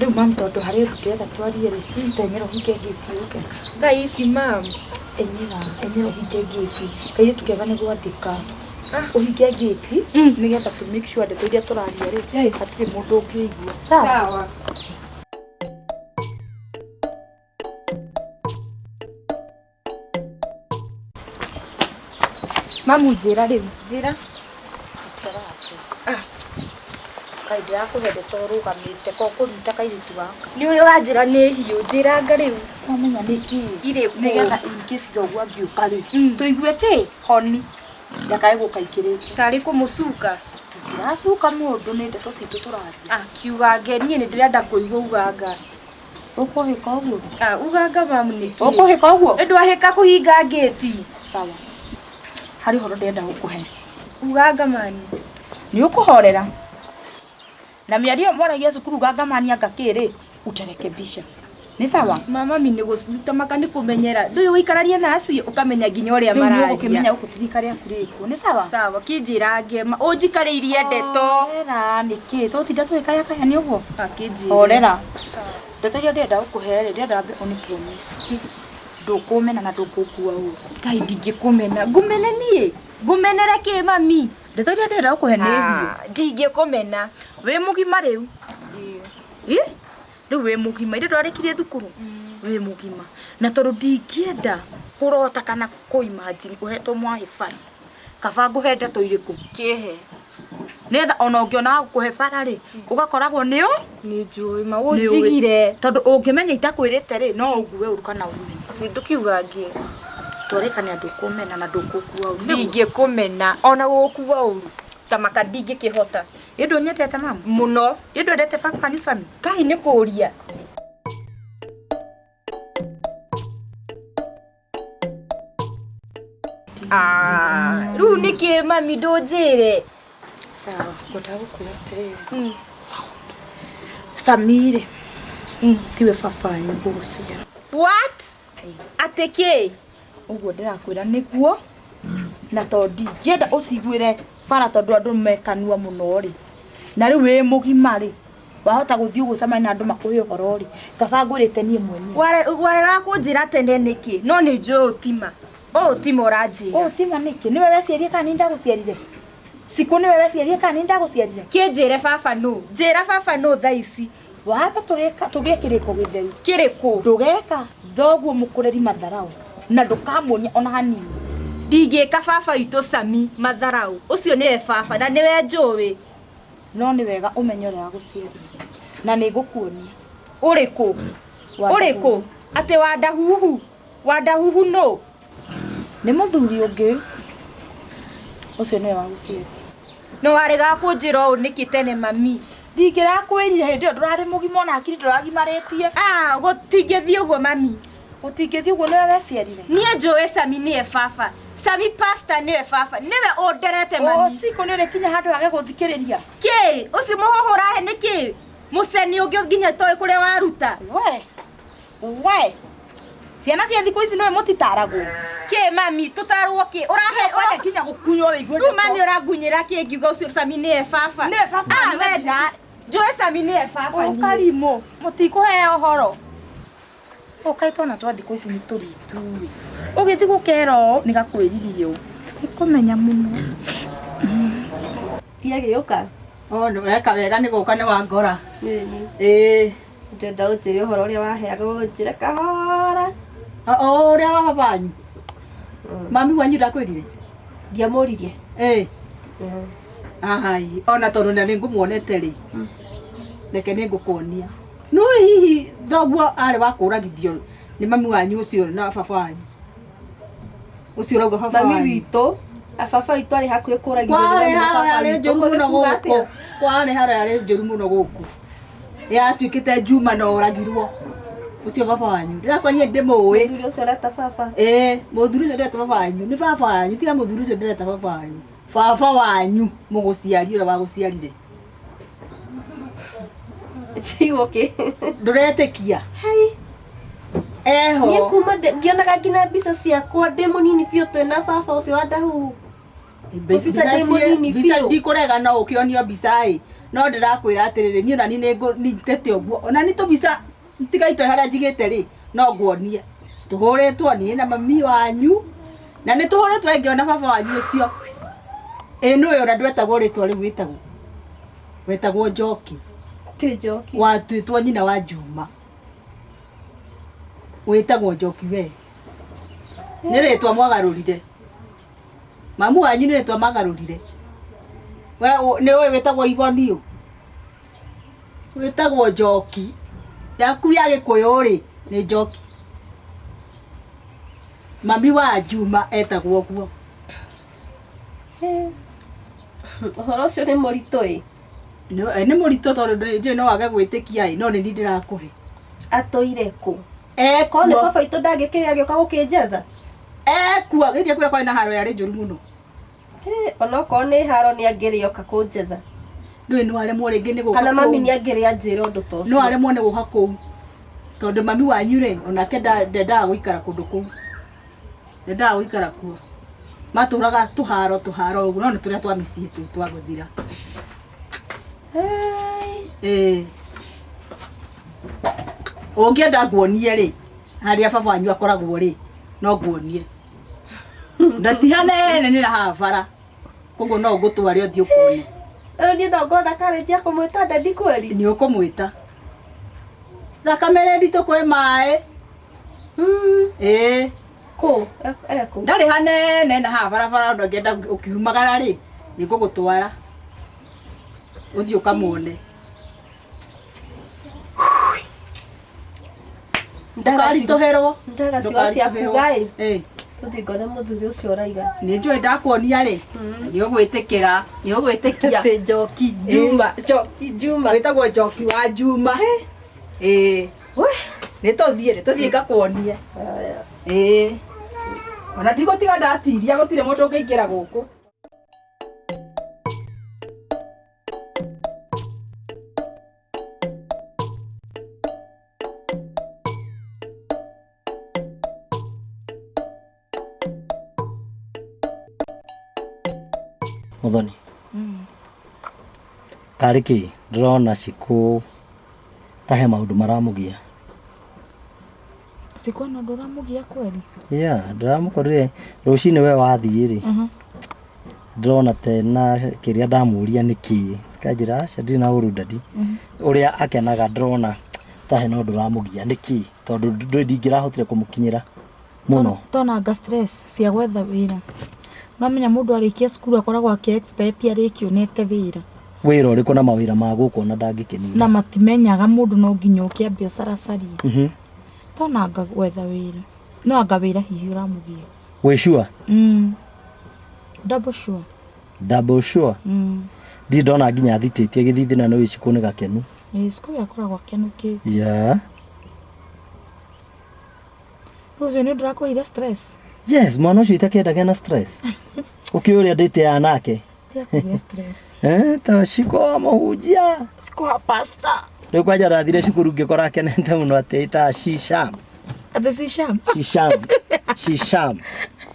Rĩu mam tondũ harĩ ũndũ ndĩrenda twarie rĩ, tenyera ũhinge ngĩti ũke. Thaa ici mam, enyera, enyera ũhinge ngĩti. Kairĩtu kega nĩ gwathĩka. Ũhinge ngĩti nĩgetha tũ make sure ndeto iria tũraria rĩ, hatirĩ mũndũ ũngĩigua. Sawa? Mamu njĩra rĩu. Njĩra. Ah. Kaĩ ndĩrakũhe ndeto ũrũgamĩte ko kũnyita kairĩtu gaka. Nĩ ũrĩa ũranjĩra nĩ hiũ, njĩranga rĩu. Wamenya nĩ kĩĩ? Irĩkũ? Nĩgetha in case thoguo angĩũka rĩ, tũigue kĩ? Honi. Ndakae gũka ikĩrĩte. Tarĩ kũmũcuka. Tũtiracuka mũndũ nĩ ndeto citũ tũraria. Akiugange niĩ nĩ ndĩrenda kũigua uganga. Ũkũhĩka ũguo? Ah, uganga mamu nĩ kĩ? Ũkũhĩka ũguo? Ndwahĩka kũhinga ngĩti. Sawa. Harĩ ũhoro ndĩrenda gũkũhe. Uganga mani. Nĩ ũkũhorera. Na mĩario mwaragia cukuru gangamani anga kĩ rĩ, utarekebisha. Nĩ sawa? Mama mi nĩ gũtamaka nĩ kũmenyera. Ndũĩ ũikaranie na acio ũkamenya nginya ũrĩa Rĩu nĩ mararia. ũgũkĩmenya gũkũ ti rika rĩaku rĩkuo. Nĩ sawa? Sawa, kĩnjĩrange ma ũnjikarĩirie ndeto. Horera nĩkĩ? Tũtinda tũgĩkayakaya nĩ ũguo? Akĩnjĩre. Horera. Ndeto iria ndĩrenda gũkũhe rĩ, ndĩrenda wambe ũnĩ promise. Ndũkũmena na ndũkũngua ũru. Ngai ndingĩkũmena. Ngũmene niĩ? Ngũmenere kĩ mami? Ndeto iria ndĩrenda gũkũhe nĩ hiũ. Ndingĩkũmena. Wĩ mũgima rĩu? Ĩ? Rĩu wĩ mũgima. Ithe ndwarĩkirie thukuru? Wĩ mũgima. Na tondũ ndingĩenda kũrota kana kũ imagine ũhetwo mwahĩ bara. Kaba ngũhe ndeto irĩkũ? Kĩhe. Nĩgetha ona ũngĩona wa gũkũhe bara rĩ, ũgakoragwo nĩ ũ? Nĩ njũĩ ma Nĩ ũĩ. ũnjigire. Tondũ ũngĩmenya itakwĩrĩte rĩ, no ũngue ũru kana ũmene. Ndũkiugange. Twarĩkania ndũkũmena na ndũkũngua ũru. Ndingĩkũmena ona gũgũkua ũru. Tamaka ndingĩkĩhota. Ĩ ndũnyendete mama? Mũno. Ĩ ndwendete baba wanyu Sami? Kai nĩ kũria. Ah, rĩu nĩkĩ mami ndũnjĩre? Sawa, ngwendaga gũkwĩra atĩrĩrĩ. Sami rĩ, tiwe baba wanyu ngũgũciara. What? Atĩ kĩ? Ũguo ndĩrakwĩra nĩguo na tondũ ndingĩenda ũciguĩre bara tondũ andũ mekanua mũno rĩ, na rĩu wĩ mũgima rĩ, wahota gũthiĩ ũgũcemania na andũ makũhe ũhoro rĩ, kaba ngwĩrĩte niĩ mwenyewe. Warega kũnjĩra tene nĩkĩ? No nĩ njũĩ ũtima. Ũũ tima ũranjĩra. Ũũ tima nĩkĩ? Nĩwe weciarie kana nĩ ndagũciarire? Cikũ nĩwe weciarie kana nĩ ndagũciarire? Kĩnjĩre baba nũ? Njĩra baba nũ thaa ici? Wamba tũgĩe kĩrĩko gĩtheru. Kĩrĩkũ? Ndũgeka thoguo mũkũreri matharau na ndũkamuonia ona hanini. Ndingĩka baba witũ Sami matharau. Ũcio nĩwe baba na nĩwe njũĩ. No nĩ wega ũmenye ũrĩa wagũciarire na nĩ ngũkuonia. Ũrĩkũ? Ũrĩkũ? Atĩ Wandahuhu? Wandahuhu nũ? Nĩ mũthuri ũngĩ. Ũcio nĩwe wagũciarire. No warega kũnjĩra ũũ nĩkĩ tene mami? Ndingĩrakwĩrire hĩndĩ ĩyo ndũrarĩ mũgima ona hakiri ndũragimarĩtie. Ah, gũtingĩthiĩ ũguo mami. Gũtingĩthiĩ ũguo nĩwe weciarire. Niĩ njũĩ Sami nĩwe baba. Sami pastor nĩwe baba. Nĩwe ũnderete mami. Ũcikũ nĩ ũrĩkinya handũ hage gũthikĩrĩria. Kĩ? Ũcio mũhũhũ ũrahe nĩkĩ? Mũceni ũngĩ nginya toĩ kũrĩa waruta. We. We. Ciana cia thikũ ici nĩwe mũtitaragwo. Kĩ mami tũtarwo kĩ? Ũrahe Ũrenda nginya gũkunywo wĩigue. Rĩu mami ũrangunyĩra kĩ ngiuga ũcio Sami nĩwe baba. Nĩwe baba. Ah, we njũĩ Sami nĩwe baba. Ũkarimũ. Mũtikũheo ũhoro. Ũkaĩ twana twa thikũ ici nĩ tũritu ĩ. Ũgĩthiĩ gũkera ũũ nĩ gakwĩririe ũũ. Nĩ kũmenya mũno. Ndiagĩũka. Oh, weka wega nĩ gũka nĩ wangora. Nĩni. Ĩĩ. Ndĩrenda ũnjĩre ũhoro ũrĩa waheaga ũnjĩre kahora. O ũrĩa wa baba wanyu. Mami wanyu ndakwĩrire? Ndiamũririe. Ĩĩ. Ai, ona tondũ na nĩ ngũmuonete rĩ. Reke nĩ ngũkuonia. No hihi thoguo arĩ wa kũragithio nĩ mami wanyu ũcio na baba wanyu. Ũcio ũrauga baba Mami wanyu. witũ, baba witũ arĩ hakuhĩ kũragithio nĩ Kwarĩ mami na haro baba yarĩ witũ. njũru Ũguo nĩ mũno kuuga gũkũ. atĩa? Kwarĩ haro yarĩ njũru mũno gũkũ. Yatuĩkĩte Juma na oragirwo. Ũcio baba wanyu. Ndĩrakwĩrire ndĩmũĩ. Mũthuri ũcio ũreta baba. Ĩĩ, mũthuri ũcio ndĩreta baba wanyu. Nĩ baba wanyu, tiga mũthuri ũcio ndĩreta baba wanyu. Baba wanyu mũgũciari ũrĩa wagũciarire. Njiguo kĩ? Ndũretĩkia? Hai. Eho. Niĩ kuma ngĩonaga nginya mbica ciakwa ndĩ mũnini biũ twĩna baba ũcio wa Ndahuhu. Mbica ndĩ mũnini Mbica biũ. ndikũrega no ũkĩonio mbica ĩ. No ndĩrakwĩra atĩrĩrĩ, niĩ ona niĩ nĩngũnyitĩte ũguo. Ona niĩ tũmbica tiga itoĩ harĩa njigĩte rĩ, no nguonie. Tũhũrĩtwo niĩ na mami wanyu. Na nĩ tũhũrĩtwo ĩngĩ ona baba wanyu ũcio. Ĩ nĩũĩ ũrĩa ndwetagwo rĩtwa rĩu wĩtagwo? Wetagwo Njoki. Ti Njoki. Watuĩtwo nyina wa Juma. Wĩtagwo Njoki we. Nĩ rĩtwa mwagarũrire. Mamu wanyu nĩ rĩtwa magarũrire. We nĩ ũĩ wĩtagwo Ivoniũ? Wĩtagwo Njoki. Yaku ya Gĩkũyũ rĩ nĩ Njoki. Mami wa Juma etagwo ũguo. Ũhoro ũcio nĩ mũritũ ĩ. Nĩ mũritũ tondũ njũĩ no wage gwĩtĩkia ĩ, no nĩ niĩ ndĩrakũhe. Atũire kũ? Ekuo. Nĩ baba itũ ndangĩkĩrĩ agĩũka gũkĩnjetha? Ekuo, gĩthiĩ kũrĩa kwarĩ na haro yarĩ njũru mũno. Onokorwo nĩ haro nĩ angĩrĩoka kũnjetha. Ndũĩ no aremwo rĩngĩ nĩ gũka Kana mami kũu. nĩ angĩrĩ anjĩra ũndũ ta ũcio. No aremwo nĩ gũka kũu. Tondũ mami wanyu rĩ, onake ndendaga gũikara kũndũ kũu. Ndendaga gũikara kuo. Matũraga tũharo tũharo ũguo, no nĩ tũrĩa twa mĩciĩ tu twa gũthira. Ĩĩ. Ũngĩenda nguonie rĩ, harĩa baba wanyu akoragwo rĩ, no nguonie. Na ti hanene nĩ haha bara. Koguo no ngũtware ũthiĩ ũkone. Rĩu niĩ no ngorwo na courage ya kũmwĩta daddy kweli? Nĩ ũkũmwĩta. Thakame nĩ nditũ kwĩ maĩ. Ĩĩ. Kũ? Ekũ? Ndarĩ hanene na haha barabara ndũngĩenda ũkiumagara rĩ, nĩ ngũgũtwara. Ũthiĩ ũkamuone. Ndũkaritũhĩrwo. Ndagacigo cia kuga ĩ. Ĩĩ. Tũthiĩ ngone mũthuri ũcio ũraiga. Nĩ njũĩ ndakuonia rĩ, nĩ ũgwĩtĩkĩra, nĩ ũgwĩtĩkia. Atĩ Njoki Juma, Njoki Juma. Wĩtagwo Njoki wa Juma. Ĩĩ. Nĩ tũthiĩ, nĩ tũthiĩ ngakuonie. Ĩĩ. Ona ndigũtiga ndatiria gũtirĩ mũndũ ũngĩingĩra gũkũ. Muthoni. Karĩ kĩ ndĩrona Cikũ ta he maũndũ maramũgia. Cikũ ena ũndũ ũramũgia kweli? Yeah, ndĩramũkorire rũcinĩ we wathiĩ rĩ. Ndĩrona tena kĩrĩa ndamũria nĩ kĩ. Kanjĩra aca ndirĩ na ũru daddy. Ũrĩa akenaga ndĩrona ta hena ũndũ ũramũgia nĩ kĩ tondũ ndingĩrahotire kũmũkinyĩra mũno. Tonanga stress cia gwetha wĩra. Mamenya mũndũ arĩkia cukuru akoragwo akĩ expect arĩkionete wĩra. Wĩra ũrĩkũ na mawĩra ma gũkũ ona ndangĩkenio. Na matimenyaga mũndũ no nginya ũkĩambe ũcaracarie. Tonanga gwetha wĩra. No anga wĩra hihi ũramũgia. Wĩ sure? Double sure. Double sure? Ndirĩ ndona nginya athitĩtie gĩthithi na nĩ Cikũ nĩ gakenu. Ĩĩ Cikũ akoragwo akenũkĩte. Yeah. Ũcio nĩ ũndũ ũrakũheire stress? Yes, mwana ũcio itakĩendaga na stress. Ũkĩũĩ ũrĩa ndĩteaga nake. Tiakũgĩa stress. Ta Cikũ wa mũhunjia. Cikũ wa pastor. Rĩu kwanja ndathire cukuru ngĩkora akenete mũno atĩ ĩtaga Shisham. Atĩ Shisham? Shisham. Shisham.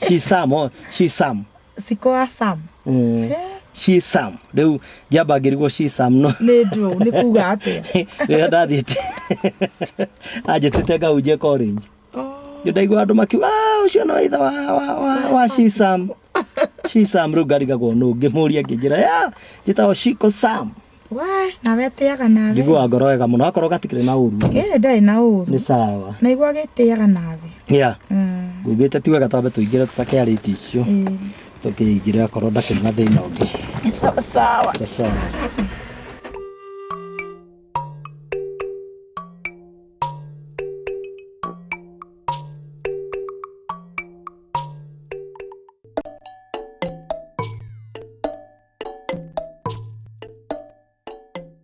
Shisham, oh, Shisham. Cikũ wa Sam. Shisham. Rĩu ngĩamba ngĩrigwo Shisham no. Nĩ ndũ, nĩ kuga atĩa? Rĩrĩa ndathiĩte. Anjĩtĩte ngahunjie college. Ndaigua andũ makiuga, ũcio no ithe wa Shisham. Shisham rĩu ngarigagwo nũ ngĩmũria ngĩnjĩra, ya, njĩtagwo Shiko Sam. We, nawe atĩaga nawe. Njiguaga ngoro wega mũno akorwo gatikĩrĩ na ũru. Ĩĩ ndarĩ na ũru. Nĩ sawa. Na igua agĩtĩaga nawe. Yeah. Ngũiguĩte ti wega twambe tũingĩre tũcake arĩti icio. Tũkĩingĩre akorwo ndakĩrĩ na thĩna ũngĩ. Sawa sawa. Sawa.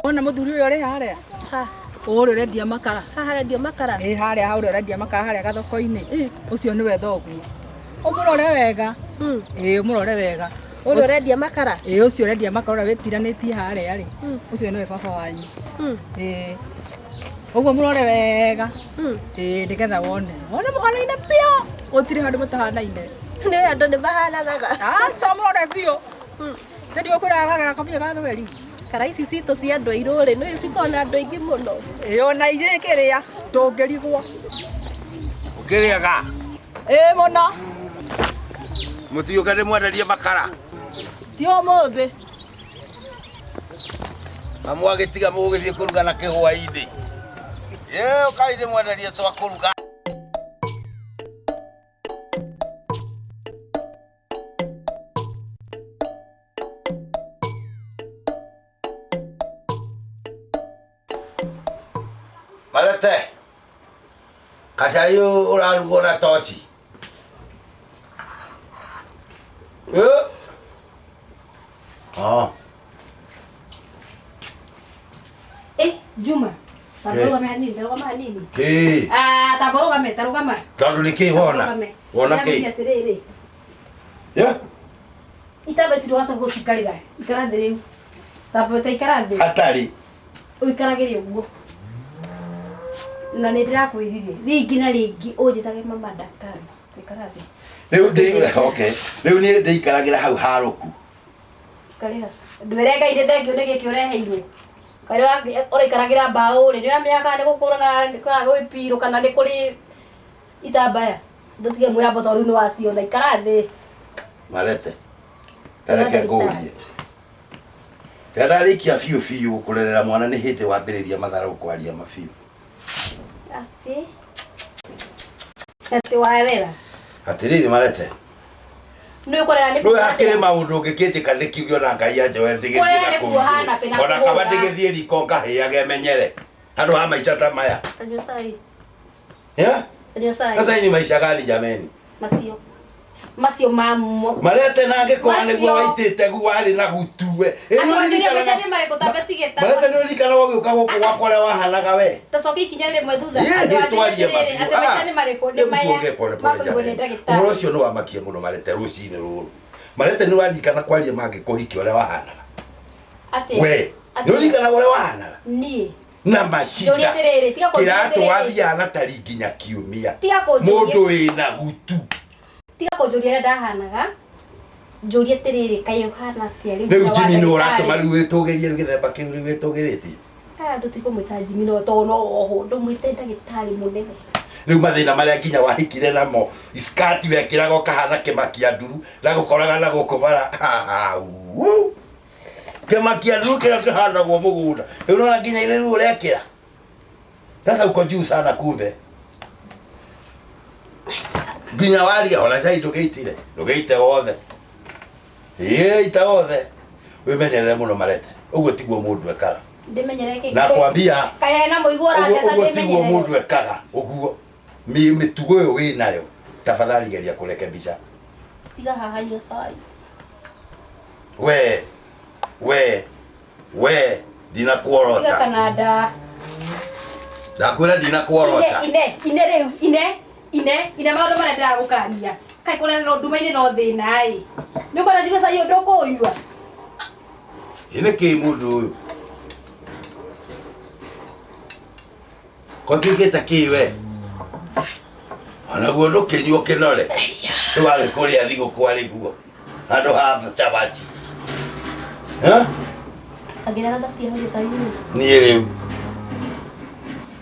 Wona mũthuri ũyũ ũrĩ harĩa? Ũrĩa ũrendia makara. Haha arendio makara? Ĩĩ harĩa hau ũrĩa ũrendia makara harĩa gathoko-inĩ. Ũcio nĩwe thoguo. Ũmũrore wega. Ĩĩ ũmũrore wega. Ũrĩa ũrendia makara? Ĩĩ ũcio ũrendia makara ũrĩa wĩtiranĩtie harĩa rĩ. Ũcio nĩwe baba wanyu. Ĩĩ. Ũguo mũrore wega. Ĩĩ nĩgetha wone. Wone mũhanaine biũ. Gũtirĩ handũ mũtahanaine. Nĩ andũ nĩ mahananaga. Aca mũrore biũ. Nĩ ndigũkwĩra gagara kabiũ ga thweri. Kara ici citũ cia andũ airũ rĩ, nĩ cikoragwo na andũ aingĩ mũno. Ĩĩ ona ithuĩ kĩrĩa tũngĩrigwo. Ũkĩrĩaga? Ĩĩ mũno. Mũtiũke ndĩmwenderie makara. Ti ũmũthĩ. Na mwagĩtiga mũgũgĩthiĩ kũruga na kĩhwaĩ-inĩ. Ĩĩ ũkai ndĩmwenderie twa kũruga. Marete. Kacai ũrarugwo na toci. Eh. Ah. Eh, Juma. Tarũgame hanini, tarũgama hanini. Kĩ? Ah, tarũgame, tarũgama. Tondũ nĩ kĩ wona? Wona kĩ? Ndĩramũria atĩrĩrĩ. Yeah. Itamba ici ndũgacoka gũcikarĩra. Ikara thĩ rĩu. Tamba ta ikara thĩ. Hatarĩ. Ũikaragĩre ũguo. Na nĩ ndĩrakwĩrire rĩngĩ na rĩngĩ ũnjĩtage mama daktari. Ikara thĩ. Rĩu ndĩ okay. Rĩu niĩ ndĩikaragĩra hau harũku. Ikarĩra. Ndwĩre Ngai nĩ thengio nĩ gĩkĩ ũreheirwo. Kaĩ ũraikaragĩra mbaũ rĩ, nĩ ũramenya kana nĩ gũkũrwo na kana gwĩ pirũ kana nĩ kũrĩ itambaya. Ndũtige mwĩambo tondũ rĩu nĩ waciona. Ikara thĩ. Marete. Tareke ngũrie. Rĩrĩa ndarĩkia biũ biũ kũrerera mwana nĩ hĩndĩ wambĩrĩria matharau kwaria mabiũ. Atĩ. Atĩ warera. Atĩrĩrĩ Marete. Nĩ ũkũrera nĩ Rĩu hakĩrĩ maũndũ ũngĩkĩnjĩka nĩkiuge ona Ngai anjoe ndĩgĩthiĩ Kũrera na nĩ kũu kuohana igũrũ. pe na Ona kaba kũhũra. ndĩgĩthiĩ riko ngahĩage menyere. Handũ ha maica ta maya. Tanyua cai. Yeah? Tanyua cai. Sasa hii ni maisha gani jameni? Macio. Macio ma mo. Marete na angĩkorwo nĩguo Macio. waitĩte gu warĩ na gutue. Atĩ wanjũria maica nĩ marĩkũ tambe tigĩta. Marete nĩ ũririkanaga ũgĩũka gũkũ gwakwa ũrĩa wahanaga we. Tacokia ikinya rĩmwe thutha. Ĩ, Atĩ wanjũria twarie atĩrĩrĩ, mabiũ. atĩ maica nĩ marĩkũ nĩ Rĩu maya. tuongee pole pole Makũigwo nĩ jameni. ndagĩtarĩ. Ũhoro ũcio nĩ wamakia mũno Marete rũcinĩ rũrũ. Marete nĩ waririkana kwaria mangĩkũhikia ũrĩa wahanaga. Atĩ. We, Atĩ. nĩ ũririkanaga ũrĩa wahanaga? Niĩ. Na Njũria macinda. atĩrĩrĩ, tiga kũnjũria Kĩratũ atĩrĩrĩ. wathiaga na tari nginya kiumia. Tiga kũnjũria. Mũndũ wĩna gutu. Tiga kũnjũria ũrĩa ndahanaga. Njũria atĩrĩrĩ, kaĩ ũhana atĩa rĩu Rĩu thutha wa Jimmy nĩ ndagĩtarĩ? ũratũma rĩu wĩtũgĩrie rĩu gĩthemba kĩu rĩu wĩtũgĩrĩtie. Aya ndũtikũmwĩta Jimmy no tondũ no oho ndũmwĩte ndagĩtarĩ mũnene. Rĩu mathĩna marĩa nginya wahikire namo iskati wekĩraga ũkahana kĩmakia nduru na gũkoraga na gũkũ mara hau. Kĩmakia nduru kĩrĩa kĩhandagwo mũgũnda. Rĩu nona nginya ile rĩu ũrekĩra. Sasa uko juu sana kumbe. Nginya waria ona cai ndũgĩitire. Ndũgĩite wothe. Ĩĩ ita wothe. Wĩmenyerere mũno Marete. Ũguo tiguo mũndũ ekaga. Ndĩmenyerere kĩ? Na kwambia Kaĩ hena mũigua ũguo ũratheca ũguo tiguo ndĩmenyerere. mũndũ ekaga ũguo mĩtugo ĩyo wĩ nayo tafadhali geria kũrekebisha Tiga haha nyua cai. we we we Tiga ndinakuorota kananda. ndakwĩra ndinakuorota Ine ine ine rĩu ine ine ine maũndũ marĩa ndĩragũkania. Kaĩ kũrererwo nduma-inĩ no thĩna ĩ. Nĩ ũkwenda njuge cai ũyũ ndũkũũnyua? ĩ nĩ kĩ mũndũ ũyũ kotuĩkĩte kĩ we onaguo ndũkĩnyua ũkĩnore rĩu warĩ kũrĩa thigũkũ arĩ guo handũ ha cabaci Eh? Angĩrega thaburia hau cai-inĩ. niĩ rĩu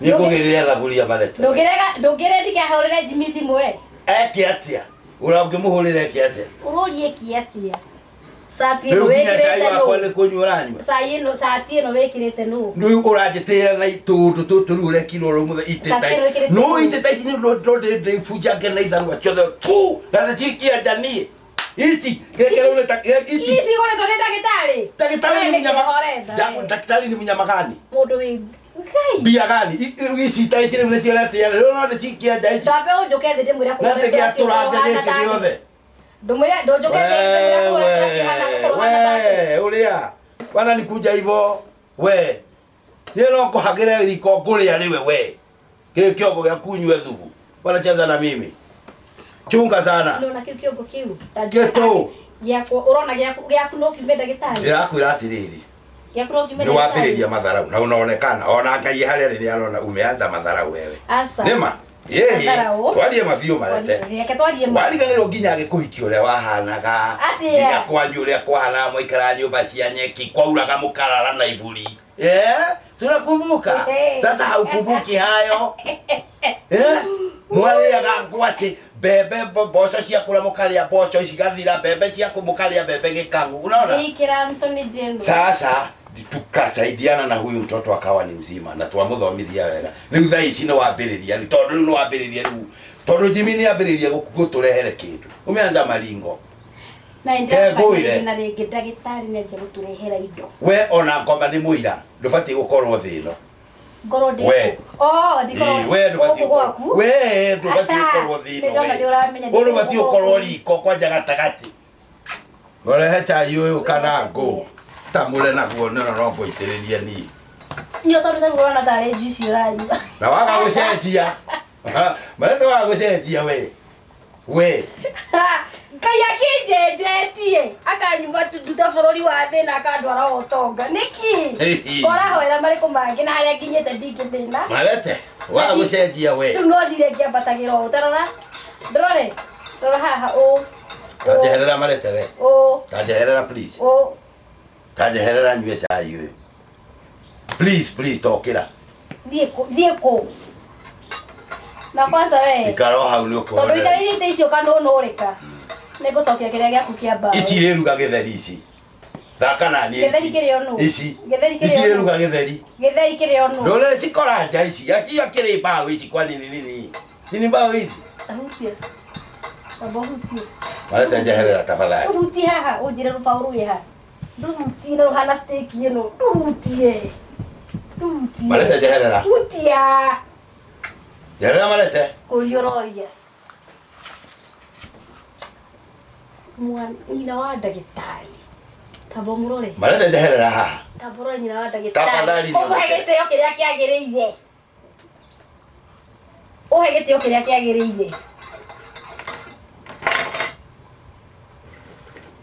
niĩ ngũgĩrĩre thaburia Marete Ndũngĩrega ndũngĩre ndikahũrĩre Jimmy thimũ we. eke atĩa ũra ũngĩmũhũrĩra eke atĩa Ũroria ĩki atĩa? Cati ĩno rĩu nginya cai wĩkĩrĩte wakwa nũ? nĩ kũnyua ũranyua Cai ĩno cati ĩno wĩkĩrĩte nũ? rĩu ũranjĩtĩra na tũũndũ tũtũ rĩu ũrekirwo rũu mũthenya itĩ ta Cati ĩno wĩkĩrĩte no nũ? itĩ ta ici nĩ ndĩbunjange na ithanwa ciothe fu na nĩcikia nja niĩ ici gĩkĩ rĩu nĩ ta ici Ici igũrĩtwo nĩ ndagĩtarĩ. ndagĩtarĩ We nĩ nĩkĩ mũnyama ũrenda, we? ndagĩtarĩ nĩ mũnyama gani Mũndũ wĩ Ngai. mbia gani rĩu ici ta ici rĩu nĩcio ũretĩa rĩu no ndĩcikia nja ici Ndambe ũnjũke thĩ ndĩmwĩre na kũgũra ndĩgĩatũrange gĩkĩ gĩothe Ndũmwĩre ndũnjũke thĩ ndĩmwĩre kũgũra cihana gũkorwo hana take. we uria wananikunja hivo we niĩ no ngũhagĩre riko ngũrĩa rĩwe we kĩĩ kĩongo gĩa kunyue thubu wanacheza na mimi chunga sana Nona kĩu kĩongo kĩu. Ta Gĩtũ. Gĩakwa ũrona gĩaku gĩaku no kiume ndagĩtarĩ. ndĩrakwĩra atĩrĩrĩ Gĩaku no kiume nĩ ndagĩtarĩ. wambĩrĩria matharau na unaonekana ona Ngai harĩa rĩ nĩarona umeanza matharau wewe Aca. nĩma yĩĩ Matharau. twarie mabiũ Marete Reke twarie ma. wariganĩrwo nginya agĩkũhikia ũrĩa wahanaga Atĩa? nginya kwanyu ũrĩa kwahanaga mwaikaraga nyũmba cia nyeki kwauraga mũkarara na iburi Eh, si unakumbuka sasa haukumbuki hayo Eh? mwarĩaga ngwacĩ mbembe mboco ciakũra mũkarĩa mboco cigathira mbembe ciaku mũkarĩa mbembe gĩkang'u unaona Ĩkĩra Anthony General. sasa tukasaidiana na huyu mtoto akawa ni mzima na twamuthomithia wega riu thaa ici nĩ wambĩrĩria rĩu tondũ rĩu nĩ wambĩrĩria rĩu tondũ Jimmy nĩ ambĩrĩria gũtũrehere kĩndũ umeanza maringo Na Kengũire. ndĩra na rĩngĩ ndagĩtarĩ nĩ anjia gũtũrehera indo. we ona ngoma nĩ mũira ndũbatiĩ gũkorwo thĩ ĩno Ngorwo ndĩ We. Oh, ndikorwo Ĩĩ, we ndũbatiĩ gũkũ gwaku. we ndũbatiĩ ũkorwo thĩinĩ Nĩndona nĩũramenya we ndũbatiĩ ũkorwo riko kwanja gatagatĩ ũrehe chai ũyũ kana ngũ tamũre naguo nĩno no ngũitĩrĩrie niĩ Nĩ tondũ tarĩu ũrona tarĩ juice ũranyua. na waga gũcenjia marete waga gũcenjia we we Ngai akĩnjenjetie akanyuma nduta bũrũri wa thĩna akandwara wa ũtonga nĩkĩ Hihi. ũrahoera marĩkũ mangĩ na harĩa nginyĩte ndingĩthĩna marete waga gũcenjia we rĩu no thire ngĩambatagĩra ũũ tarora ndorore rora haha ũũ tanjeherera marete we ũũ tanjeherera please ũũ tanjeherera nyue chai ũyũ please please tokĩra thiĩ kũ thiĩ kũ na kwanza we ikara o hau nĩ tondũ ũkũhonera ikarĩrĩte icio ũkanũnũrĩka nĩngũcokia kĩrĩa gĩaku kĩa mbaũ ici irĩruga gĩtheri ici thaka na niĩ Gĩtheri kĩrĩ o nũ? ici Gĩtheri kĩrĩ ici o nũ? irĩruga gĩtheri gĩtheri kĩrĩ o nũ ndũrĩ cikoranja ici acio akĩrĩ mbaũ ici kwa nini nini ici nĩ mbaũ ici Hutie. Amba hutie. marete njeherera tafadhali Ũhutie haha ũnjĩre rũbaũ rwĩ ha. Ndũhutie na rũhana steak ĩno. Ndũhutie. Ndũhutie. marete njeherera Hutia. njeherera marete Kũria ũroria. Mwana nyina wa ndagĩtarĩ. Tamba ũmũrore. marete njeherera haha Tamba ũrore nyina wa ndagĩtarĩ. Tafadhali Ũmũhe gĩtĩo kĩrĩa kĩagĩrĩire. Ũhe gĩtĩo kĩrĩa kĩagĩrĩire.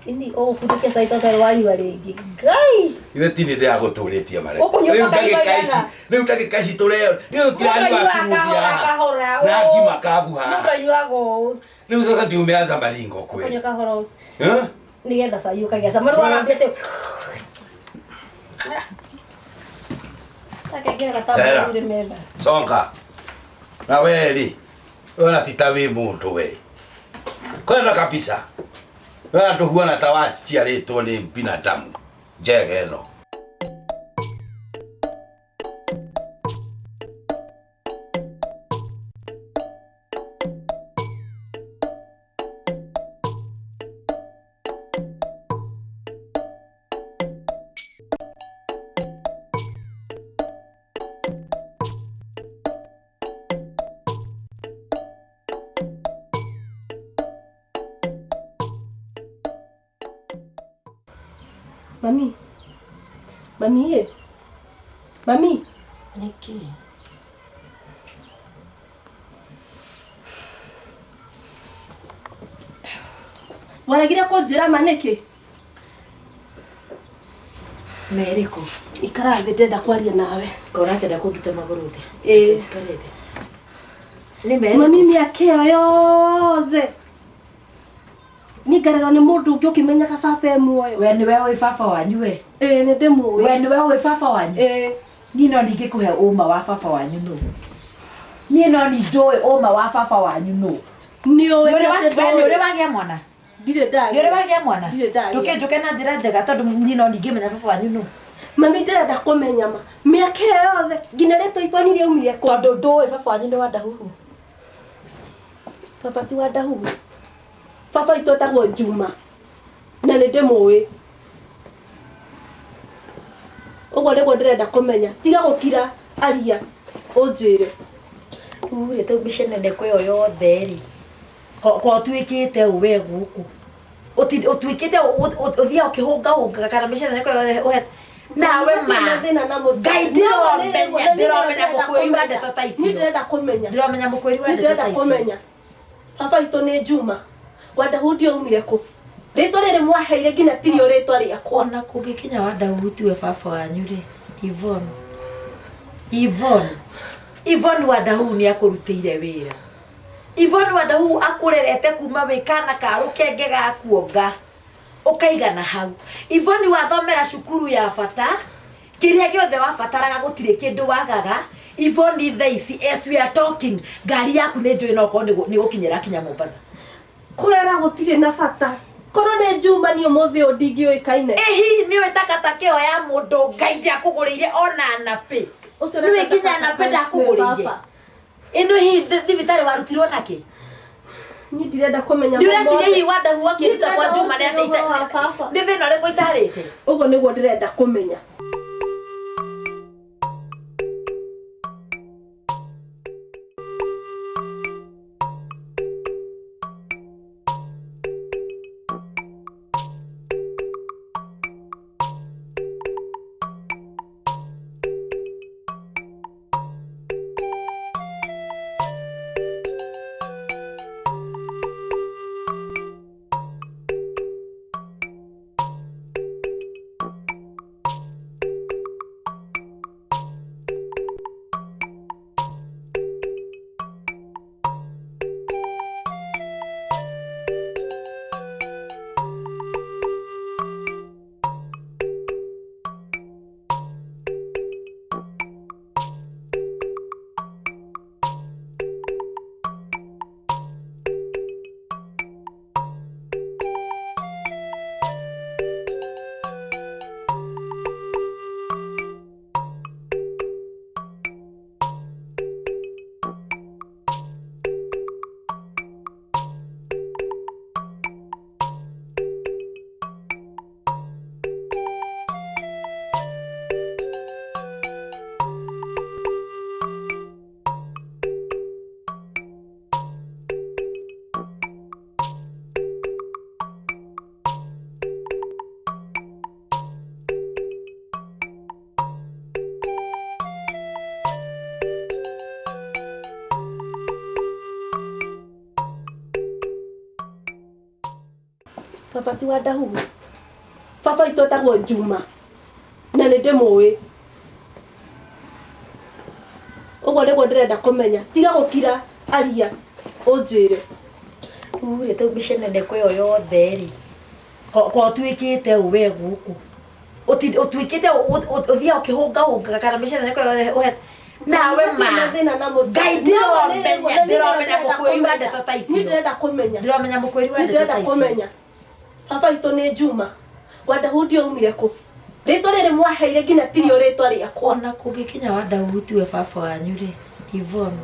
Ini ũgũkundikia cai tondũ wanyua rĩngĩ. Ngai! ithe ti nĩ ndĩragũtũrĩtie marete Ũkũnyua rĩu mpaka ndagĩka igoigana. ici rĩu ndagĩka ici tũreo rĩu tũtiranyua Mũndũ turungi anyuaga haha kahora, na ũũ. ngima kabu Mũndũ haha anyuaga ũũ. rĩu sasa ndio umeanza maringo kweli Ũkũnyua kahora ũũ. Eh? Nĩgetha cai ũkagĩa cama. Rĩu warambia atĩ Takengere Hera. gatambo rĩ metha. songa na we rĩ wona ti ta wĩ mũndũ we kwenda kabisa wona ndũhuana ta waciarĩtwo nĩ binadamu njega ĩno Mami. Mami ĩ. Mami. Nĩkĩ? Waregire kũnjĩra ma nĩkĩ? Merĩkũ? Ikara thĩ ndĩrenda kwaria nawe. Ũrakĩenda kũnduta magũrũ thĩ? Ĩĩ. Njikare thĩ. Nĩ merĩkũ? Mami mĩaka ĩyo yothe. Niĩ ngarerwo nĩ mũndũ ũngĩ ũkĩmenyaga baba e muoyo. We nĩwe ũĩ baba wanyu we? Ĩĩ nĩ ndĩmũĩ. We nĩwe ũĩ baba wanyu? Ĩĩ. Niĩ no ndingĩkũhe ũma wa baba wanyu nũ. Niĩ no ni njũĩ ũma wa baba wanyu nũ. Nĩ ũĩ Nĩ ũrĩ atĩ we nĩ ndũĩ. ũrĩ wagĩa mwana? Ndirĩ ndagĩa. Nĩ ũrĩ wagĩa mwana? Ndirĩ ndagĩa. Ndũkĩnjũke na njĩra njega tondũ niĩ no ndingĩmenya baba wanyu nũ. Mami ndĩrenda kũmenya ma. Mĩaka ĩyo yothe nginya rĩtwa iboni rĩaumire kũ? Tondũ ndũĩ baba wanyu nĩ wa Ndahuhu. Baba ti wa Ndahuhu. Baba witũ etagwo Juma. Na nĩ ndĩmũĩ. Ũguo nĩguo ndĩrenda kũmenya. Tiga gũkira aria ũnjĩre. Rĩu rĩ mĩceneneko ĩyo yothe rĩ ko ũtuĩkĩte ũ we gũkũ ũtuĩkĩte ũthiaga ũkĩhũngahũngaga kana mĩceneneko yothe ũhe nawe ma Ngai ndĩromenya ndĩromenya mũkwĩri wa ndeto ta icio Niĩ ndĩrenda kũmenya. Ndĩromenya mũkwĩri wa Niĩ ndeto ndĩrenda ta icio. kũmenya. Baba witũ nĩ Juma. Wandahu ndiaumire kũ? Rĩtwa rĩrĩ mwaheire nginya tirio rĩtwa rĩakwa. Ona kũngĩkinya Wandahuhu tiwe baba wanyu rĩ Yvonne Yvonne Yvonne Wandahuhu nĩ akũrutĩire wĩra Yvonne Wandahuhu akũrerete kuma wĩ kana ka rũkenge ga kuonga ũkaigana hau Yvonne wathomera cukuru ya bata kĩrĩa gĩothe wabataraga gũtirĩ kĩndũ wagaga Yvonne thaa ici as we are talking ngari yaku nĩ njũĩ no okorwo nĩ gũkinyĩra kinya Mombatha Kũrera gũtirĩ na bata. Korwo nĩ Juma niĩ ũmũthĩ ũyũ ndingĩũĩkaine. Ĩhi nĩũĩ takataka ĩyo ya mũndũ Ngai ndiakũgũrĩire ona napĩ. Ũcio Nĩũĩ nginya napĩ ndakũgũrĩire. Ĩno hihi thibitarĩ warutirwo nakĩ? Niĩ ndirenda kũmenya Ndĩreciria hihi Wandahuhu akĩruta kwa Juma nĩ atĩ nĩ thĩna ũrĩkũ itarĩte? Ũguo nĩguo ndĩrenda kũmenya. Baba ti wa Ndahuhu. Baba witũ etagwo Juma na nĩ ndĩmũĩ. Ũguo nĩguo ndĩrenda kũmenya. Tiga gũkira, aria ũnjĩre. Rĩu rĩ mĩceneneko ĩyo yothe rĩ ko ũtuĩkĩte ũ we gũkũ ũtuĩkĩte ũthiaga ũkĩhũngahũngaga kana mĩceneneko yothe ũhe nawe ma Ngai ndĩromenya ndĩromenya mũkwĩri wa ndeto ta icio. Niĩ ndĩrenda kũmenya. Ndĩromenya mũkwĩri wa ndeto ta icio. Kũmenya. Baba witũ nĩ Juma. Wandahuhu ndiaumire kũ? Rĩtwa rĩrĩ mwaheire nginya tirio rĩtwa rĩakwa. Ona kũngĩkinya Wandahuhu tiwe baba wanyu rĩ, Yvonne.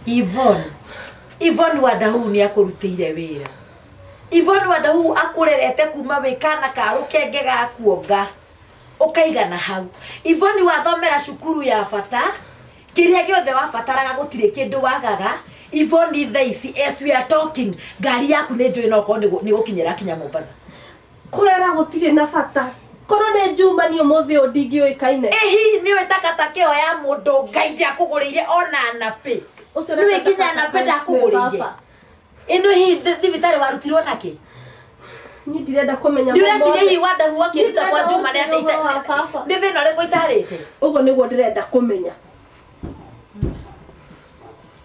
Yvonne. Yvonne Wandahuhu nĩ akũrutĩire wĩra. Yvonne Wandahuhu akũrerete kuma wĩ kana ka rũkenge ga kuonga ũkaigana hau. Yvonne wathomera cukuru ya bata, kĩrĩa gĩothe wabataraga gũtirĩ kĩndũ wagaga. Yvonne thaa ici as we are talking, ngari yaku nĩ njũĩ no okorwo nĩ gũkinyĩra kinya Mombatha. Kũrera gũtirĩ na bata. Korwo nĩ Juma niĩ ũmũthĩ ũyũ ndingĩũĩkaine. Ĩhi nĩũĩ takataka ĩyo ya mũndũ Ngai ndiakũgũrĩire ona napĩ. Nĩũĩ nginya napĩ ndakũgũrĩire. Ĩno hihi thibitarĩ warutirwo nakĩ? Niĩ ndirenda kũmenya. Ndĩreciria hihi Wandahuhu akĩruta kwa Juma nĩ atĩ nĩ thĩna ũrĩkũ itarĩte? Ũguo nĩguo ndĩrenda kũmenya.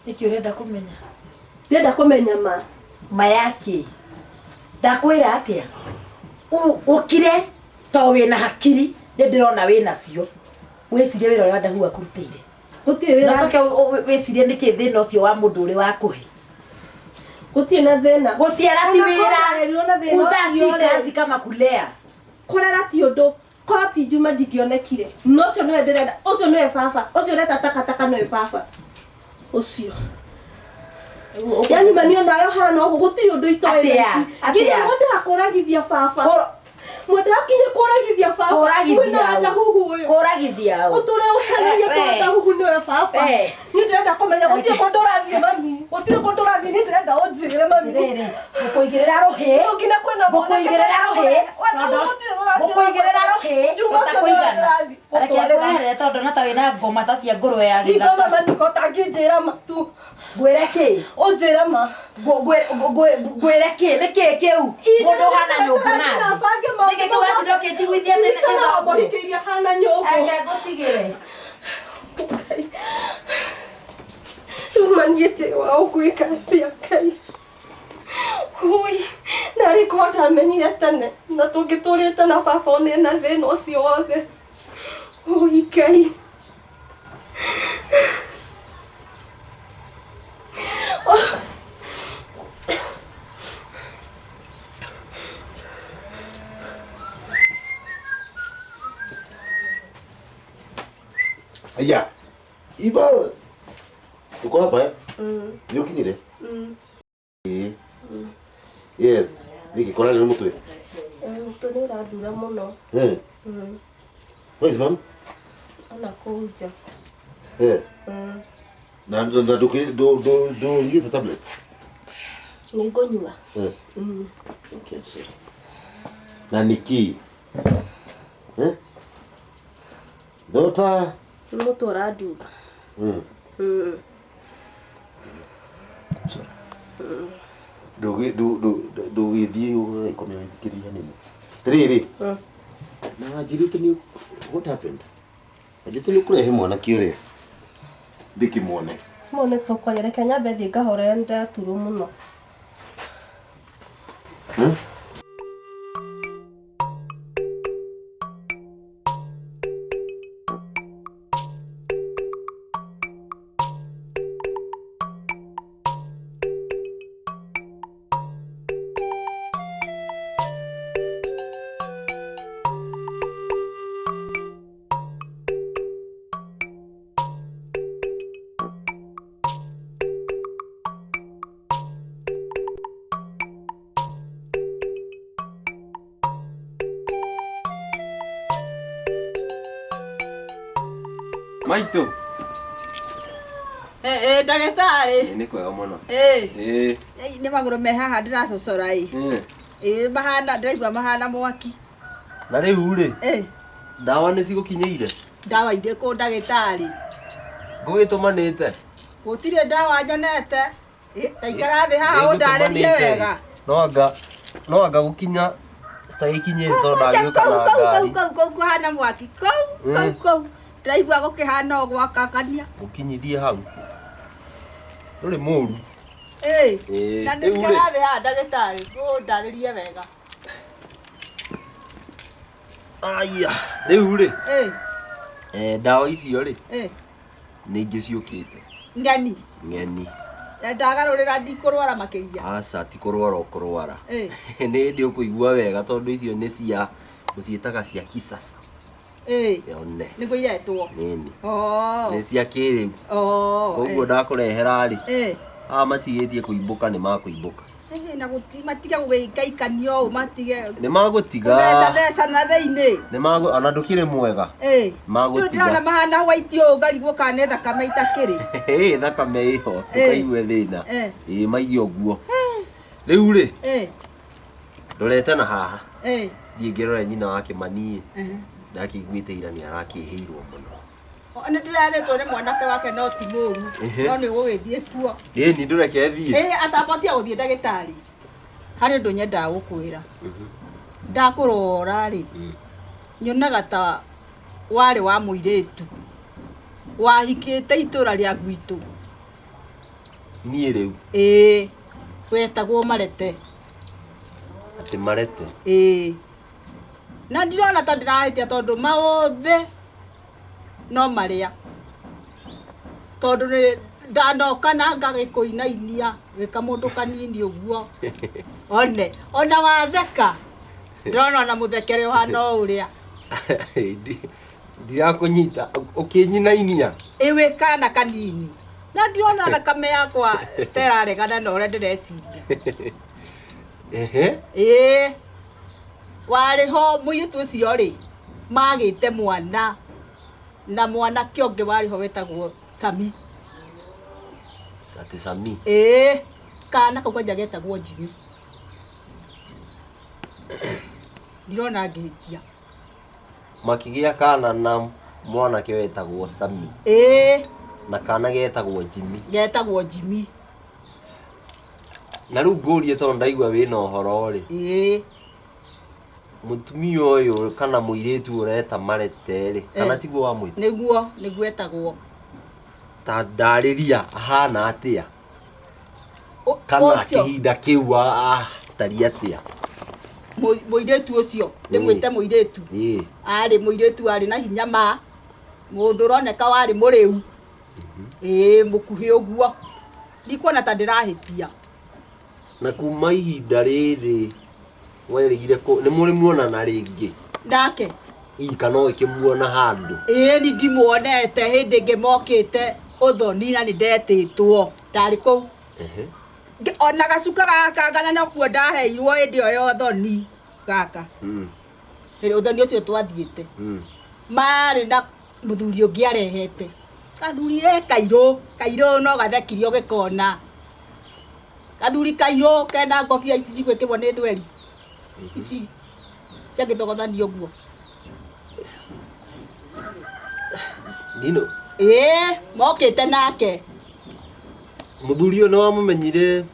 Nĩkĩ ũrenda kũmenya? Ndĩrenda kũmenya ma. Ma yakĩ? Ndakwĩra atĩa? Ũkire to wĩna hakiri nĩ ndĩrona wĩna cio. Wĩcirie wĩra ũrĩa Wandahuhu akũrutĩire. Gũtirĩ wĩra. Nacoke wĩcirie nĩkĩ thĩna ũcio wa mũndũ ũrĩ wakũhe. Gũtirĩ na thĩna. Gũciara ti wĩra. Kuzaa si kazi kama kulea. Kũrera ti ũndũ. Korwo ti Juma ndingĩonekire. No ũcio nĩwe ndĩrenda. Ũcio nĩwe baba. Ũcio ũreta takataka nĩwe baba. Ũcio. Yani mami onayo hana ũguo gũtirĩ ũndũ itoĩ. Atĩa? Nginya mwendaga kũragithia baba. Mwendaga nginya kũragithia baba. Kũragithia Wandahuhu ũyũ. Kũragithia ũ? Ũtũre ũhenagia to Wandahuhu nĩwe baba. Niĩ ndĩrenda kũmenya gũtirĩ kũndũ ũrathiĩ mami. Gũtirĩ kũndũ ũrathiĩ niĩ ndĩrenda ũnjĩre mami. Rĩrĩ, ngũkũigĩrĩra rũhĩ. Nginya kwĩna Ngũkũigĩrĩra rũhĩ. Ngũkũigĩrĩra rũhĩ. Ũtakũigana. Reke ngweherere tondũ na ta wĩna ngoma ta cia ngũrwe ya gĩthaka. Ngoma mami ko tangĩnjĩra ma tu. Ngwĩre kĩ? Ũnjĩre ma. Ngwĩre kĩ? Nĩ kĩ kĩu? Mũndũ ũhana nyũngũ na thĩ. Nĩkĩ kĩu watinda ũkĩnjiguithia atĩ nĩ thoguo? Mũhikĩirie hana nyũngũ. Reke ngũtigĩre. Rĩu mani ndĩ wa ũgwĩka atĩa Ngai? Ui, narĩ korwo ndamenyire tene na tũngĩtũrĩte na baba one na thĩna ũcio wothe. Ui Ngai. Aya, Iva, uko hapa eh? Nĩ ũkinyire? Ĩĩ. Yes, nĩkĩ kora nĩ mũtwe? Mũtwe nĩ ũrandura mũno. Eh. Where is mom? Ona kũu nja. Eh. Na na ndũnyuĩte tablets? Nĩ ngũnyua. Eh. Okay, I'm sorry. Na nĩkĩ? Eh? Daughter. Nĩ mũtwe ũrandura. Ndũgĩthiĩ ũgagĩkomia wĩthikĩrie hanini. Atĩrĩrĩ, na wanjĩrĩte nĩ what happened? Wanjĩrĩte nĩ ũkũrehe mwanake ũrĩa ndĩkĩmuone. Muone tũkwaria, reke nyambe thiĩ ngahorere nĩ ndĩraturwo mũno. Maitũ. Ndagĩtarĩ. Nĩ kwega mũno. Nĩ magũrũ me haha ndĩracocora ĩ. Ĩ mahana ndĩraigua mahana mwaki. Na rĩu rĩ. Ndawa nĩ cigũkinyĩire? Ndawa irĩkũ ndagĩtarĩ? Ngũgĩtũmanĩte. Gũtirĩ ndawa nyonete. Ndaikara thĩ haha ũndarĩrie wega. No anga No anga gũkinya citagĩkinyĩte tondũ ndagĩũka na ngari. Kau kau kũhana mwaki. Kau kau kau. Ndĩraigua gũkĩhana o gwakakania. Gũkinyithie hau. Ndũrĩ mũru. Ĩĩ. Na nĩ kĩrathĩ haha ndagĩtarĩ, ngũndarĩrie wega. Aya, rĩu rĩ. Ĩĩ. Ndawa icio rĩ. Ĩĩ. Nĩ ingĩ ciũkĩte. Ng'eni. Ng'eni. Na ndagarũrĩra ndikũrwara makĩria. Aca ti kũrwara ũkũrwara. Ĩĩ. Nĩ hĩndĩ ũkũigua wega tondũ icio nĩ cia ũciĩtaga cia kisasa. Ĩĩ. One. Nĩguo iretwo. Nĩni. Oh. Nĩ cia kĩrĩu. Oh. Koguo ndakũrehera rĩ. Ĩĩ. Aya matigĩtie kũimbũka nĩ makũimbũka. Ĩĩ na matige gũgĩikaikania ũũ matige. Nĩ magũtiga. Gũthecatheca na thĩinĩ. Nĩ magũ ona ndũkĩrĩ mwega. Ĩĩ. Magũtiga. Ndĩrona mahana white ũũ ngarigwo kana nĩ thakame itakĩrĩ. Ĩĩ thakame ĩho ndũkaigue thĩna. Ĩĩ maige ũguo. Rĩu rĩ. Ĩĩ. Ndorete na haha. Ĩĩ. Thiĩ ngĩrore nyina wa Kĩmani. Ndakĩiguĩte ira nĩ arakĩhĩirwo mũno. Nĩ ndĩrerĩtwo nĩ mwanake wake no ti mũru. No nĩ ũgũgĩthiĩ kuo. Ĩĩ ni ndũreke thiĩ. Ĩĩ atambatia gũthiĩ ndagĩtarĩ. Harĩ ũndũ nyendaga gũkwĩra. Ndakũrora rĩ, nyonaga ta warĩ wa mũirĩtu wahikĩte itũra rĩa gwitũ. Niĩ rĩu? Ĩĩ, wetagwo Marete. Atĩ Marete? Ĩĩ. Na ndirona ta ndĩrahĩtia tondũ maũthĩ no marĩa. Tondũ nĩ ndanoka na ngagĩkũinainia wĩ kamũndũ kanini ũguo. One, ona watheka ndĩrona ona mũthekere ũhana o ũrĩa. Ndirakũnyita, ũkĩnyinainia? Ĩ wĩ kana kanini. Na ndirona thakame yakwa ta ĩraregana na ũrĩa ndĩreciria. Ehe. Ĩĩ. Warĩ ho mũirĩtu ũcio rĩ, magĩte mwana na mwanake ũngĩ warĩ ho wetagwo Sami. Atĩ Sami? Ĩĩ, kana kau kwanja getagwo Jimmy. Ndirona ngĩhĩtia. Makĩgĩa kana na mwanake wetagwo Sami. Ĩĩ. Na kana getagwo Jimmy. Getagwo Jimmy. Na rĩu ngũrie tondũ ndaigua wĩna ũhoro rĩ. Ĩĩ. Mũtumia ũyũ kana mũirĩtu ũreta Marete rĩ, kana tiguo wamwĩta? Nĩguo, nĩguo etagwo. Ta ndarĩria ahana atĩa? Kana kĩhinda kĩu atariĩ atĩa? Mũirĩtu ũcio, ndĩmwĩte mũirĩtu. Ĩĩ. Arĩ mũirĩtu arĩ na hinya ma. Mũndũ ũroneka warĩ mũrĩu. Ĩĩ, mũkuhĩ ũguo. Ndikuona ta ndĩrahĩtia. Na kuma ihinda rĩrĩ werĩgire nĩ mũrĩ muonana rĩngĩ? Nake? Ii kana ũgĩkĩmuona handũ? Ĩĩ ni ndimuonete hĩndĩ ĩngĩ mokĩte ũthoni na nĩ ndetĩtwo. Ndarĩ kũu. Ona gacuka gaka ngana nokuo ndaheirwo hĩndĩ ĩyo ya ũthoni gaka. Hĩndĩ ũthoni ũcio twathiĩte. Marĩ na mũthuri ũngĩ arehete. Gathuri e kairũ, kairũ no gathekirie ũgĩkona. Gathuri kairũ kena ngobia ici cigwĩkĩrwo nĩ thweri. Ici ciagĩthogothanio ũguo. Dino. Ĩĩ, mokĩte nake. Mũthuri ũyũ nĩ wamũmenyire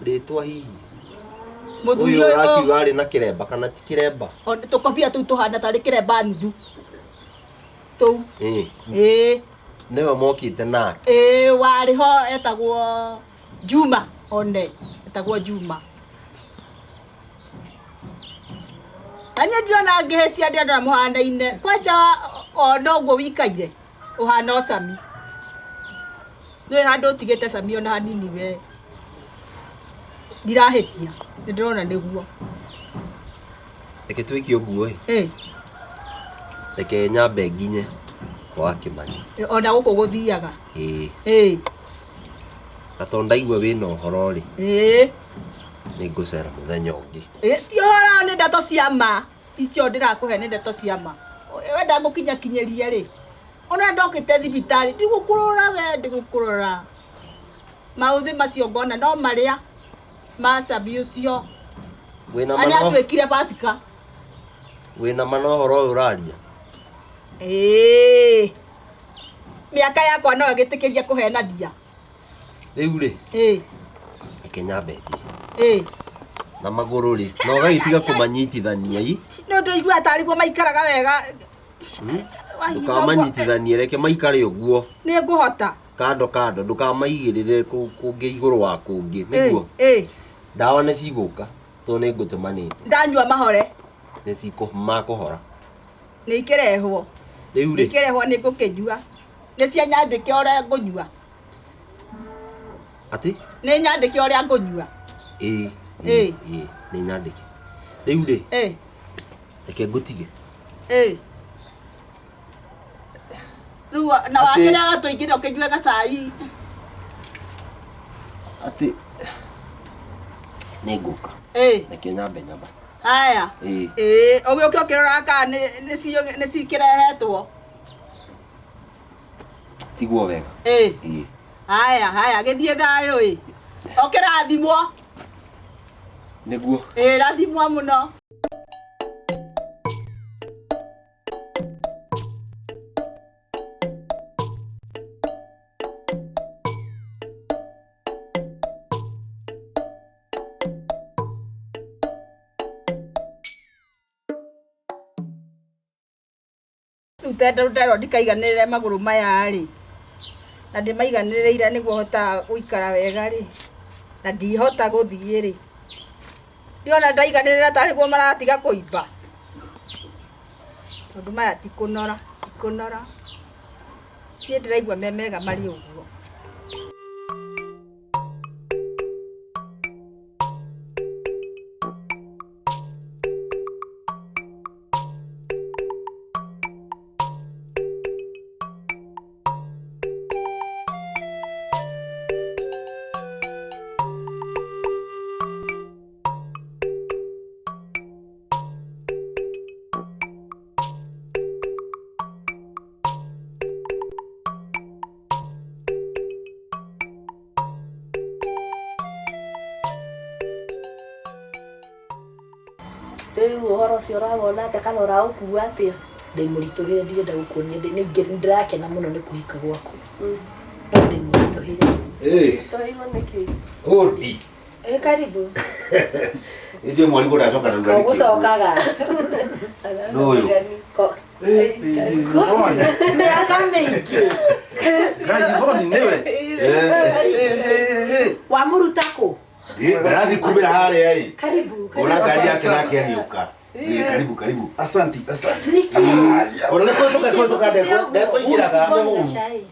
rĩtwa hihi? Mũthuri ũyũ ũyũ ũrakiuga arĩ na kĩremba kana ti kĩremba? Tũkobia tũu tũhana tarĩ kĩremba nuthu. Tũu. Ĩĩ. Ĩĩ. Nĩwe mokĩte nake. Ĩĩ, warĩ ho etagwo Juma one, etagwo Juma. Na niĩ ndirona ngĩhĩtia ndĩrona mũhanaine. Kwanja ona ũguo wikaire ũhana o Sami. Nĩũĩ handũ ũtigĩte Sami ona hanini we. Ndirahĩtia, nĩ ndĩrona nĩguo. Reke twĩke ũguo ĩ. Ĩĩ. Reke nyambe nginye kwa Kĩmani. Ona gũkũ gũthiaga. Ĩĩ. Ĩĩ. Na tondũ ndaigua wĩna ũhoro rĩ. Ĩĩ. Nĩ ngũcera mũthenya ũngĩ. Ĩĩ, ti ũhoro nĩ ndeto cia ma. Icio ndĩrakũhe nĩ ndeto cia ma. Wenda ngũkinyakinyĩrie rĩ. Ona ndokĩte thibitarĩ, ndigũkũrora we, ndigũkũrora. Maũthĩ macio ngona no marĩa ma Sami ũcio. Wĩna Arĩa ma no atuĩkire Pasika. Wĩna ma na ũhoro ũyũ ũraria? Ĩĩ. Mĩaka yakwa no ĩgĩtĩkĩria kũhenania. Rĩu rĩ. Ĩĩ. Reke nyambe thiĩ. Ĩĩ. Na magũrũ rĩ na ũgagĩtiga kũmanyitithania i Nĩ ũndũ igua tarĩ guo maikaraga wega. Ndũkamanyitithanie reke maikare ũguo. Nĩ ngũhota. Kando kando ndũkamaigĩrĩre kũngĩ igũrũ wa kũngĩ nĩguo. Ndawa nĩ cigũka tondũ nĩ ngũtũmanĩte. Ndanyua mahore. Nĩ makũhora. Nĩ ikĩrehwo. Rĩu rĩ. Ikĩrehwo nĩ ngũkĩnyua. Nĩ cia nyandĩke ũrĩa ngũnyua. Atĩ? Nĩ nyandĩke ũrĩa ngũnyua. Ĩĩ. Ĩĩ. Nĩ nyandĩke. Rĩu rĩ. Ĩĩ. Reke ngũtige. Ĩĩ. Rĩu na wakĩrega tũingĩre ũkĩnyue gacai. Atĩ nĩ ngũka. Ĩĩ. Reke nyambe nyamba. Haya. Ĩĩ. Ĩĩ, ũgĩũke ũkĩroraga kana nĩ cikĩrehetwo. Tiguo wega. Ĩĩ. Ĩĩ. Haya, haya, gĩthiĩ thayũ ĩ. Ũkĩrathimwo. Nĩguo. Ĩĩ, rathimwo mũno. Rĩu tenda nderwo ndikaiganĩrĩre magũrũ maya rĩ. Na ndĩmaiganĩrĩire nĩguo hotaga gũikara wega rĩ. Na ndihota gũthiĩ rĩ. Ndiona ndaiganĩrĩra tarĩ guo maratiga kũimba. Tondũ maya ti kũnora, ti kũnora. Niĩ ndĩraigua me mega marĩ ũguo. Rĩu ũhoro ũcio ũrawona atĩa kana ũraũkua atĩa? Ndĩ mũritũhĩre ndirenda gũkuonia ndĩrakena mũno nĩ kũhika gwaku. No ndĩ mũritũhĩre. Ĩĩ. Tũhĩirwo nĩkĩ? Hodi. Ĩ karibu. Ithuĩ mwarigwo ndacoka na Ũgũcokaga. Nũ ũyũ? Mĩaka mĩingĩ. Ngai Yvonne nĩwe. Wamũruta kũ? Ndarathiĩ kumĩra harĩa ĩ. Karibu. Ona ngari yake nake agĩũka. Karibu karibu. Asanti asanti. Ona nĩ kũhĩtũka kũhĩtũka ndekũingĩraga.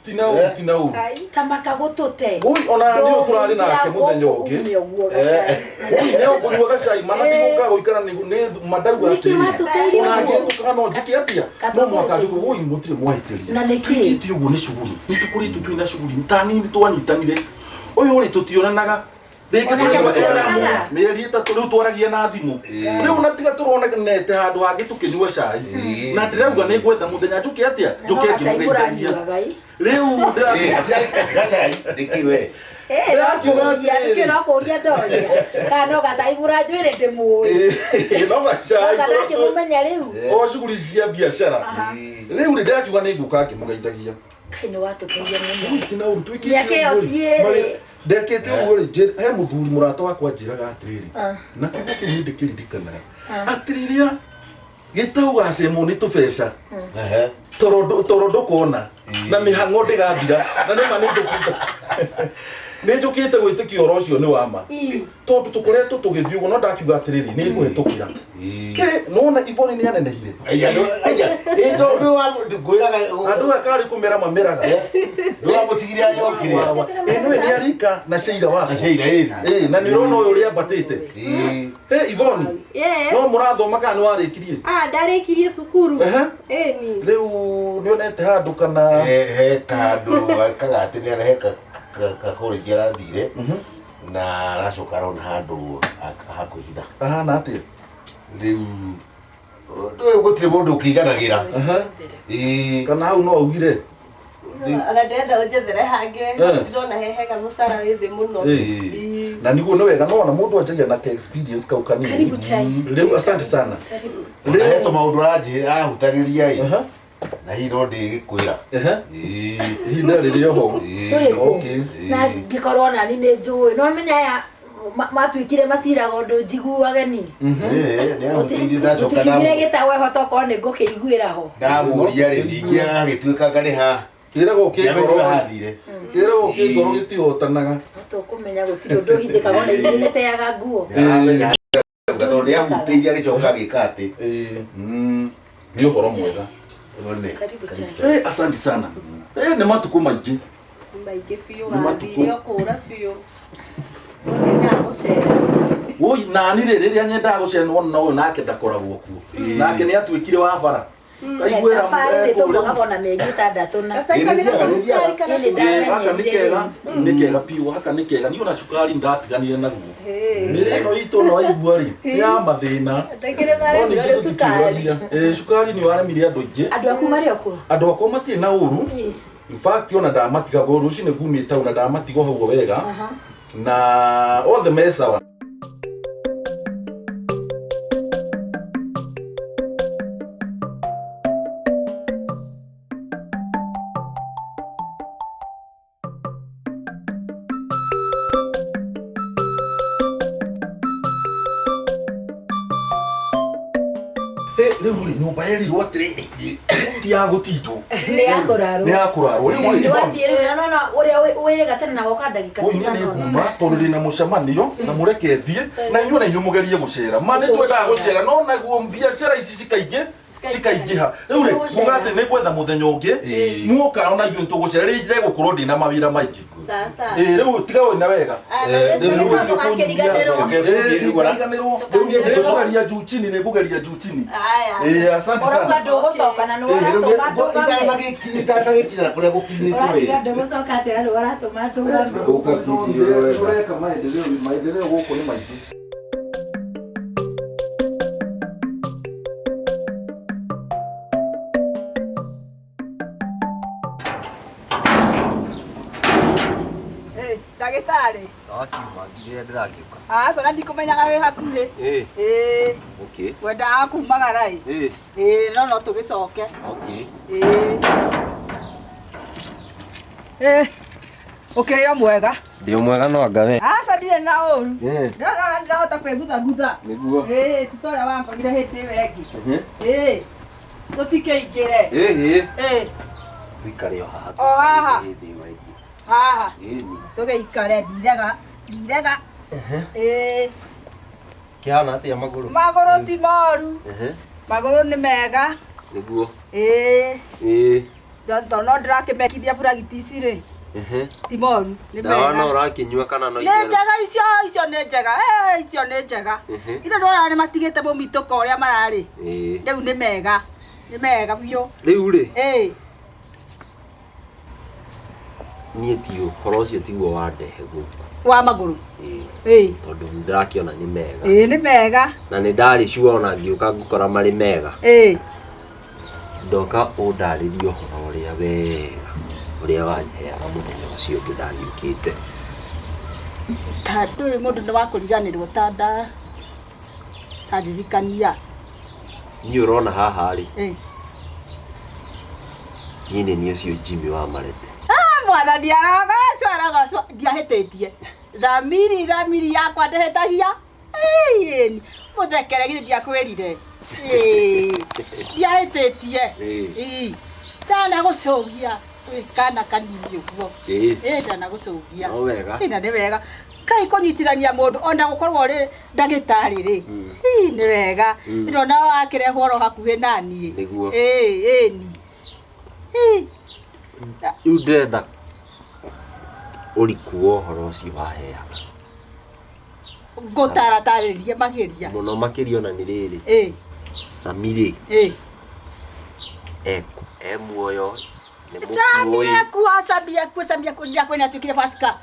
Tina ũru tina ũru. Ta makagũtũte. Ui ona nĩ tũrarĩ nake mũthenya ũngĩ. Ui nĩ ũkũnyua gacai mana ndigũka gũikara nĩ mandauga atĩrĩrĩ. Ona ngĩhĩtũkaga no njĩke atĩa? No mũhaka njũke woi mũtirĩ mwahĩtĩria. Na nĩkĩ? Twĩkĩte ũguo nĩ cuguri. Nĩ tũkoretwo twĩna cuguri. Ta nini twanyitanire. Ũyũ rĩ tũtionanaga. Rĩngĩ tũrĩ mĩeri ĩtatũ rĩu twaragia na thimũ. Rĩu na tiga tũronete handũ hangĩ tũkĩnyua cai. Na ndĩrauga nĩ ngwetha mũthenya njũke atĩa? Njũke ngĩmũgeithagia. Rĩu gacai nĩkĩ we? Nĩkĩ no kũria ndoria. Kana no gacai mũranjwĩre ndĩmũĩ. No gacai. Kana ndakĩmũmenya rĩu. O cuguri cia biacara. Rĩu rĩ ndĩrakiuga nĩ ngũka ngĩmũgeithagia. Kai nĩ watũteithia mũno. Tina ũru twĩkĩte Mĩaka ĩyo ti ĩrĩ. Ndekĩte ũguo rĩ he mũthuri mũrata wakwa anjĩraga atĩrĩrĩ na kiugo kĩu nĩ ndĩkĩririkanaga atĩrĩrĩa gĩtau gacemwo nĩ tũbeca toro ndũkona na mĩhang'o ndĩgathira na nĩma nĩ njũkĩte gwĩtĩkia ũhoro ũcio nĩ wa ma tondũ tũkoretwo tũgĩthiĩ ũguo no ndakiuga atĩrĩrĩ nĩ ngũhĩtũkĩra nona Yvonne nĩ anenehire andũ aya karĩ kũmera mameraga ndũramũtigire arĩa okire ĩno nĩ arika na Sheila wakwa na Sheila ĩĩ na nĩ ũrona ũyũ ũrĩa ambatĩte Yvonne no mũrathoma kana nĩ warĩkirie? Ndarĩkirie cukuru. Ĩni. Rĩu nĩ onete handũ kana he handũ kagatĩ nĩ he kakoreji arathire na aracoka arona handũ ha kwĩhitha. Ahana atĩa? Rĩu ndũĩ gũtirĩ mũndũ ũkĩiganagĩra. Kana hau no augire Ona ndĩrenda ũnjethere hangĩ ndĩrona he hega mũcara wĩ thĩ mũno. Na niguo nĩ wega no ona mũndũ anjagia na ka experience kau kanini. Karibu chai. Rĩu asante sana. Rĩu he tũmaũndũ arahutagĩria ĩ na hihi no ndĩgĩkwĩra. Ihinda rĩrĩ oho. Tũrĩ kũ? Na ngĩkorwo nani nĩ njũĩ. No menya aya Matuĩkire maciraga ũndũ njiguage ni. Nĩ ahutĩirie ndacoka ndamũkinyire gĩtawe ho tokorwo nĩ ngũkĩiguĩra ho. Ndamũria rĩ ningĩ agagĩtuĩka ngarĩ ha. Kĩragwo kĩngoro hathire. Kĩragwo kĩngoro gĩtihotanaga. Tũkũmenya gũtirĩ ũndũ ũhithĩkaga ona ithuĩ nĩteaga nguo. Tondũ nĩ ahutĩirie agĩcoka agĩka atĩ. Nĩ ũhoro mwega. Asante sana. Nĩ matukũ maingĩ. Maingĩ biũ wathire ũkũra biũ. Woi nani rĩ rĩrĩa nyendaga gũcera nĩwona ũyũ nake ndakoragwo kuo. Nake nĩ atuĩkire wa bara. Kaiguĩra tũmũhagwo na mĩeri ĩtandatũ na. Gaka nĩ kega, nĩ kega biũ, gaka nĩ kega. Niĩ ona cukari ndatiganire naguo. Mĩrĩ ĩno itũ no waigua rĩ, nĩ ya mathĩna. Cukari nĩ waremire andũ aingĩ. Andũ aku marĩ o kuo? Andũ akwa matirĩ na ũru. In fact ona ndamatigagwo rũcinĩ ngumĩte hau na ndamatigwo hau wega. Na othe me sawa. Rĩu rĩ nyũmba yerirwo atĩrĩrĩ ti ya gũtindwo nĩ ya kũrarwo nĩ ya kũrarwo rĩu rĩ wathiĩ rĩu no no ũrĩa wĩrĩga tene na woka ndagĩka cigana ũna nĩ nguma tondũ ndĩna mũcemanio na mũreke thiĩ na inyuĩ na inyuĩ mũgerie gũcera ma nĩ twendaga gũcera no naguo biacara ici cikaingĩ cikaingĩha rĩu rĩ muga atĩ nĩ gwetha mũthenya ũngĩ muoka ona ithuĩ nĩtũgũcera rĩu ndegũkorwo ndĩna mawĩra maingĩ rĩu tiga wĩna wega nĩngũgeria juu chini nĩngũgeria juu chini asante sana ndũgũcoka na nĩwaratũma kũrĩa gũkinyĩte wĩ ndũgũcoka atĩ na nĩwaratũma ndũgame ũreka maendeleo gũkũ nĩ maingĩ. Ndagĩtarĩ ndakiuma ngirĩrĩa ndĩragiũka. Aca na ndikũmenyaga wĩ hakuhĩ. Ĩĩ. Okay. Ngwendaga kumagara ĩ. Ĩĩ no no tũgĩcoke. Okay. Ĩĩ. Ĩĩ. Ũkĩrĩ o mwega? Ndĩ o mwega no anga we. Aca ndirĩ na ũru. Ndĩrona ndĩrahota kwĩguthagutha. Nĩguo. Ĩĩ ti ta ũrĩa wankorire hĩndĩ ĩyo ĩngĩ. Ĩĩ. Tũtikĩingĩre. Ĩĩ. Ĩĩ. Tũikare o haha. O haha. Haha. Tũgĩikare ndirega ndirega. Ĩĩ. Kĩhana atĩa magũrũ? Magũrũ ti moru. Magũrũ nĩ mega. Nĩguo. Ĩĩ. Ĩĩ. Tondũ no ndĩrakĩmekithia buragiti ici rĩ. Ti moru nĩ mega. Ndawa no ũrakĩnyua kana no itherũ? Nĩ njega icio icio nĩ njega. Icio nĩ njega. Ithe ndona nĩ matigĩte mũmitũko ũrĩa mararĩ. Rĩu nĩ mega. Nĩ mega biũ. Rĩu rĩ. Ĩĩ. Niĩ ti ũhoro ũcio tiguo wandehe gũkũ. Wa magũrũ? Ĩĩ. Tondũ nĩndĩrakĩona nĩ mega. Ĩĩ nĩ mega. Na nĩ ndarĩ sure ona ngĩũka ngũkora marĩ mega. Ĩĩ. Ndoka ũndarĩrie ũhoro ũrĩa wega ũrĩa wanheaga mũthenya ũcio ũngĩ ndagĩũkĩte. Ta ndũrĩ mũndũ nĩ wakũriganĩrwo ta ndirikania. Niĩ ũrona haha rĩ. Ĩĩ. Niĩ nĩ niĩ ũcio Jimmy wa Marete. Mwathani arogocwo arogocwo ndiahĩtĩtie thamiri yakwa ndĩhĩtagia mũthekere githĩ ndiakwĩrire ndiahĩtĩtie ndanagũcũgia wĩ kana kanini ũguo ndanagũcũgia na nĩ wega kai kũnyitithania mũndũ ona gũkorwo ũrĩ ndagĩtarĩ rĩ nĩ wega ndĩrona wakĩrehwo oro hakuhĩ naniĩ ĩni Rĩu ndĩrenda ũriku wa ũhoro ũcio waheaga. Ngũtaratarĩrie makĩria. Mũno makĩria ona nĩ rĩrĩ. Sami rĩ. E muoyo nĩ mũkuũ. Sami ekuo Sami ekuo Sami ekuo ndiakwĩra nĩatuĩkire pastor.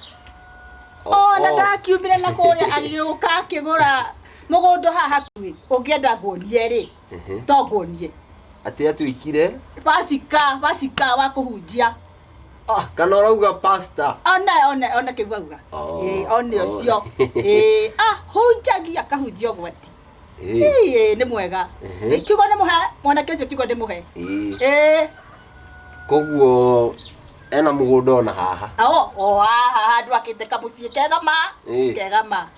Ona ndakiumire na kũrĩa agĩũka akĩgũra mũgũnda haha hakuhĩ. Ũngĩenda nguonie rĩ to nguonie. Atĩ atuĩkire pasika wa kũhunjia. Kana ũrauga pastor? Ona kĩu auga. One ũcio. Ahunjagia akahunjia ũgwati. Nĩ mwega. Kiugo nĩ mũhe mwanake ũcio kiugo nĩ mũhe. Koguo ena mũgũnda ona haha. O haha handũ akĩte kamũciĩ kega ma. Kega ma.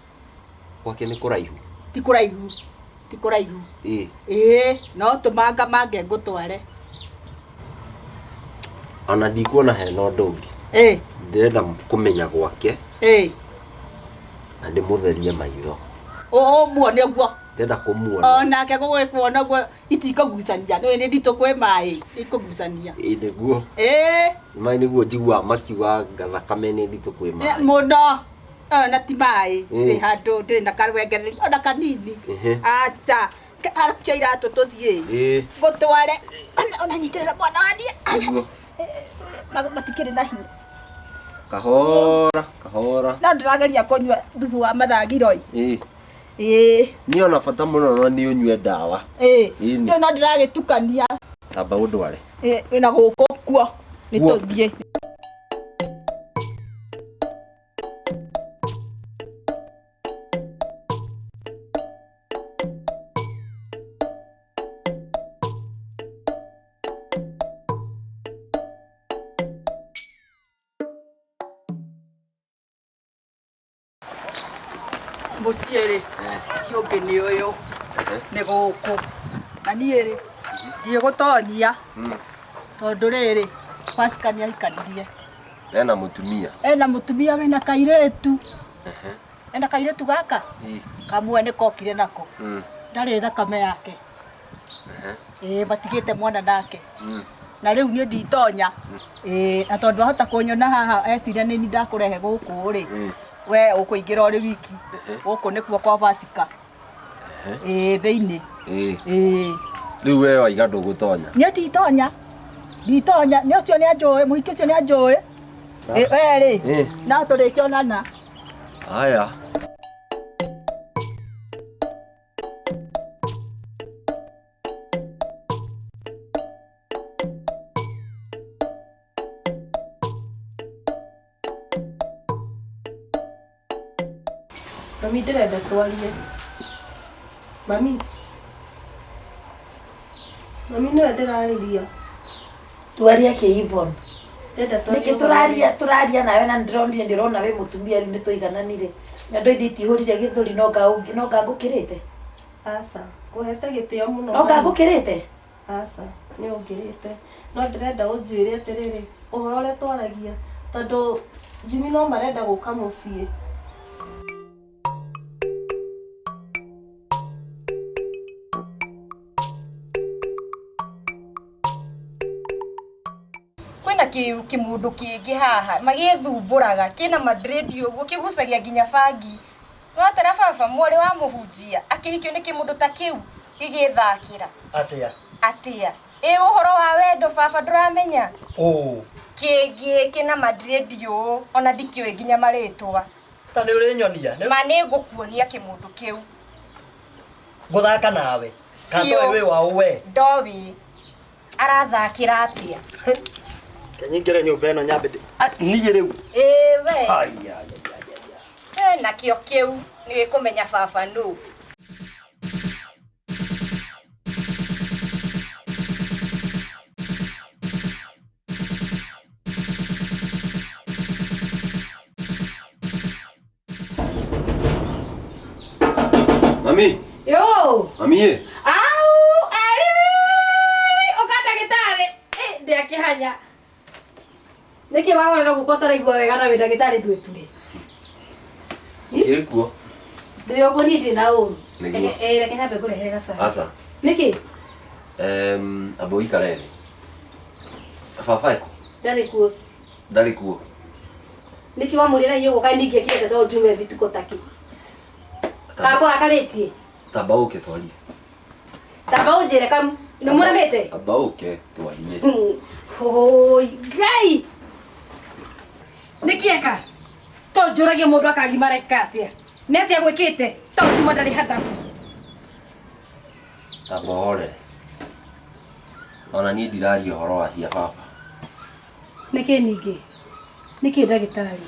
Gwake nĩ kũraihu. Ti kũraihu. Ti kũraihu. Ĩĩ. Ĩĩ, no tũmanga mange ngũtware. Ona ndikuona hena ũndũ ũngĩ. Ĩĩ. Ndĩrenda kũmenya gwake. Ĩĩ. Na ndĩmũtherie maitho. Ũmuone ũguo. Ndĩrenda kũmuona. Onake gũgĩkuona ũguo itikũgucania. Nĩũĩ nĩ nditũ kwĩ maĩ, ikũgucania. Ĩĩ nĩguo. Ĩĩ. Maĩ nĩguo njiguaga makiuga thakame nĩ nditũ kwĩ maĩ. Mũno. Ona ti maĩ. Ndĩ handũ ndĩrĩ na karwengereria ona kanini. Aca. Arukia iratũ tũthiĩ. Ĩĩ. Ngũtware. Ona nyitĩrĩra mwana waniĩ. Matikĩrĩ na hinya. Kahora, kahora. No ndĩrageria kũnyua thubu wa mathagiro. Ĩĩ. Ĩĩ. Niĩ ona bata mũno no nĩ ũnyue ndawa. Ĩĩ. Niĩ no ndĩragĩtukania. Tamba ũndware. Ĩĩ, na gũkũ kuo. Nĩ tũthiĩ. Mũciĩ rĩ, ti ũngĩ nĩ ũyũ, nĩ gũkũ. Na niĩ rĩ, ndigũtonyia tondũ rĩrĩ, Pascal nĩ ahikanirie. Ena mũtumia. Ena mũtumia wĩna kairĩtu. Ena kairĩtu gaka? Kamwe nĩ kokire nako. Ndarĩ thakame yake. Ĩĩ, matigĩte mwana nake. Na rĩu niĩ nditonya. Ĩĩ, na tondũ ahota kũnyona haha eciria nĩ niĩ ndakũrehe gũkũ rĩ. We ũkũingĩra ũrĩ wiki. Gũkũ nĩkuo kwa Pascal. Ĩĩ, thĩinĩ. Ĩĩ. Rĩu we waiga ndũgũtonya. Niĩ nditonya. Nditonya, nĩ ũcio nĩ anjũĩ, mũhiki ũcio nĩ anjũĩ. Ĩ, we rĩ, no tũrĩkĩonana. Haya. Mami ndĩrenda twarie. Mami. Mami nĩwe ndĩrarĩria. Twaria kĩ Yvonne? Ndĩrenda twarie. Nĩkĩ tũraria tũraria nawe na ndĩronire ndĩrona wĩ mũtumia rĩu nĩtũigananire. Nyondo ithi itihũrire gĩthũri no nga ngũkĩrĩte? Aca, ngũhete gĩtĩo mũno. No nga ngũkĩrĩte? Aca, nĩ ũngĩrĩte. No ndĩrenda ũnjĩre atĩrĩrĩ, ũhoro ũrĩa twaragia tondũ Jimmy no marenda gũka mũciĩ. Kwĩna kĩmũndũ kĩngĩ haha magĩthumbũraga kĩna madredi ũguo kĩgucagia nginya bangi. Watara baba mwarĩ wa mũhunjia akĩhikio nĩ kĩmũndũ ta kĩu gĩgĩthakĩra. Atĩa? Atĩa? Ĩ ũhoro wa wendo baba ndũramenya? Ũ. Kĩngĩ kĩna madredi ũũ ona ndikĩũĩ nginya marĩtwa. Ta nĩ ũrĩnyonia? Ma nĩ ngũkuonia kĩmũndũ kĩu. Ngũthaka nawe. Kana toĩ wĩ wa ũ we? Ndoĩ. Arathakĩra atĩa? Kenyingĩre nyũmba ĩno nyambe niĩ rĩu. Ĩĩ we. Nakĩo kĩu nĩ gĩkũmenya baba nũ. Mami. Yo. Mami. Au, ari. Ũka ndagĩtarĩ. Ndĩakĩhanya. Nĩkĩ wahorera gũka ũtaraigua wega na wĩ ndagĩtarĩ ndwĩture? Ĩrĩ kuo. Ndĩrĩ ũguo niĩ ndirĩ na ũru. Nĩguo. Reke nyambe ngũrehere gacai. Aca. Nĩkĩ? Amba ũikare thĩ. Baba ekũ? Ndarĩ kuo. Ndarĩ kuo. Nĩkĩ wamũrĩra hiũ gũka ningĩkĩte tondũ njume bituko takĩ? Kakũrakarĩtie? Tamba ũke twarie. Tamba ũnjĩre kamu. Nĩ mũranĩte? Amba ũke twarie. Hoi, Ngai. Nĩkĩ eka? To njũragie mũndũ akagimara eka atĩa? Nĩ atĩa gwĩkĩte? To njuma ndarĩ hatabu. Tamba ũhorere. Ona niĩ ndiraria ũhoro wa cia baba. Nĩkĩ ningĩ? Nĩkĩ ndagĩtarĩ?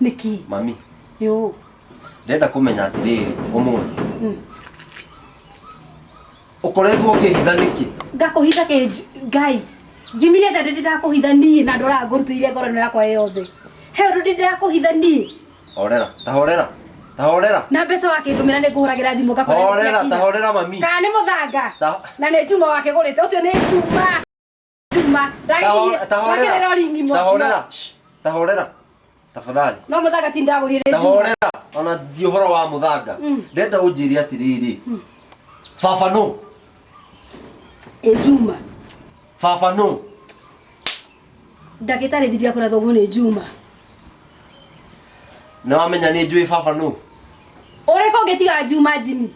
Nĩkĩ? Mami. Yo. Ndĩrenda kũmenya atĩrĩrĩ ũmũthĩ. Ũkoretwo ũkĩhitha nĩkĩ? Ngakũhitha kĩ Ngai? Jimmy rĩatha ndĩ ndakũhitha niĩ na ndoraga ngũrutĩire ngoro ĩno yakwa yothe. He ũndũ ndĩ ndĩrakũhitha niĩ. Horera, ta horera. Tahorera. Na mbeca wakĩndũmĩra nĩ ngũhũragĩra thimũ ngakora nĩ Horera, ciakinya. tahorera mami. Kana nĩ mũthanga. Na nĩ Juma wakĩgũrĩte. Ũcio nĩ Juma. Juma. Ndagĩkinyie. Tahorera. Wakĩrĩra ringi mũcio. Tahorera. Tahorera. Tafadhali. No mũthanga ti ndagũrire Juma. Tahorera. Ona ti ũhoro wa mũthanga. Ndenda ũnjĩre atĩrĩrĩ. Baba no. Ĩ Juma. Baba no. Ndagĩtarĩ thiria kũrĩa thoguo nĩ Juma. Nĩ wamenya nĩ njũĩ baba no. Ũrĩkũ ũngĩtiga Juma Jimmy?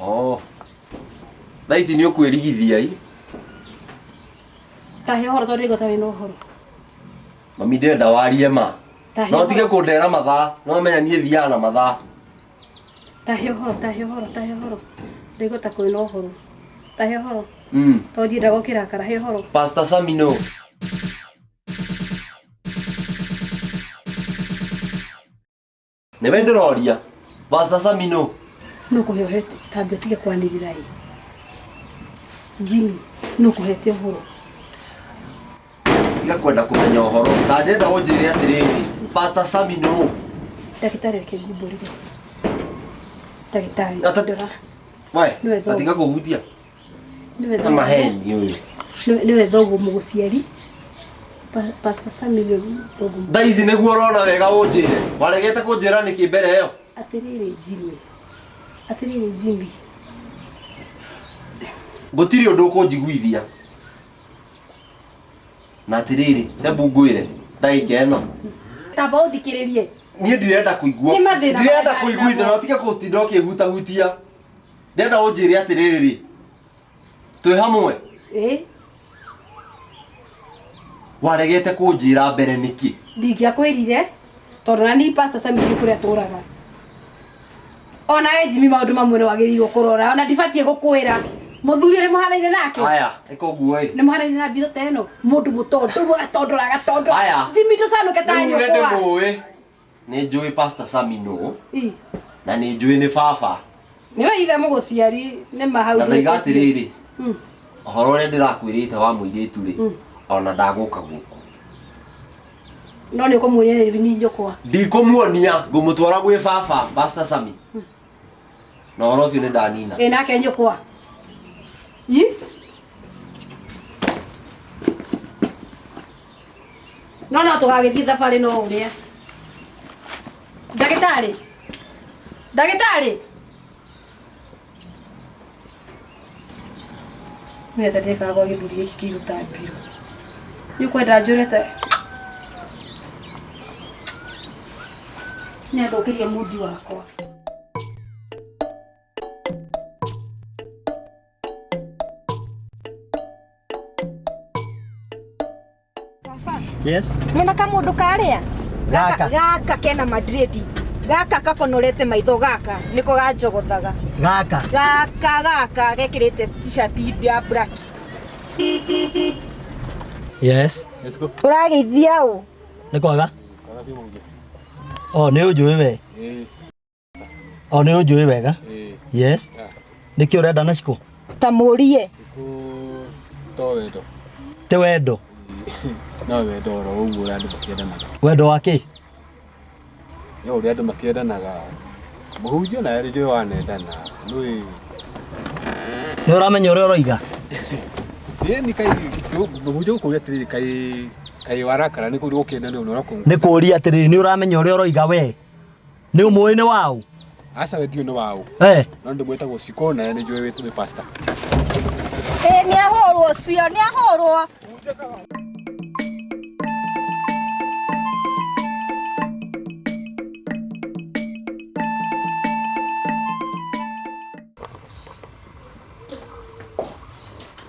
Oh. Thaa ici nĩ ũkwĩrigithia i. Tahe ũhoro tondũ ndĩgota wĩna ũhoro. Mami ndĩrenda warie ma. Tahe No tige ũhoro. kũndera mathaa. No wamenya niĩ thiaga na mathaa. Tahe ũhoro, tahe ũhoro, tahe ũhoro. Ndĩgota kwĩna ũhoro. Tahe ũhoro. Tondũ ndiendaga ũkĩrakara, he ũhoro. Pastor Sami no. Nĩwe ndĩroria. Pastor Sami no. Nũ kũhe ũhete, tambia ũtige kwanĩrĩra ĩ. Jimmy, nũ kũhete ũhoro. Tiga kwenda kũmenya ũhoro. Ta ndĩrenda ũnjĩre atĩrĩrĩ. Pastor Sami no. Ndagĩtarĩ reke ngumbũrĩre. Ndagĩtarĩ, ndora. We, Nĩwe thoguo. atiga kũhutia. Nĩwe Na thoguo. maheni ũyũ. Nĩwe thoguo mũgũciari. Pastor Sami nĩwe thoguo. Thaa ici nĩguo ũrona wega ũnjĩre. Waregete kũnjĩra nĩkĩ mbere ĩyo? Atĩrĩrĩ Jimmy. Atĩrĩrĩ Jimmy. Gũtirĩ ũndũ ũkũnjiguithia. Na atĩrĩrĩ, hebu ngwĩre ndagĩka ĩno. Tamba ũthikĩrĩrie. Niĩ ndirenda kũigua. Nĩ mathĩna Ndirenda marĩa kũiguithia na ũtige gũtinda ũkĩhutahutia. Ndĩrenda ũnjĩre atĩrĩrĩ. Twĩ hamwe. Ĩ, Waregete kũnjĩra mbere nĩkĩ? ndingĩakwĩrire tondũ na niĩ Pastor Sami ndiũĩ kũrĩa tũraga. Ona we Jimmy maũndũ mamwe nĩ wagĩrĩirwo kũrora. Ona ndibatiĩ gũkwĩra. Mũthuri ũrĩa mũhanaine nake. Aya, ĩka ũguo ĩ. Nĩ mũhanaine na mbirũ ta ĩno. Mũndũ mũtondoru agatondora agatondora. Aya. Jimmy ndũcanũke ta Rĩu nĩ nyũkwa. ndĩmũĩ. Nĩ njũĩ Pastor Sami nũ Ĩ, na nĩ njũĩ nĩ baba. nĩwe ithe mũgũciari nĩ ma hau. Na ndaiga atĩrĩrĩ, ũhoro ũrĩa ndĩrakwĩrĩte wa mũirĩtu rĩ, ona ndagũka gũkũ. No nĩ ũkũmuonia nĩ nyũkwa. Ndikũmuonia, ngũmũtwara gwĩ baba, Pastor Sami. Na ũhoro ũcio nĩ ndanina. Ĩ nake nyũkwa. Ĩ? No no tũgagĩthiĩ thabarĩ no ũrĩa. Ndagĩtarĩ. Ndagĩtarĩ. Nĩ ndekaga gwa gĩthuri gĩkĩ kĩirũ ta mbirũ. Nĩ ũkwenda njũre ta Nĩ athũkĩria mundi wakwa. Yes. Nona kamundu karia? Gaka. Gaka kena madredi. Gaka kakonorete maitho gaka niko ganjogothaga. Gaka. Gaka gaka gekirite t-shirt ya black. Yes. Let's go. Urageithia u? Nĩ kwega? Oh, nĩ ũnjũĩ we? Oh, nĩ ũnjũĩ wega? Yes. Nĩkĩ ũrenda na Cikũ? Ta mũrie. To wendo. Ti wendo. No wendo oro ũguo ũrĩa andũ makĩendanaga. Wendo wa kĩ? Yo ũrĩa andũ makĩendanaga. Mũhunjia nawe nĩ njũĩ wanendana. Nĩ Nĩ ũramenya ũrĩa ũroiga? Ĩ ni kai mũhunjia gũkũria atĩrĩrĩ kai kai warakara nĩ kũrĩa ũkĩenda nĩ ũrakũ. Nĩ kũũria atĩrĩrĩ nĩ ũramenya ũrĩa ũroiga we? Nĩ ũmũĩ nĩ waũ? Aca we ndiũĩ nĩ waũ. Eh. No ndĩmwĩtagwo Cikũ nawe nĩ njũĩ wĩ pastor. Ĩ nĩ ahũrwo ũcio, nĩ ahũrwo.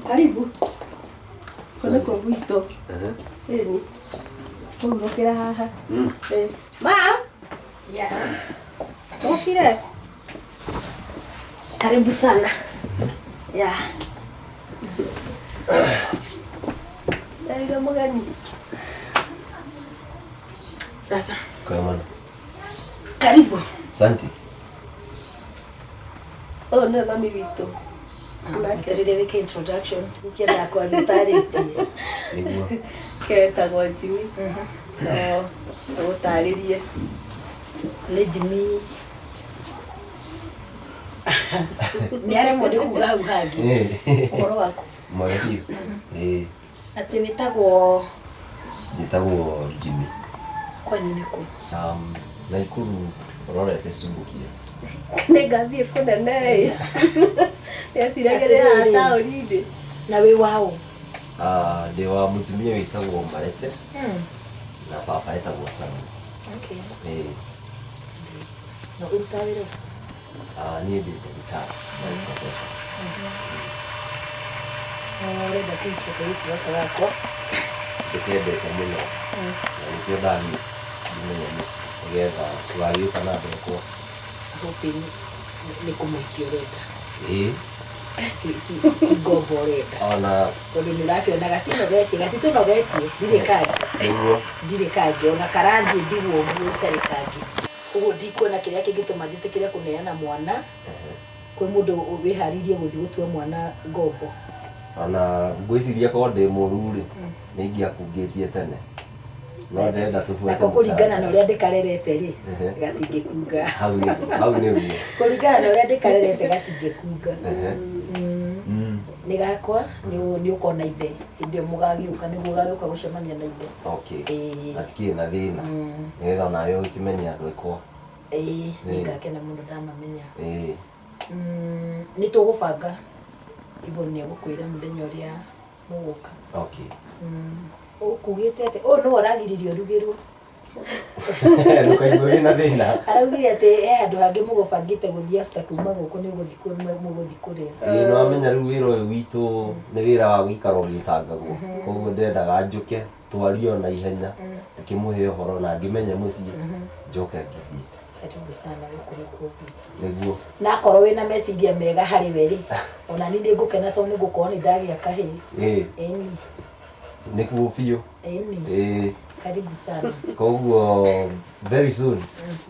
Karibu. Kũu nĩkuo gwitũ. Ĩni. Kũhurũkĩra haha. Ma'am. Yes. Ũkire? Karibu sana. Yeah. Ndarire mũgeni. Sasa. Kwa mwana. Karibu. Asante. Ũyũ nĩwe mami witũ. Nderire wike introduction ukienda kwaria ũtarĩtie. Nĩguo. Ketagwo Jimmy. No agũtarĩrie. Nĩ Jimmy. Nĩ aremwo nĩ kuga hau hangĩ. Ũhoro waku? Mwega biũ. Ĩĩ. Atĩ wĩtagwo? Njĩtagwo Jimmy. Kwanyu nĩ kũ? Naikuru ũrorete Subukia. Nĩ ngathiĩ kũnene ĩ. Ndeciragia nĩ haha taũni-inĩ. Na wĩ waũ? Ndĩ wa mũtumia wĩtagwo Marete na baba etagwo Sami. Okay. Ĩĩ. Na ũrutaga wĩra ũkũ? Niĩ ndĩ ndagĩtarĩ by profession. Ũrenda kũhikia kairĩtu gaka gakwa? Ndĩkendete mũno na nĩkĩo ndathiĩ ndimenya mũciĩ nĩgetha tũgagĩũka na ndekwa. Hoping nĩ kũmũhikia ũrenda. Ĩĩ. Ti ngombo ũrenda. Ona tondũ nĩ ũrakĩona gatinogetie, gatitũnogetie, ndirĩ kangĩ. Nĩguo. Ndirĩ kangĩ, ona karathiĩ ndigwo ũguo itarĩ kangĩ. Ũguo ndikuona kĩrĩa kĩngĩtũma njĩtĩkĩre kũneana mwana kwĩ mũndũ wĩharĩirie gũthiĩ gũtua mwana ngombo. Ona ngwĩciria korwo ndĩ mũru rĩ, nĩ ingĩakungĩtie tene. No ndĩrenda tũbuate. Nako kũringana na ũrĩa ndĩkarerete rĩ, gatingĩkunga. Hau nĩguo, hau nĩguo. Kũringana na ũrĩa ndĩkarerete gatingĩkunga. Nĩ gakwa, nĩ ũkona ithe. Hĩndĩ ĩyo mũgagĩũka, nĩguo ũgagĩũka gũcemania na ithe. Okay. Hatikĩrĩ na thĩna. Nĩgetha onawe ũgĩkĩmenye andũ akwa. Ĩĩ, nĩngakena mũno ndamamenya. Ĩĩ. Nĩ tũgũbanga. Yvonne nĩ egũkwĩra mũthenya ũrĩa mũgũka. Okay. Ũkugĩte atĩ ũyũ nĩwe ũragiririe ũrugĩrwo. Ndũkaigue wĩna thĩna. Araugire atĩ he handũ hangĩ mũgũbangĩte gũthiĩ after kuma gũkũ nĩ ũgũthiĩ mũgũthiĩ kũrĩa. Ĩĩ nĩ wamenya rĩu wĩra ũyũ witũ nĩ wĩra wa gũikara ũgĩtangagwo. Koguo ndĩrendaga njũke twarie ona ihenya ndĩkĩmũhe ũhoro na ngĩmenye mũciĩ njoke ngĩthiĩ. Karibu sana gũkũ nĩkuo gwitũ. Nĩguo. Na akorwo wĩna meciria mega harĩ we rĩ, ona niĩ nĩngũkena tondũ nĩngũkorwo nĩ ndagĩa kahĩĩ. Ĩĩ. Ĩni. Nĩkuo biũ. Ĩni. Ĩĩ. Karibu sana. Koguo very soon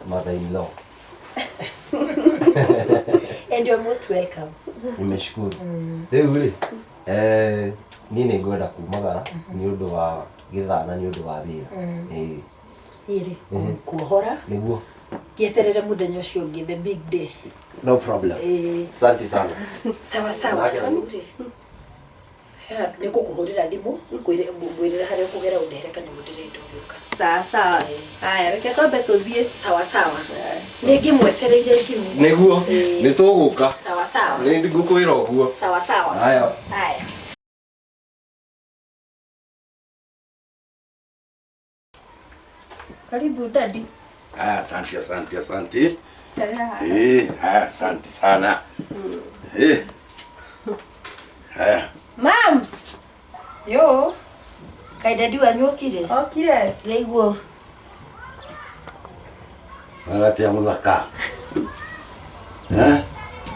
mother in law. And you're most welcome. Nimeshukuru. Rĩu rĩ, niĩ nĩ ngwenda kumagara nĩ ũndũ wa gĩthaa na nĩ ũndũ wa wĩra. Ĩĩ. Niĩ rĩ, kuohora. Nĩguo. Gĩeterere mũthenya ũcio ũngĩ, the big day. No problem. Asante sana. Sawa sawa. Nĩ ngũkũhũrĩra thimũ, ngwĩrĩra harĩa ũkũgera ũndehere kanyamũ ndĩrenda ũgĩũka. Sawa sawa. Haya, reke twambe tũthiĩ. Sawa sawa. Nĩ ngĩmwetereire Jimmy. Nĩguo, nĩ tũgũka. Sawa sawa. Nĩ ngũkwĩra ũguo. Sawa sawa. Haya. Haya. Karibu daddy. Asante, asante, asante. Asante sana. Haya. Mam. Yo. Kai daddy wanyu okire? Okire. Ndĩraigua. Maratia mũthaka.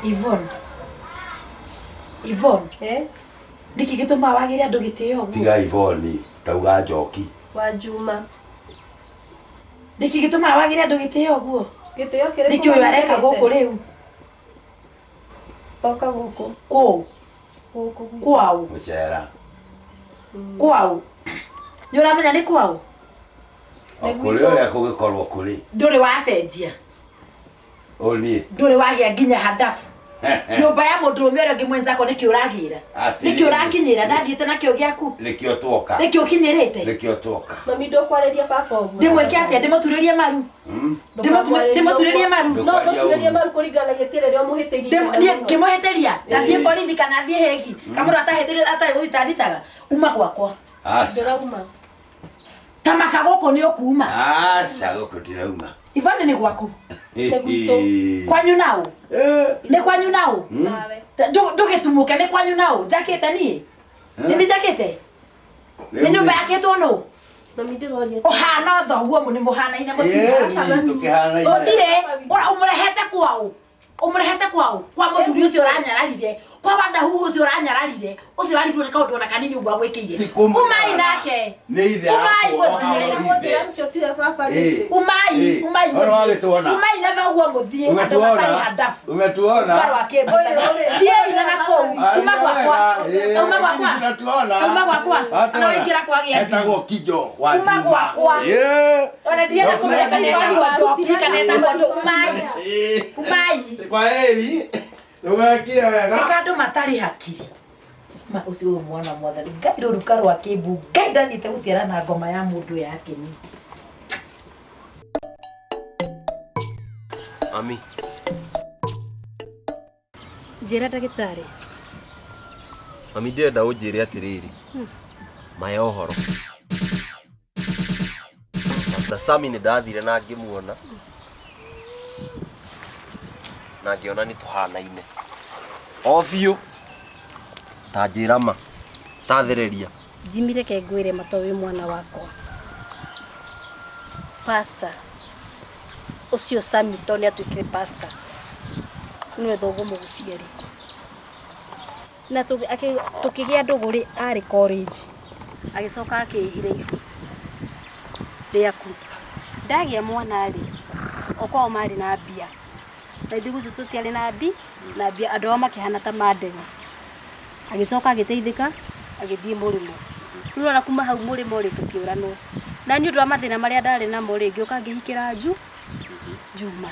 Yvonne. Yvonne. Nĩkĩ gĩtũmaga wagĩre andũ gĩtĩo ũguo? Tiga Yvonne, tauga Njoki. Wa Juma. Nĩkĩ gĩtũmaga wagĩre andũ gĩtĩo ũguo? Gĩtĩo kĩrĩkũ? Nĩkĩ ũyũ areka gũkũ rĩu? Oka gũkũ. Kũ? Gũkũ. Kwaũ? Mũcera. Kwaũ? Nĩ ũramenya nĩ kwaũ? O kũrĩ ũrĩa kũgĩkorwo kũrĩ. Ndũrĩ wacenjia. Ũ niĩ. Ndũrĩ wagĩa nginya handabu. Nyũmba ya mũndũrũme ũrĩa ũngĩ mwenzako nĩkĩ ũragĩra? Nĩkĩ ũrakinyĩra? Ndathiĩte nakĩo gĩaku? Nĩkĩo tuoka. Nĩkĩ ũkinyĩrĩte? Nĩkĩo tuoka. Mami ndũkwarĩria baba ũguo. Ndĩmwĩke atĩa? Ndĩmũturĩrie maru? Ndĩmũturĩrie maru? No ndũturĩrie maru kũringana na ihĩtia rĩrĩa ũmũhĩtĩirie. Niĩ ngĩmũhĩtĩria? Ndathiĩ borithi kana thiĩ hegi? Kamũndũ atahĩtĩrio atarĩ gũthita thitaga? Uma gwakwa. Ndĩrauma. Tamaka gũkũ nĩ ũkuma. Aca gũkũ ndirauma. Yvonne nĩ gwaku. Kwanyu nao? Nĩ kwanyu nao? Ndũgĩtumũke nĩ kwanyu nao? Njakĩte niĩ? Nĩ niĩ njakĩte? Nĩ nyũmba yakĩtwo nũ? Mami ndĩroria. Ũhana thoguo nĩ mũhanaine mũtirĩ. Ũmũrehete kwaũ? Ũmũrehete kwaũ? Kwa mũthuri ũcio ũranyararire. Kwa wanda huhu ũcio ũranyararire, ũcio ũrarigirwo nĩ kaũndũ ona kanini ũguo agwĩkĩire. Umai nake. Nĩ ithe Umai akwa, mũthiĩ. Ũcio tiwe baba Ĩĩ. Umai, Ĩĩ. umai Ona mũthiĩ. wagĩtuona. Umai na thoguo mũthiĩ andũ Umetuona. matarĩ handabu. Umetuona. Ruka rwa kĩmbu. Thiĩi na nakũu. Uma gwakwa. Uma gwakwa. Uma gwakwa. Ona waingĩra kwagĩa Etagwo Kijo wa Uma Juma. gwakwa. Ĩĩ. Ona ndienda kũmenya kana etagwo njoki kana etagwo ndũ. Umai. Umai. Kwa heri. Ndũgakire wega. Nĩka andũ matarĩ hakiri. Ma ũcio ũyũ mwana mwathani Ngai rũruka rwa kĩmbu Ngai ndathiĩte gũciara na ngoma ya mũndũ yake ni. Mami, Njĩra ndagĩtarĩ. mami ndĩrenda ũnjĩre atĩrĩrĩ. Maya ũhoro. Pastor Sami nĩ ndathire na ngĩmuona. Na ngĩona nĩ tũhanaine. O biũ. Ta njĩra ma. Ta thereria. Jimmy reke ngwĩre mato wĩ mwana wakwa. Pastor ũcio Sami to nĩ atuĩkire pastor nĩwe thoguo mũgũciari na tũkĩgĩa ndũgũ rĩ arĩ college agĩcoka akĩhire ihu rĩaku ndagĩa mwana rĩ o kwao marĩ na mbia na ithuĩ gwitũ tũtiarĩ na na mbia andũ ao makĩhana ta mandega agĩcoka agĩteithĩka agĩthiĩ mũrĩmo rĩu ona kuma hau mũrĩmo rĩ tũkĩũranwo na nĩ ũndũ wa mathĩna marĩa ndarĩ namo rĩ ngĩũka ngĩhikĩra Juma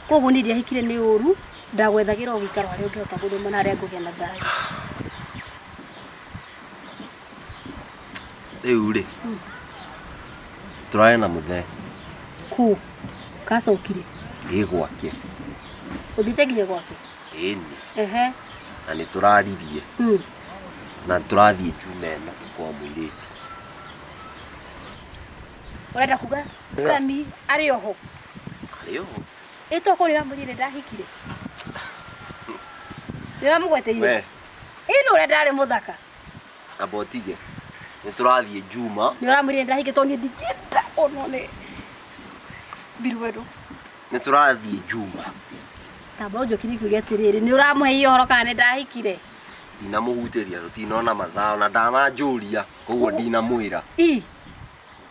koguo niĩ ndiahikire nĩ ũru ndagwethagĩra o gĩikaro harĩa ũngĩhota kũrĩma na harĩa ngũgĩa na thayũ. Rĩu rĩ tũrarĩ na mũthee. Kũ kacokire? Ĩ gwake. Ũthiĩte nginya gwake? Ĩni. Ehe. Na nĩ tũraririe. Na tũrathiĩ Juma ĩno kwa mũirĩtu. Ũrenda kuga Sami arĩ oho? Arĩ oho. Ĩ to kũrĩra mũrĩre ndahikire. Nĩũramũgweteire? We. Ĩ nĩ ũrĩa ndarĩ mũthaka. Amba ũtige. Nĩ tũrathiĩ Juma. Nĩũramwĩrire ndahikire tondũ niĩ ndingĩenda onwo nĩ Mbiru. Nĩ tũrathiĩ Juma. Tamba ũnjũkĩrie kĩũria atĩrĩrĩ, nĩ ũramũheire ũhoro kana nĩ ndahikire? Ndinamũhutĩria tũtinona mathaa na ndananjũria koguo ndinamwĩra. Ĩ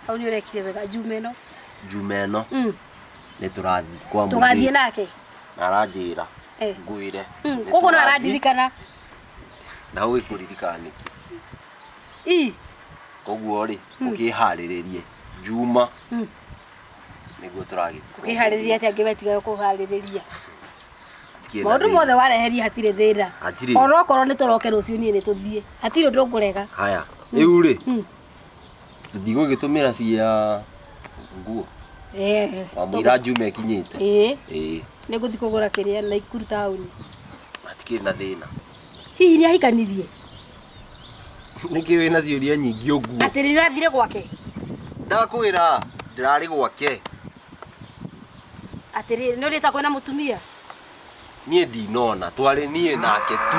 hau nĩ ũrekire wega Juma ĩno. Juma ĩno nĩ tũrathiĩ kwa mũirĩtu. Tũgathiĩ nake? Na aranjĩra ngwĩre. Koguo no arandirikana. Ndagũgĩkũririkana nĩkĩ? Ĩ Koguo rĩ ũkĩharĩrĩrie Juma nĩguo tũragĩthiĩ. Ũkĩharĩrĩria atĩa ngĩwe tiga kũharĩrĩria? Maũndũ mothe wareheria hatirĩ thĩna. Ona okorwo nĩ tũroke rũciũ niĩ nĩ tũthiĩ. Hatirĩ ũndũ ngũrega. Haya, rĩu rĩ tũtigũgĩtũmĩra cia nguo. Wamũira Juma ĩkinyĩte. Ĩĩ. Nĩngũthiĩ kũgũra kĩrĩa Naikuru taũni. Hatikĩrĩ na thĩna. Hihi nĩ ahikanirie? Nĩkĩ wĩna ciũria nyingĩ ũguo? Atĩ nĩ ũrathire gwake? Ndakwĩra ndĩrarĩ gwake. Atĩrĩrĩ nĩ ũrĩta kwĩna mũtumia? Niĩ ndinona twarĩ niĩ nake tu.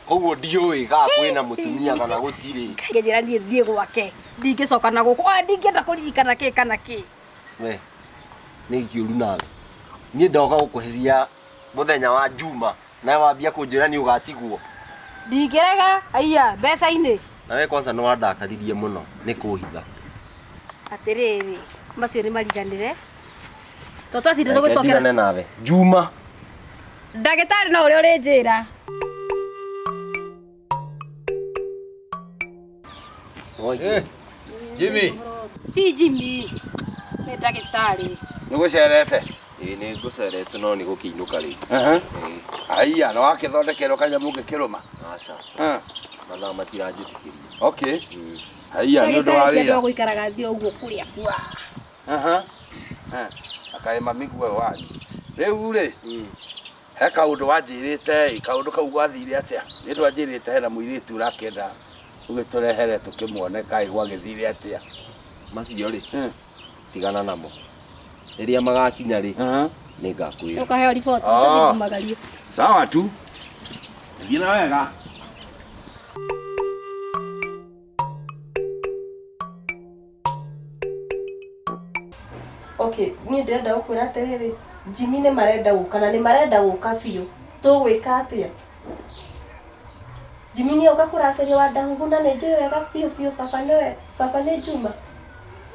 Koguo ndiũĩ kana kwĩna mũtumia kana gũtirĩ. Ngĩnjĩra niĩ thiĩ gwake. Ndingĩcoka na gũkũ. Ndingĩenda kũririkana kĩ kana kĩ. We nĩ kĩũru nawe. Niĩ ndoka gũkũhe cia mũthenya wa Juma nawe wambia kũnjĩra nĩ ũgatigwo. Ndingĩrega aiya mbeca-inĩ. Nawe kwanza nĩ wandakaririe mũno nĩ kũhitha. Atĩrĩrĩ macio nĩ mariganĩre. To twatinda tũgĩcokera. Ndigane nawe. Juma. Ndagĩtarĩ no ũrĩa ũrĩnjĩra. Jimmy. Ti Jimmy. Nĩ ndagĩtarĩ. Nĩ gũcerete? Ĩĩ nĩ ngũcerete no nĩ gũkĩinũka rĩu. Aiya nĩ wakĩthondekerwo kanyamũ ngĩkĩrũma? Aca. Mathaa matiranjĩtĩkĩria. Okay. Aiya nĩ ũndũ wa wĩra. Ndagĩtarĩ gũikaraga thĩ ũguo kũrĩa bua. Akaĩ mami guo wanyu. Rĩu rĩ he kaũndũ wanjĩrĩte ĩ kaũndũ kau gwathire atĩa? Nĩ ũndũ wanjĩrĩte hena mũirĩtu ũrakĩenda ũgĩtũrehere tũkĩmuone kaĩ gwagĩthire atĩa? Macio rĩ tigana namo. Rĩrĩa magakinya rĩ nĩ ngakwĩra. Ũkaheo riboti tũthimagario. Sawa tu. Thiĩ na wega. Okay, niĩ ndĩrenda gũkwĩra atĩrĩrĩ, Jimmy nĩ marenda gũka na nĩ marenda gũka biũ. Tũgwĩka atĩa? Jimmy nĩ oka kũraceria wa ndahuhu na nĩ njũĩ wega biũ biũ baba nĩwe baba nĩ Juma.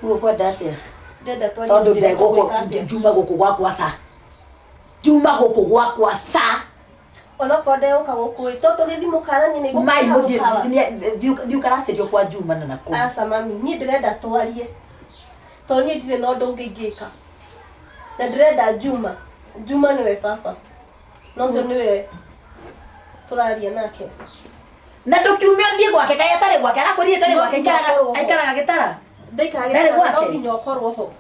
Rĩu ũkwenda atĩa? Ndĩrenda twarie Tondũ njĩra ndegũkũ tũgwĩka atĩa. Juma gũkũ gwakwa ca. Juma gũkũ gwakwa ca. Onokorwo ndegũka gũkũ ĩ to tũgĩthiĩ mũkawa niĩ nĩ Mai ngũkũrĩha mũthiĩ mũkawa. thiĩ ũkaracerio kwa Juma na nakũu. Aca mami, niĩ ndĩrenda twarie. Tondũ niĩ ndirĩ na ũndũ ũngĩ ingĩka. Na ndĩrenda Juma. Juma nĩwe baba. Na ũcio nĩwe tũraria nake. Na ndũkiume ũthiĩ gwake kaĩ atarĩ gwake arakwĩrire ndarĩ gwake aikaraga gĩtara. Ndaikaraga Ndarĩ gĩtara, gwake? no nginya ũkorwo ho.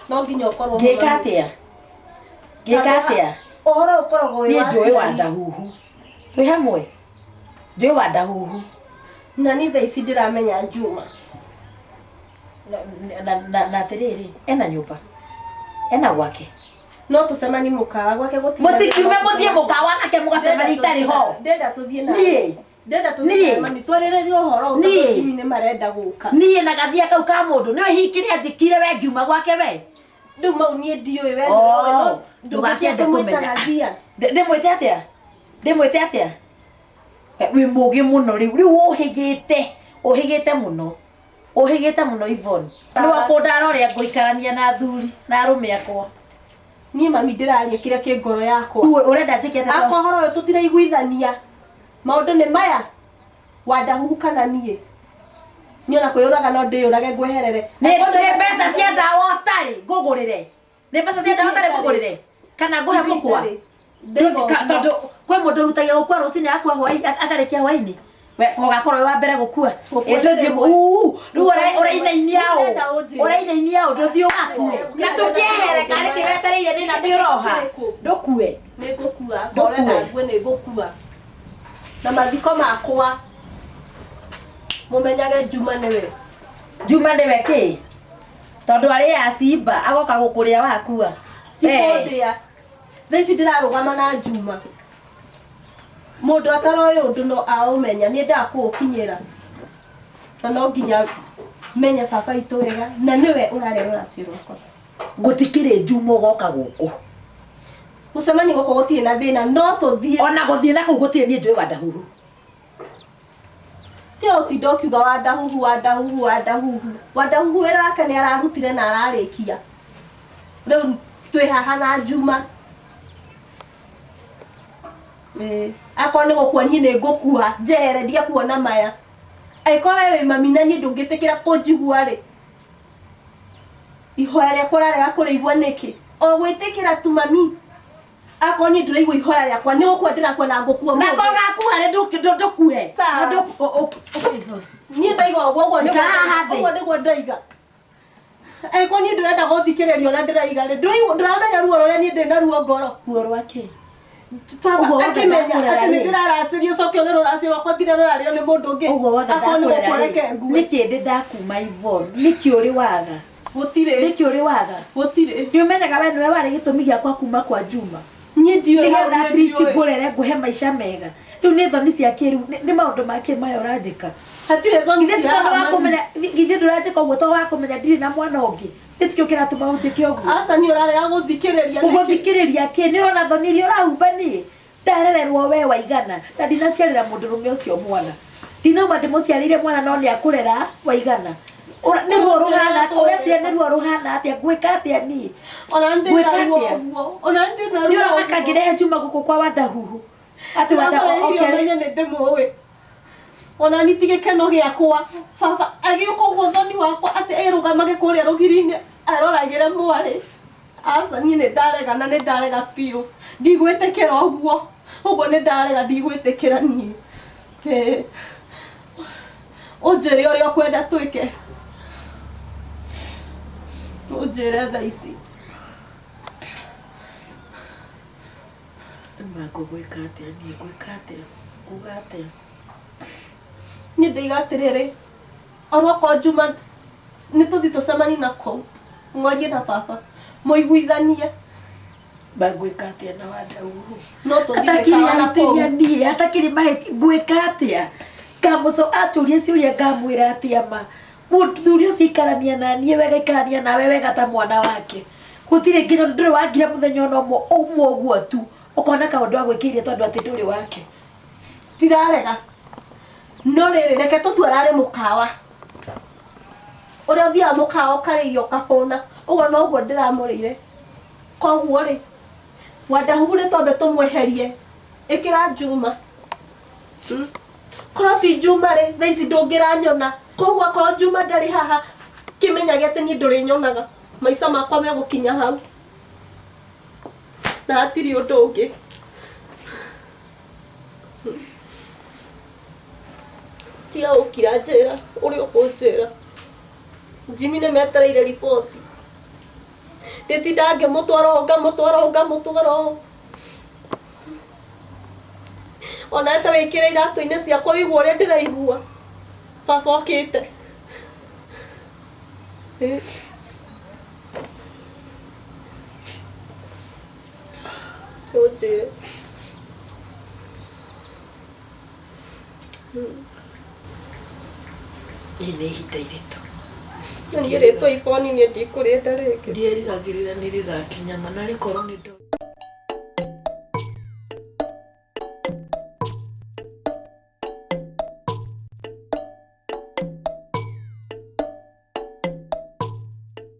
No nginya ũkorwo ho. Ngĩka mami. atĩa? Ngĩka atĩa? Ũhoro ũkoragwo wĩ Niĩ wa njũĩ wa aciari. ndahuhu. Twĩ hamwe. Njũĩ wa ndahuhu. Na niĩ thaa ici ndĩramenya Juma. Na atĩrĩrĩ, ena nyũmba. Ena gwake. No tũcemanie mũkawa gwake gũtirĩ. Mũtikiume mũthiĩ mũkawa nake mũgacemania itarĩ ho. Ndĩrenda tũthiĩ nawe. Niĩ? Ndĩrenda tũthiĩ Niĩ? nawe mami twarĩrĩrie ũhoro ũyũ Niĩ? tondũ Jimmy nĩ marenda gũka. Niĩ na gathia kau ka mũndũ nĩwe hihi kĩrĩa njĩkire we ngiuma gwake we. Rĩu mau niĩ ndiũĩ we Oh, nĩwe ũĩ, no ndũngĩkĩenda ndũgakĩende kũmwĩta kũmenya. gathia. Ndĩmwĩte atĩa? Ndĩmwĩte atĩa? Wĩ mũgĩ mũno rĩu rĩu ũhĩgĩte ũhĩgĩte mũno ũhĩgĩte mũno Yvonne. Nĩ wakũndara ũrĩa ngũikarania na athuri na arũme akwa. Niĩ mami ndĩraria kĩrĩa kĩ ngoro yakwa. Rĩu ũrenda njĩke atĩa? Akwa ũhoro ũyũ tũtiraiguithania. Maũndũ nĩ maya. Wandahuhu kana niĩ. Niĩ ona kwĩyũraga no ndĩyũrage ngweherere. Nĩ mbeca cia ndawa ũtarĩ ngũgũrĩre. Nĩ mbeca cia ndawa ũtarĩ ngũgũrĩre. Kana ngũhe mũkwa. Tondũ kwĩ mũndũ ũrutagia gũkua rũcinĩ akua hwaĩ akarĩkia hwaĩ-inĩ. We ũgakorwo wĩ wa mbere gũkua. Ĩ ndũthiĩ uu rĩu ũrainainia ũ. Ũrainainia ũ ndũthiĩ ũgakue. Na ndũkĩehere karĩ kĩ wetereire nĩ na nĩ ũroha. Ndũkue. Nĩ ngũkua. Ngorenda ngue nĩ ngũkua. Na mathiko makwa mũmenyage Juma nĩwe. Juma nĩwe kĩ? Tondũ arĩaga simba agoka gũkũrĩa wakua. Ti kũndĩa. Thaa ici ndĩrarũgama na Juma. Mũndũ ataroĩ ũndũ no aũmenya niĩ ndendaga kũũkinyĩra. Na no nginya menye baba witũ wega na nĩwe ũrarĩa rũracio rwakwa. Gũtikĩrĩ Juma ũgoka gũkũ. Gũcemania gũkũ gũtirĩ na thĩna no tũthiĩ. Ona gũthiĩ na kũu gũtirĩ niĩ njũĩ wa ndahuhu. Tiga ũtinda ũkiuga wa ndahuhu wa ndahuhu wa ndahuhu. Wa ndahuhu wĩra wake nĩ ararutire na ararĩkia. Rĩu twĩ haha na Juma. Akorwo nĩ gũkua niĩ nĩ ngũkua njehere ndige kuona maya. Angĩkorwo we wĩ mami na niĩ ndũngĩtĩkĩra kũnjigua rĩ, ihoya rĩakwa ũrarega kũrĩigua nĩkĩ? O gwĩtĩkĩra tu mami. Akorwo niĩ ndũraigua ihoya rĩakwa nĩ gũkua ndĩrakua na ngũkua Na mũthĩ. korwo ũgakua rĩ ndũkue. Niĩ ndaiga ũguo ũguo nĩguo Ikara haha thĩ. ũguo nĩguo ndaiga. Angĩkorwo niĩ ndũrenda gũthikĩrĩrio na ndĩraiga rĩ, ndũramenya ruo rũrĩa niĩ ndĩ naruo ngoro. Ruo rwa kĩ? Baba Ũguo wothe akĩmenya ndakũrera atĩ nĩ rĩ. ndĩraracĩrio ũcoke one rũracio rwakwa nginya rũrarĩo nĩ mũndũ ũngĩ. Ũguo wothe Akorwo nĩ ndakũrera gũkua rĩ. reke ngue. Nĩkĩ ndĩ ndakuma Yvonne? Nĩkĩ ũrĩ waga? Gũtirĩ. Nĩkĩ ũrĩ waga? Gũtirĩ. Nĩ ũmenyaga we nĩwe warĩ gĩtũmi gĩakwa kuma kwa Juma. Niĩ ndiũĩ. Nĩgetha niĩ at least ndiũĩ. ngũrere ngũhe maica mega. Rĩu nĩ thoni cia kĩrĩu nĩ maũndũ ma kĩ maya ũranjĩka. Hatirĩ thoni Githĩ ti cia tondũ wa mami. kũmenya githĩ ndũranjĩka ũguo tondũ wa kũmenya ndirĩ na mwana ũngĩ. Githĩ tikĩo kĩratũma ũnjĩke ũguo. Aca niĩ ũrarega gũthikĩrĩria nĩkĩ? Ũgũthikĩrĩria kĩ? Nĩ ũrona thoni iria ũrahumba niĩ? Ndarererwo we waigana na ndinaciarĩra mũndũrũme ũcio mwana. Ndinauma ndĩmũciarĩire mwana no nĩ akũrera waigana. Nĩ ruo rũhana atĩa? Ũreciria nĩ ruo rũhana atĩa? Ngwĩka atĩa niĩ? Ona ndĩ Ngwĩka na ruo atĩa? ũguo. Ona ndĩ na Nĩ ruo ũramaka ũguo. ngĩrehe Juma gũkũ kwa Wandahuhu. Atĩ Wanda Ndĩramũrehirie oke ũmenye nĩ ndĩmũĩ. Ona niĩ ti gĩkeno gĩakwa. Baba agĩũka ũguo thoni wakwa atĩ erũgamage kũrĩa rũgiri-inĩ aroragĩre mwarĩ. Aca niĩ nĩ ndarega na nĩ ndarega biũ. Ndigwĩtĩkĩra ũguo. Ũguo nĩ ndarega ndigwĩtĩkĩra niĩ. Ũnjĩre ũrĩa ũkwenda twĩke. Ũnjĩre thaa ici. Ngũgwĩka atĩa niĩ? Ngwĩka atĩa? Nguga atĩa? Niĩ ndaiga atĩrĩrĩ, oro okorwo Juma nĩ tũthiĩ tũcemanie na kũu, mwarie na baba, mũiguithanie. Ngwĩka atĩa na Wandahuhu? No tũthiĩ Atakĩrĩ mĩkawa na kũu. ahĩtĩria niĩ, atakĩrĩ mahĩtia, ngwĩka atĩa? Ngamũco atũrie ciũria ngamwĩra atĩa ma? Mũthuri ũcio ikarania na niĩ wega, ikarania nawe wega ta mwana wake. Gũtirĩ nginya ndũrĩ wangira mũthenya ona ũmwe ũmwe ũguo tu. Ũkona kaũndũ agwĩkĩire tondũ atĩ ndũrĩ wake. Ndirarega. No rĩrĩ reke tũtue ararĩ mũkawa. Ũrĩa ũthiaga mũkawa ũkarĩa irio ũkahũna. Ũguo noguo ndĩramũrĩire. Koguo rĩ, Wandahuhu nĩ twambe tũmweherie. Ĩkĩra Juma. Korwo ti Juma rĩ, thaa ici ndũngĩranyona. Koguo akorwo Juma ndarĩ haha, kĩmenyage atĩ niĩ ndũrĩnyonaga. Maica makwa megũkinya hau. Na hatirĩ ũndũ ũngĩ. Tiga gũkira njĩra ũrĩa ũkũnjĩra. Jimmy nĩ metereire riboti. Ndĩtinda ngĩmũtwara ũũ ngamũtwara ũũ ngamũtwara ũũ. Ona ta wĩkĩre iratũ-inĩ ciakwa ũigue ũrĩa ndĩraigua. Baba okĩte. Ũnjĩre. Rĩrĩ nĩ ihinda iritũ. Na niĩ rĩtwa iboni niĩ ndikũrĩenda rĩngĩ. Ndierĩgagĩrĩra nĩ rĩgakinya ma na rĩkorwo nĩ ndo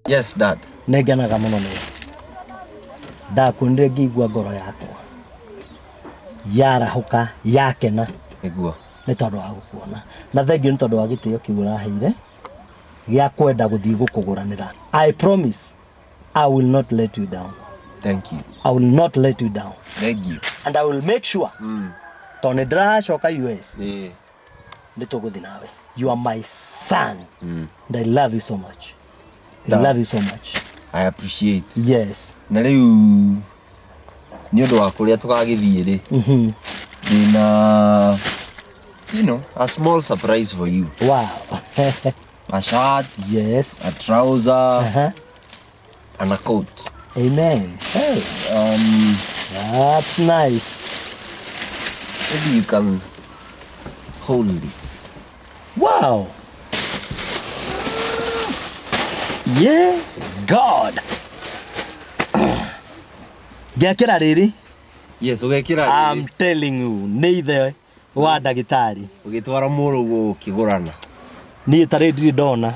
Yes, dad. Nĩ ngenaga mũno nĩ ndakuonire ngĩigua ngoro yakwa yarahũka yakena. Nĩguo. Nĩ tondũ wa gũkuona na thengiũ nĩ tondũ wa gĩtĩo kĩu ũraheire gĩa kwenda gũthiĩ gũkũgũranĩra. I promise I will not let you down. Thank you. I will not let you down. Thank you. And I will make sure tondũ nĩ ndĩracoka US nĩ tũgũthiĩ nawe. You are my son. And I love you so much. I love you so much. I appreciate. Yes. Na rĩu nĩ ũndũ wa kũrĩa tũgagĩthiĩ rĩ ndĩna a small surprise for you. Wow. A shirt. Yes. A trouser. And a coat. Amen. Hey. That's nice. Maybe you can hold this. Wow. Yeah, God. Ngekĩra rĩrĩ. Yes, ũgekĩra rĩrĩ. I'm telling you, nĩ ithe wa ndagĩtarĩ. Ũgĩtwara mũrũguo ũkĩgũrana. Niĩ tarĩ ndirĩ ndona.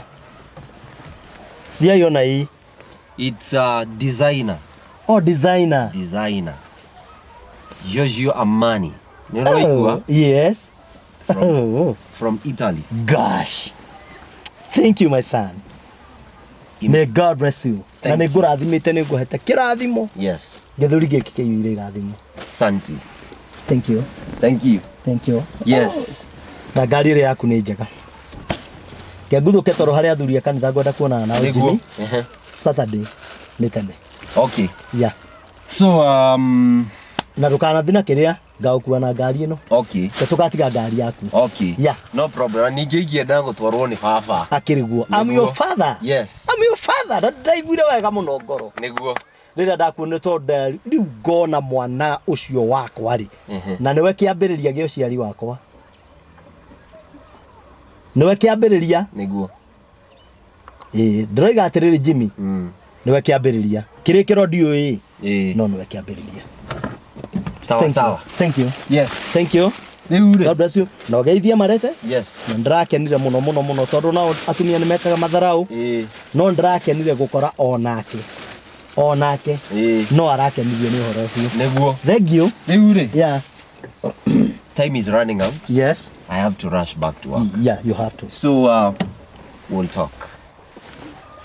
Ciaiona ii. It's a designer. Oh, designer. Designer. Giorgio Armani. Nĩ ũraigua? Oh, yes. From Italy. Gosh. Thank you, my son. May God bless you. Na nĩ ngũrathimĩte nĩ ngũhete kĩrathimo. Yes. Gĩthũri gĩkĩ kĩiyũire irathimo. Santi. Thank you. Thank you. Thank you. Yes. Na ngari ĩrĩa yaku nĩ njega. Ngenguthũke toro harĩa athuri a kanitha ngwenda kuonana nawe Nĩguo. Jimmy. Ehe. Saturday nĩ tene. Okay. Yeah. So na ndũkanathiĩ na kĩrĩa ngagũkua na ngari ĩno. Okay. Te tũgatiga ngari yaku. Okay. Yeah. No problem. Na ningĩ ingĩenda gũtwarwo nĩ baba. Akĩrĩ guo. I'm your father. Yes. I'm your father. Na ndaiguire wega mũno ngoro. Nĩguo. Rĩrĩa ndakuonire tondũ rĩu ngona mwana ũcio wakwa rĩ. Na nĩwe kĩambĩrĩria gĩa ũciari wakwa. Nĩwe kĩambĩrĩria. Nĩguo. Ĩĩ, ndĩroiga atĩrĩrĩ Jimmy. Nĩwe kĩambĩrĩria. Kĩrĩkĩro ndiũĩ. No nĩwe kĩambĩrĩria. Sawa Thank you. sawa. Thank you. Yes. Thank you. God bless you. Na ũgeithie marete. Yes. Na ndĩrakenire mũno mũno mũno tondũ nao atumia nĩ mekaga matharau. No ndĩrakenire gũkora onake. Onake. No arakenirio nĩ ũhoro ũcio. Nĩguo. Thank you. Rĩu rĩ. Yeah. Time is running out. Yes. I have to rush back to work. Yeah, you have to. So we'll talk.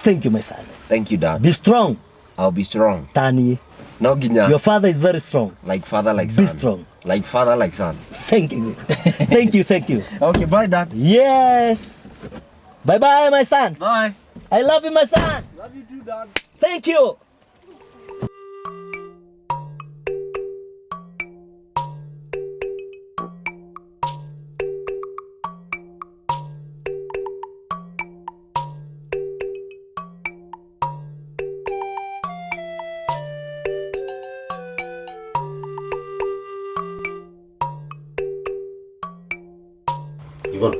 Thank you, my son. Thank you, Dad. Be strong. I'll be strong. Tani. No ginya. Your father is very strong. Like father, like son. Be strong. Like father, like son. Thank you. Thank you, thank you. Okay, bye, Dad. Yes. Bye-bye, my son. Bye. I love you, my son. Love you too, Dad. Thank you. Yvonne.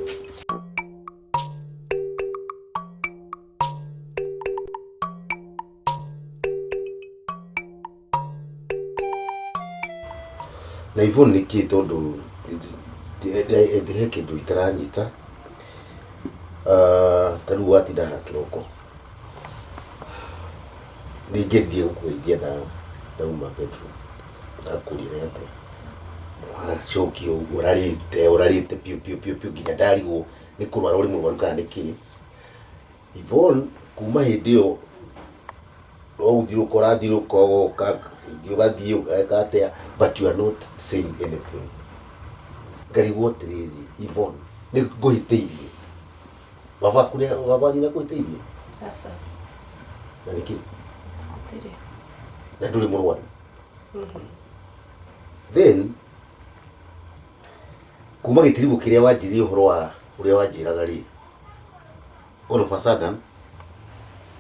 Na Yvonne nĩ kĩ tondũ He kĩndũ itaranyita. Ta rĩu watinda haha kĩroko ningĩthiĩ gũkũgeithia ndauma bedroom ndakũrire atĩa wacokia ũguo ũrarĩte ũrarĩte piũ piũ piũ piũ nginya ndarigwo nĩ kũrwara ũrĩ mũrwaru kana nĩ kĩ. Yvonne kuma hĩndĩ ĩyo no gũthiũrũrũka ũrathiũrũrũka ũgoka rĩngĩ ũgathiĩ ũgeka atĩa, but you are not saying anything. Ngarigwo atĩrĩrĩ, Yvonne, nĩ ngũhĩtĩirie? Baba waku baba wanyu nĩ akũhĩtĩirie? Aca. Na nĩkĩ? Gũtirĩ. Na ndũrĩ mũrwaru? Then kuma gĩtiribũ kĩrĩa wanjĩrire ũhoro wa ũrĩa wanjĩraga rĩ, all of a sudden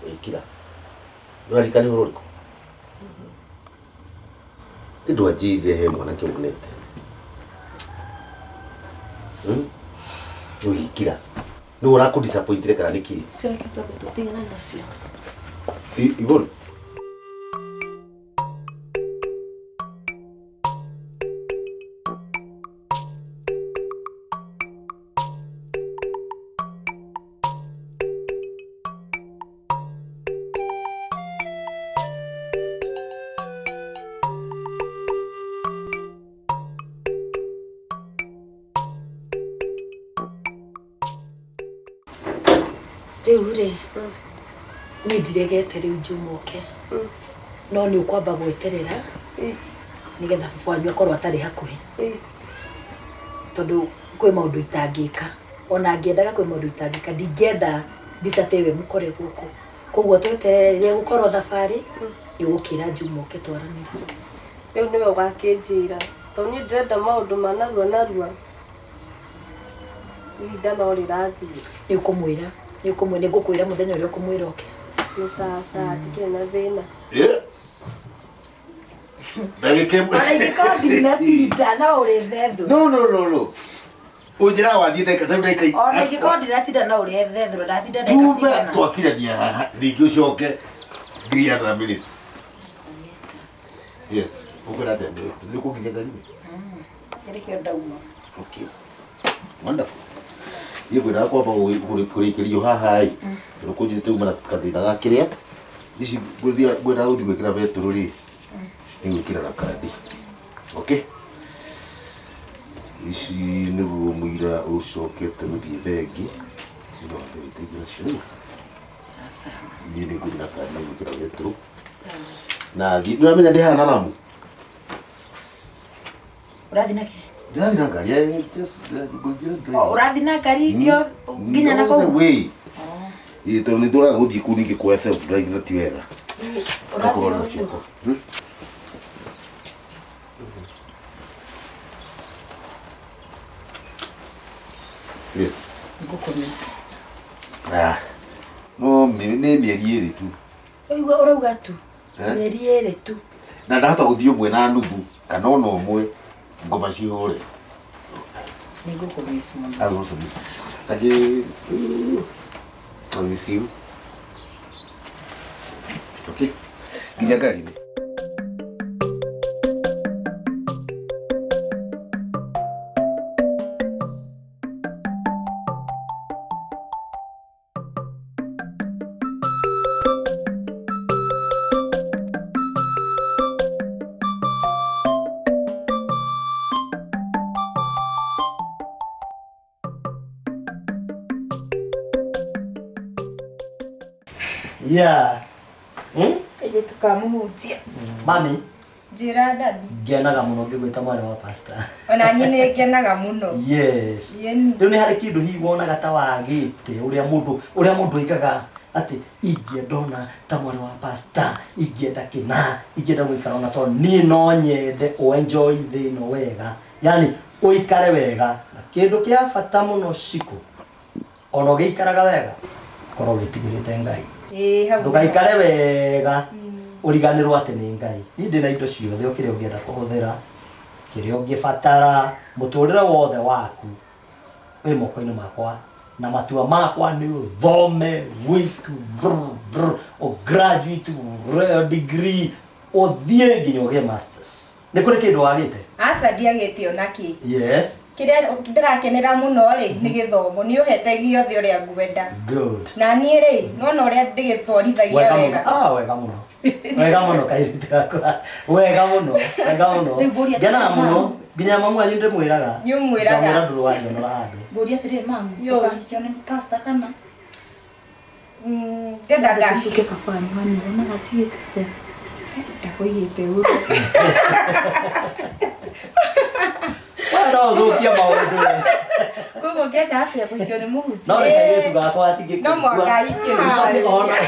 wĩkira. Nĩũraririkana nĩ ũhoro ũrĩkũ? Nĩ ndwanjĩrire he mwanake wonete. Hmm? Wĩkira. Nĩ ũrakũ disappointire kana nĩkĩ? Ciake twambe tũtigane nacio. Yvonne. Rĩu rĩ, niĩ ndiregete rĩu Juma oke, no nĩ ũkwamba gweterera nĩgetha baba wanyu akorwo atarĩ hakuhĩ, tondũ kwĩ maũndũ itangĩka, ona ngĩendaga kwĩ maũndũ itangĩka, ndingĩenda mbica ta ĩyo ĩmũkore gũkũ. Koguo tweterere rĩrĩa gũkorwo thabarĩ, nĩ ũgũkĩra Juma oke twaranĩrie. Rĩu nĩwe ũgakĩnjĩra tondũ niĩ ndĩrenda maũndũ ma narua narua, ihinda no rĩrathiĩ. Nĩ ũkũmwĩra, nĩ ũkũmwĩra, nĩ ngũkwĩra mũthenya ũrĩa ũkũmwĩra oke. Nĩ sawa sawa, ndikĩrĩ na thĩna. Ndagĩka ĩmwe. Ona ingĩkorwo ndinatinda no ũrĩthethũra. No, no, no, no. Ũnjĩraga wathiĩ ndagĩka ta rĩu ndagĩka Ona ingĩkorwo ndinatinda no ũrĩthethũra, ndatinda ndagĩka tume cigana. twakinyania haha ningĩ ũcoke 300 minutes. Yes. Ũkwenda atĩa? Nĩ ũkũnginya ngari-inĩ? Nĩkĩo ndauma. Okay. Wonderful. Niĩ ngwendaga kwamba kũrĩkĩrio haha ĩ, tondũ kũnjĩrĩte uma na gathĩna ga kĩrĩa. Ici ngwendaga gũthiĩ gwĩkĩra betũrũ rĩ, nĩ gwĩkĩra na kandi. Okay? Ici nĩguo mũira ũcokete gũthiĩ bengi. Ici no wambe wĩteithie nacio rĩu. Sasa. Niĩ nĩ ngũthiĩ na kandi ya gwĩkĩra betũrũ. Sawa. Na thiĩ, nĩũramenya ndĩ haha na ramu? Ũrathiĩ na kĩ? Ndĩrathiĩ na ngari, just ngũingĩra drive. Ũrathiĩ na ngari yo nginya na All the kũu? way. Ĩĩ, tondũ nĩ ndũraga gũthiĩ kũu ningĩ kuoya self drive na ti wega. Ũrathiĩ Ũkorwo na rũciũ? ciakwa. Yes. Ngũkũmiss. Ah. No nĩ mĩeri ĩrĩ tu. Ũigua ũrauga tu. Eh? Mĩeri ĩrĩ tu. Na ndahota gũthiĩ ũmwe na nuthu kana ona ũmwe ngoma cihũre. Nĩ ngũkũmiss mũno. I will also miss. Aje, I miss you. Okay. Nginya ngari-inĩ. Yeah. Hmm? Kairĩtu ka mũhunjia. Mami, Njĩra daddy. ngenaga mũno ngĩgwĩta mwarĩ wa pastor. Ona niĩ nĩ ngenaga mũno. Yes. Yeni. Rĩu nĩ harĩ kĩndũ hihi wonaga ta wagĩte ũrĩa mũndũ ũrĩa mũndũ oigaga atĩ ingĩenda ona ta mwarĩ wa pastor, ingĩenda kĩna, ingĩenda gũikara ona tondũ niĩ no nyende ũ enjoy thĩ ĩno wega. Yaani ũikare wega na kĩndũ kĩa bata mũno Shiko, ona ũgĩikaraga wega korwo wĩtigĩrĩte Ngai. Ĩĩ hau. Ndũgaikare wega ũriganĩrwo atĩ nĩ Ngai. Niĩ ndĩna indo ciothe o kĩrĩa ũngĩenda kũhũthĩra, kĩrĩa ũngĩbatara, mũtũrĩre wothe waku wĩ moko-inĩ makwa na matua makwa nĩ ũthome wĩke brr, brr, ũ graduate ũreo degree ũthiĩ nginya ũgĩe masters. Nĩ kũrĩ kĩndũ wagĩte? Aca ndiagĩte ona kĩ. Yes. Kĩrĩa ndĩrakenera mũno rĩ nĩ gĩthomo nĩ ũhete gĩothe ũrĩa ngwenda. Good. Na niĩ rĩ nona ũrĩa ndĩgĩtwarithagia Wega mũno. wega. Ah, wega mũno. Wega mũno kairĩtu gakwa. Wega mũno. Wega mũno. Rĩu ngũria Ngenaga atĩrĩ, mũno. mamu. Nginya mamu wanyu ndĩmwĩraga. Nĩ ũmwĩraga. Ndamwĩra ndũrĩ wanjonora handũ. Ngũria atĩrĩ mamu, ũkahikio nĩ pastor kana? Ndendaga. Tũcuke baba wanyu hanini, wonaga atigĩte. Ndakũigĩte ũru. We no ũthũkie maũndũ we. Koguo ũngĩenda atĩa kũhikio nĩ mũhunjia? No nĩ kairĩtu gakwa gatingĩkũigua. No mũhaka ahikio. Ũbatiĩ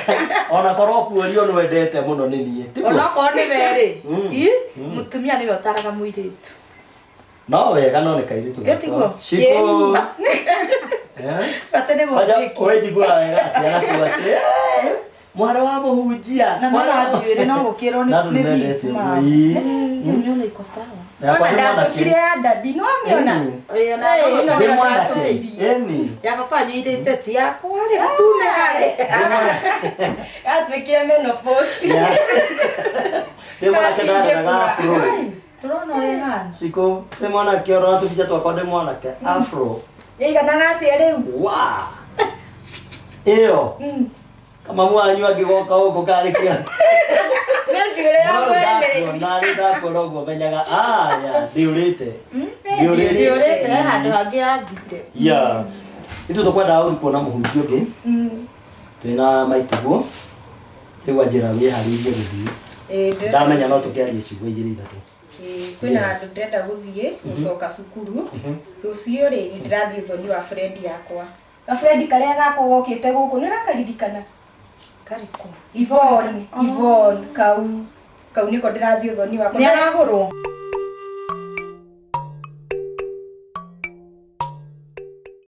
ona korwo kuorio nĩ wendete mũno nĩ niĩ. Tiguo? Onokorwo nĩ we rĩ, Mm. ĩ, mũtumia nĩwe ũtaraga mũirĩtu. No wega no nĩ kairĩtu Ĩ, tiguo? gakwa. Shiko. Eh? Bata nĩ Kwanja gũtuĩkia. ũrĩnjiguaga wega atĩa na kuga atĩ "Eh, mwarĩ wa mũhunjia. Na no mwarĩ wa-" ranjiũrĩ no gũkĩrwo Na andũ nĩ nĩmendete beef, ũguo, mamu. ĩ. Ĩyo nĩona iko sawa. Yakwa Ona nĩ mwanake. ndatũkire ya dadi nĩ wamĩona? Mm. Ĩyo na Ĩĩ, ĩno Ndĩ nĩyo mwanake. ndatũkirie. Ĩni. Ya baba wanyu irĩte ti yakwa rĩ, gatune harĩ. Yatuĩkire menopause. Ndĩ mwanake ndareraga afro. Tũrona ũrĩa ĩhana. Shiko, ndĩ mwanake ũrona tũbica twakwa ndĩ mwanake afro. Ĩiganaga atĩa rĩu? Wa. Ĩyo. Kamamu wanyu angĩgoka gũkũ karĩ kĩa. Nĩ njuĩrĩ ya No mwene. ndakuona rĩ ndakuona ũguo menyaga aya ndiũrĩte. Ndiũrĩte. Ndĩũrĩte he handũ hangĩ yathire. Ya. Ithuĩ tũkwendaga gũthiĩ kuona mũhunjia ũngĩ. Twĩna maituguo. Rĩu anjĩra wĩharĩirie gũthiĩ. Ĩĩ, ndĩrenda- Ndamenya no tũkĩarie ciugo igĩrĩ ithatũ. Ĩĩ, kwĩna Yes. handũ ndĩrenda gũthiĩ gũcoka cukuru rũciũ rĩ nĩ ndĩrathiĩ ũthoni wa Fred yakwa na Fred karĩa gakwa gokĩte gũkũ nĩ ũrakaririkana Karĩkũ? Yvonne, Yvonne kau kau nĩko ndĩrathiĩ ũthoni wakwa Nĩ aragũrwo?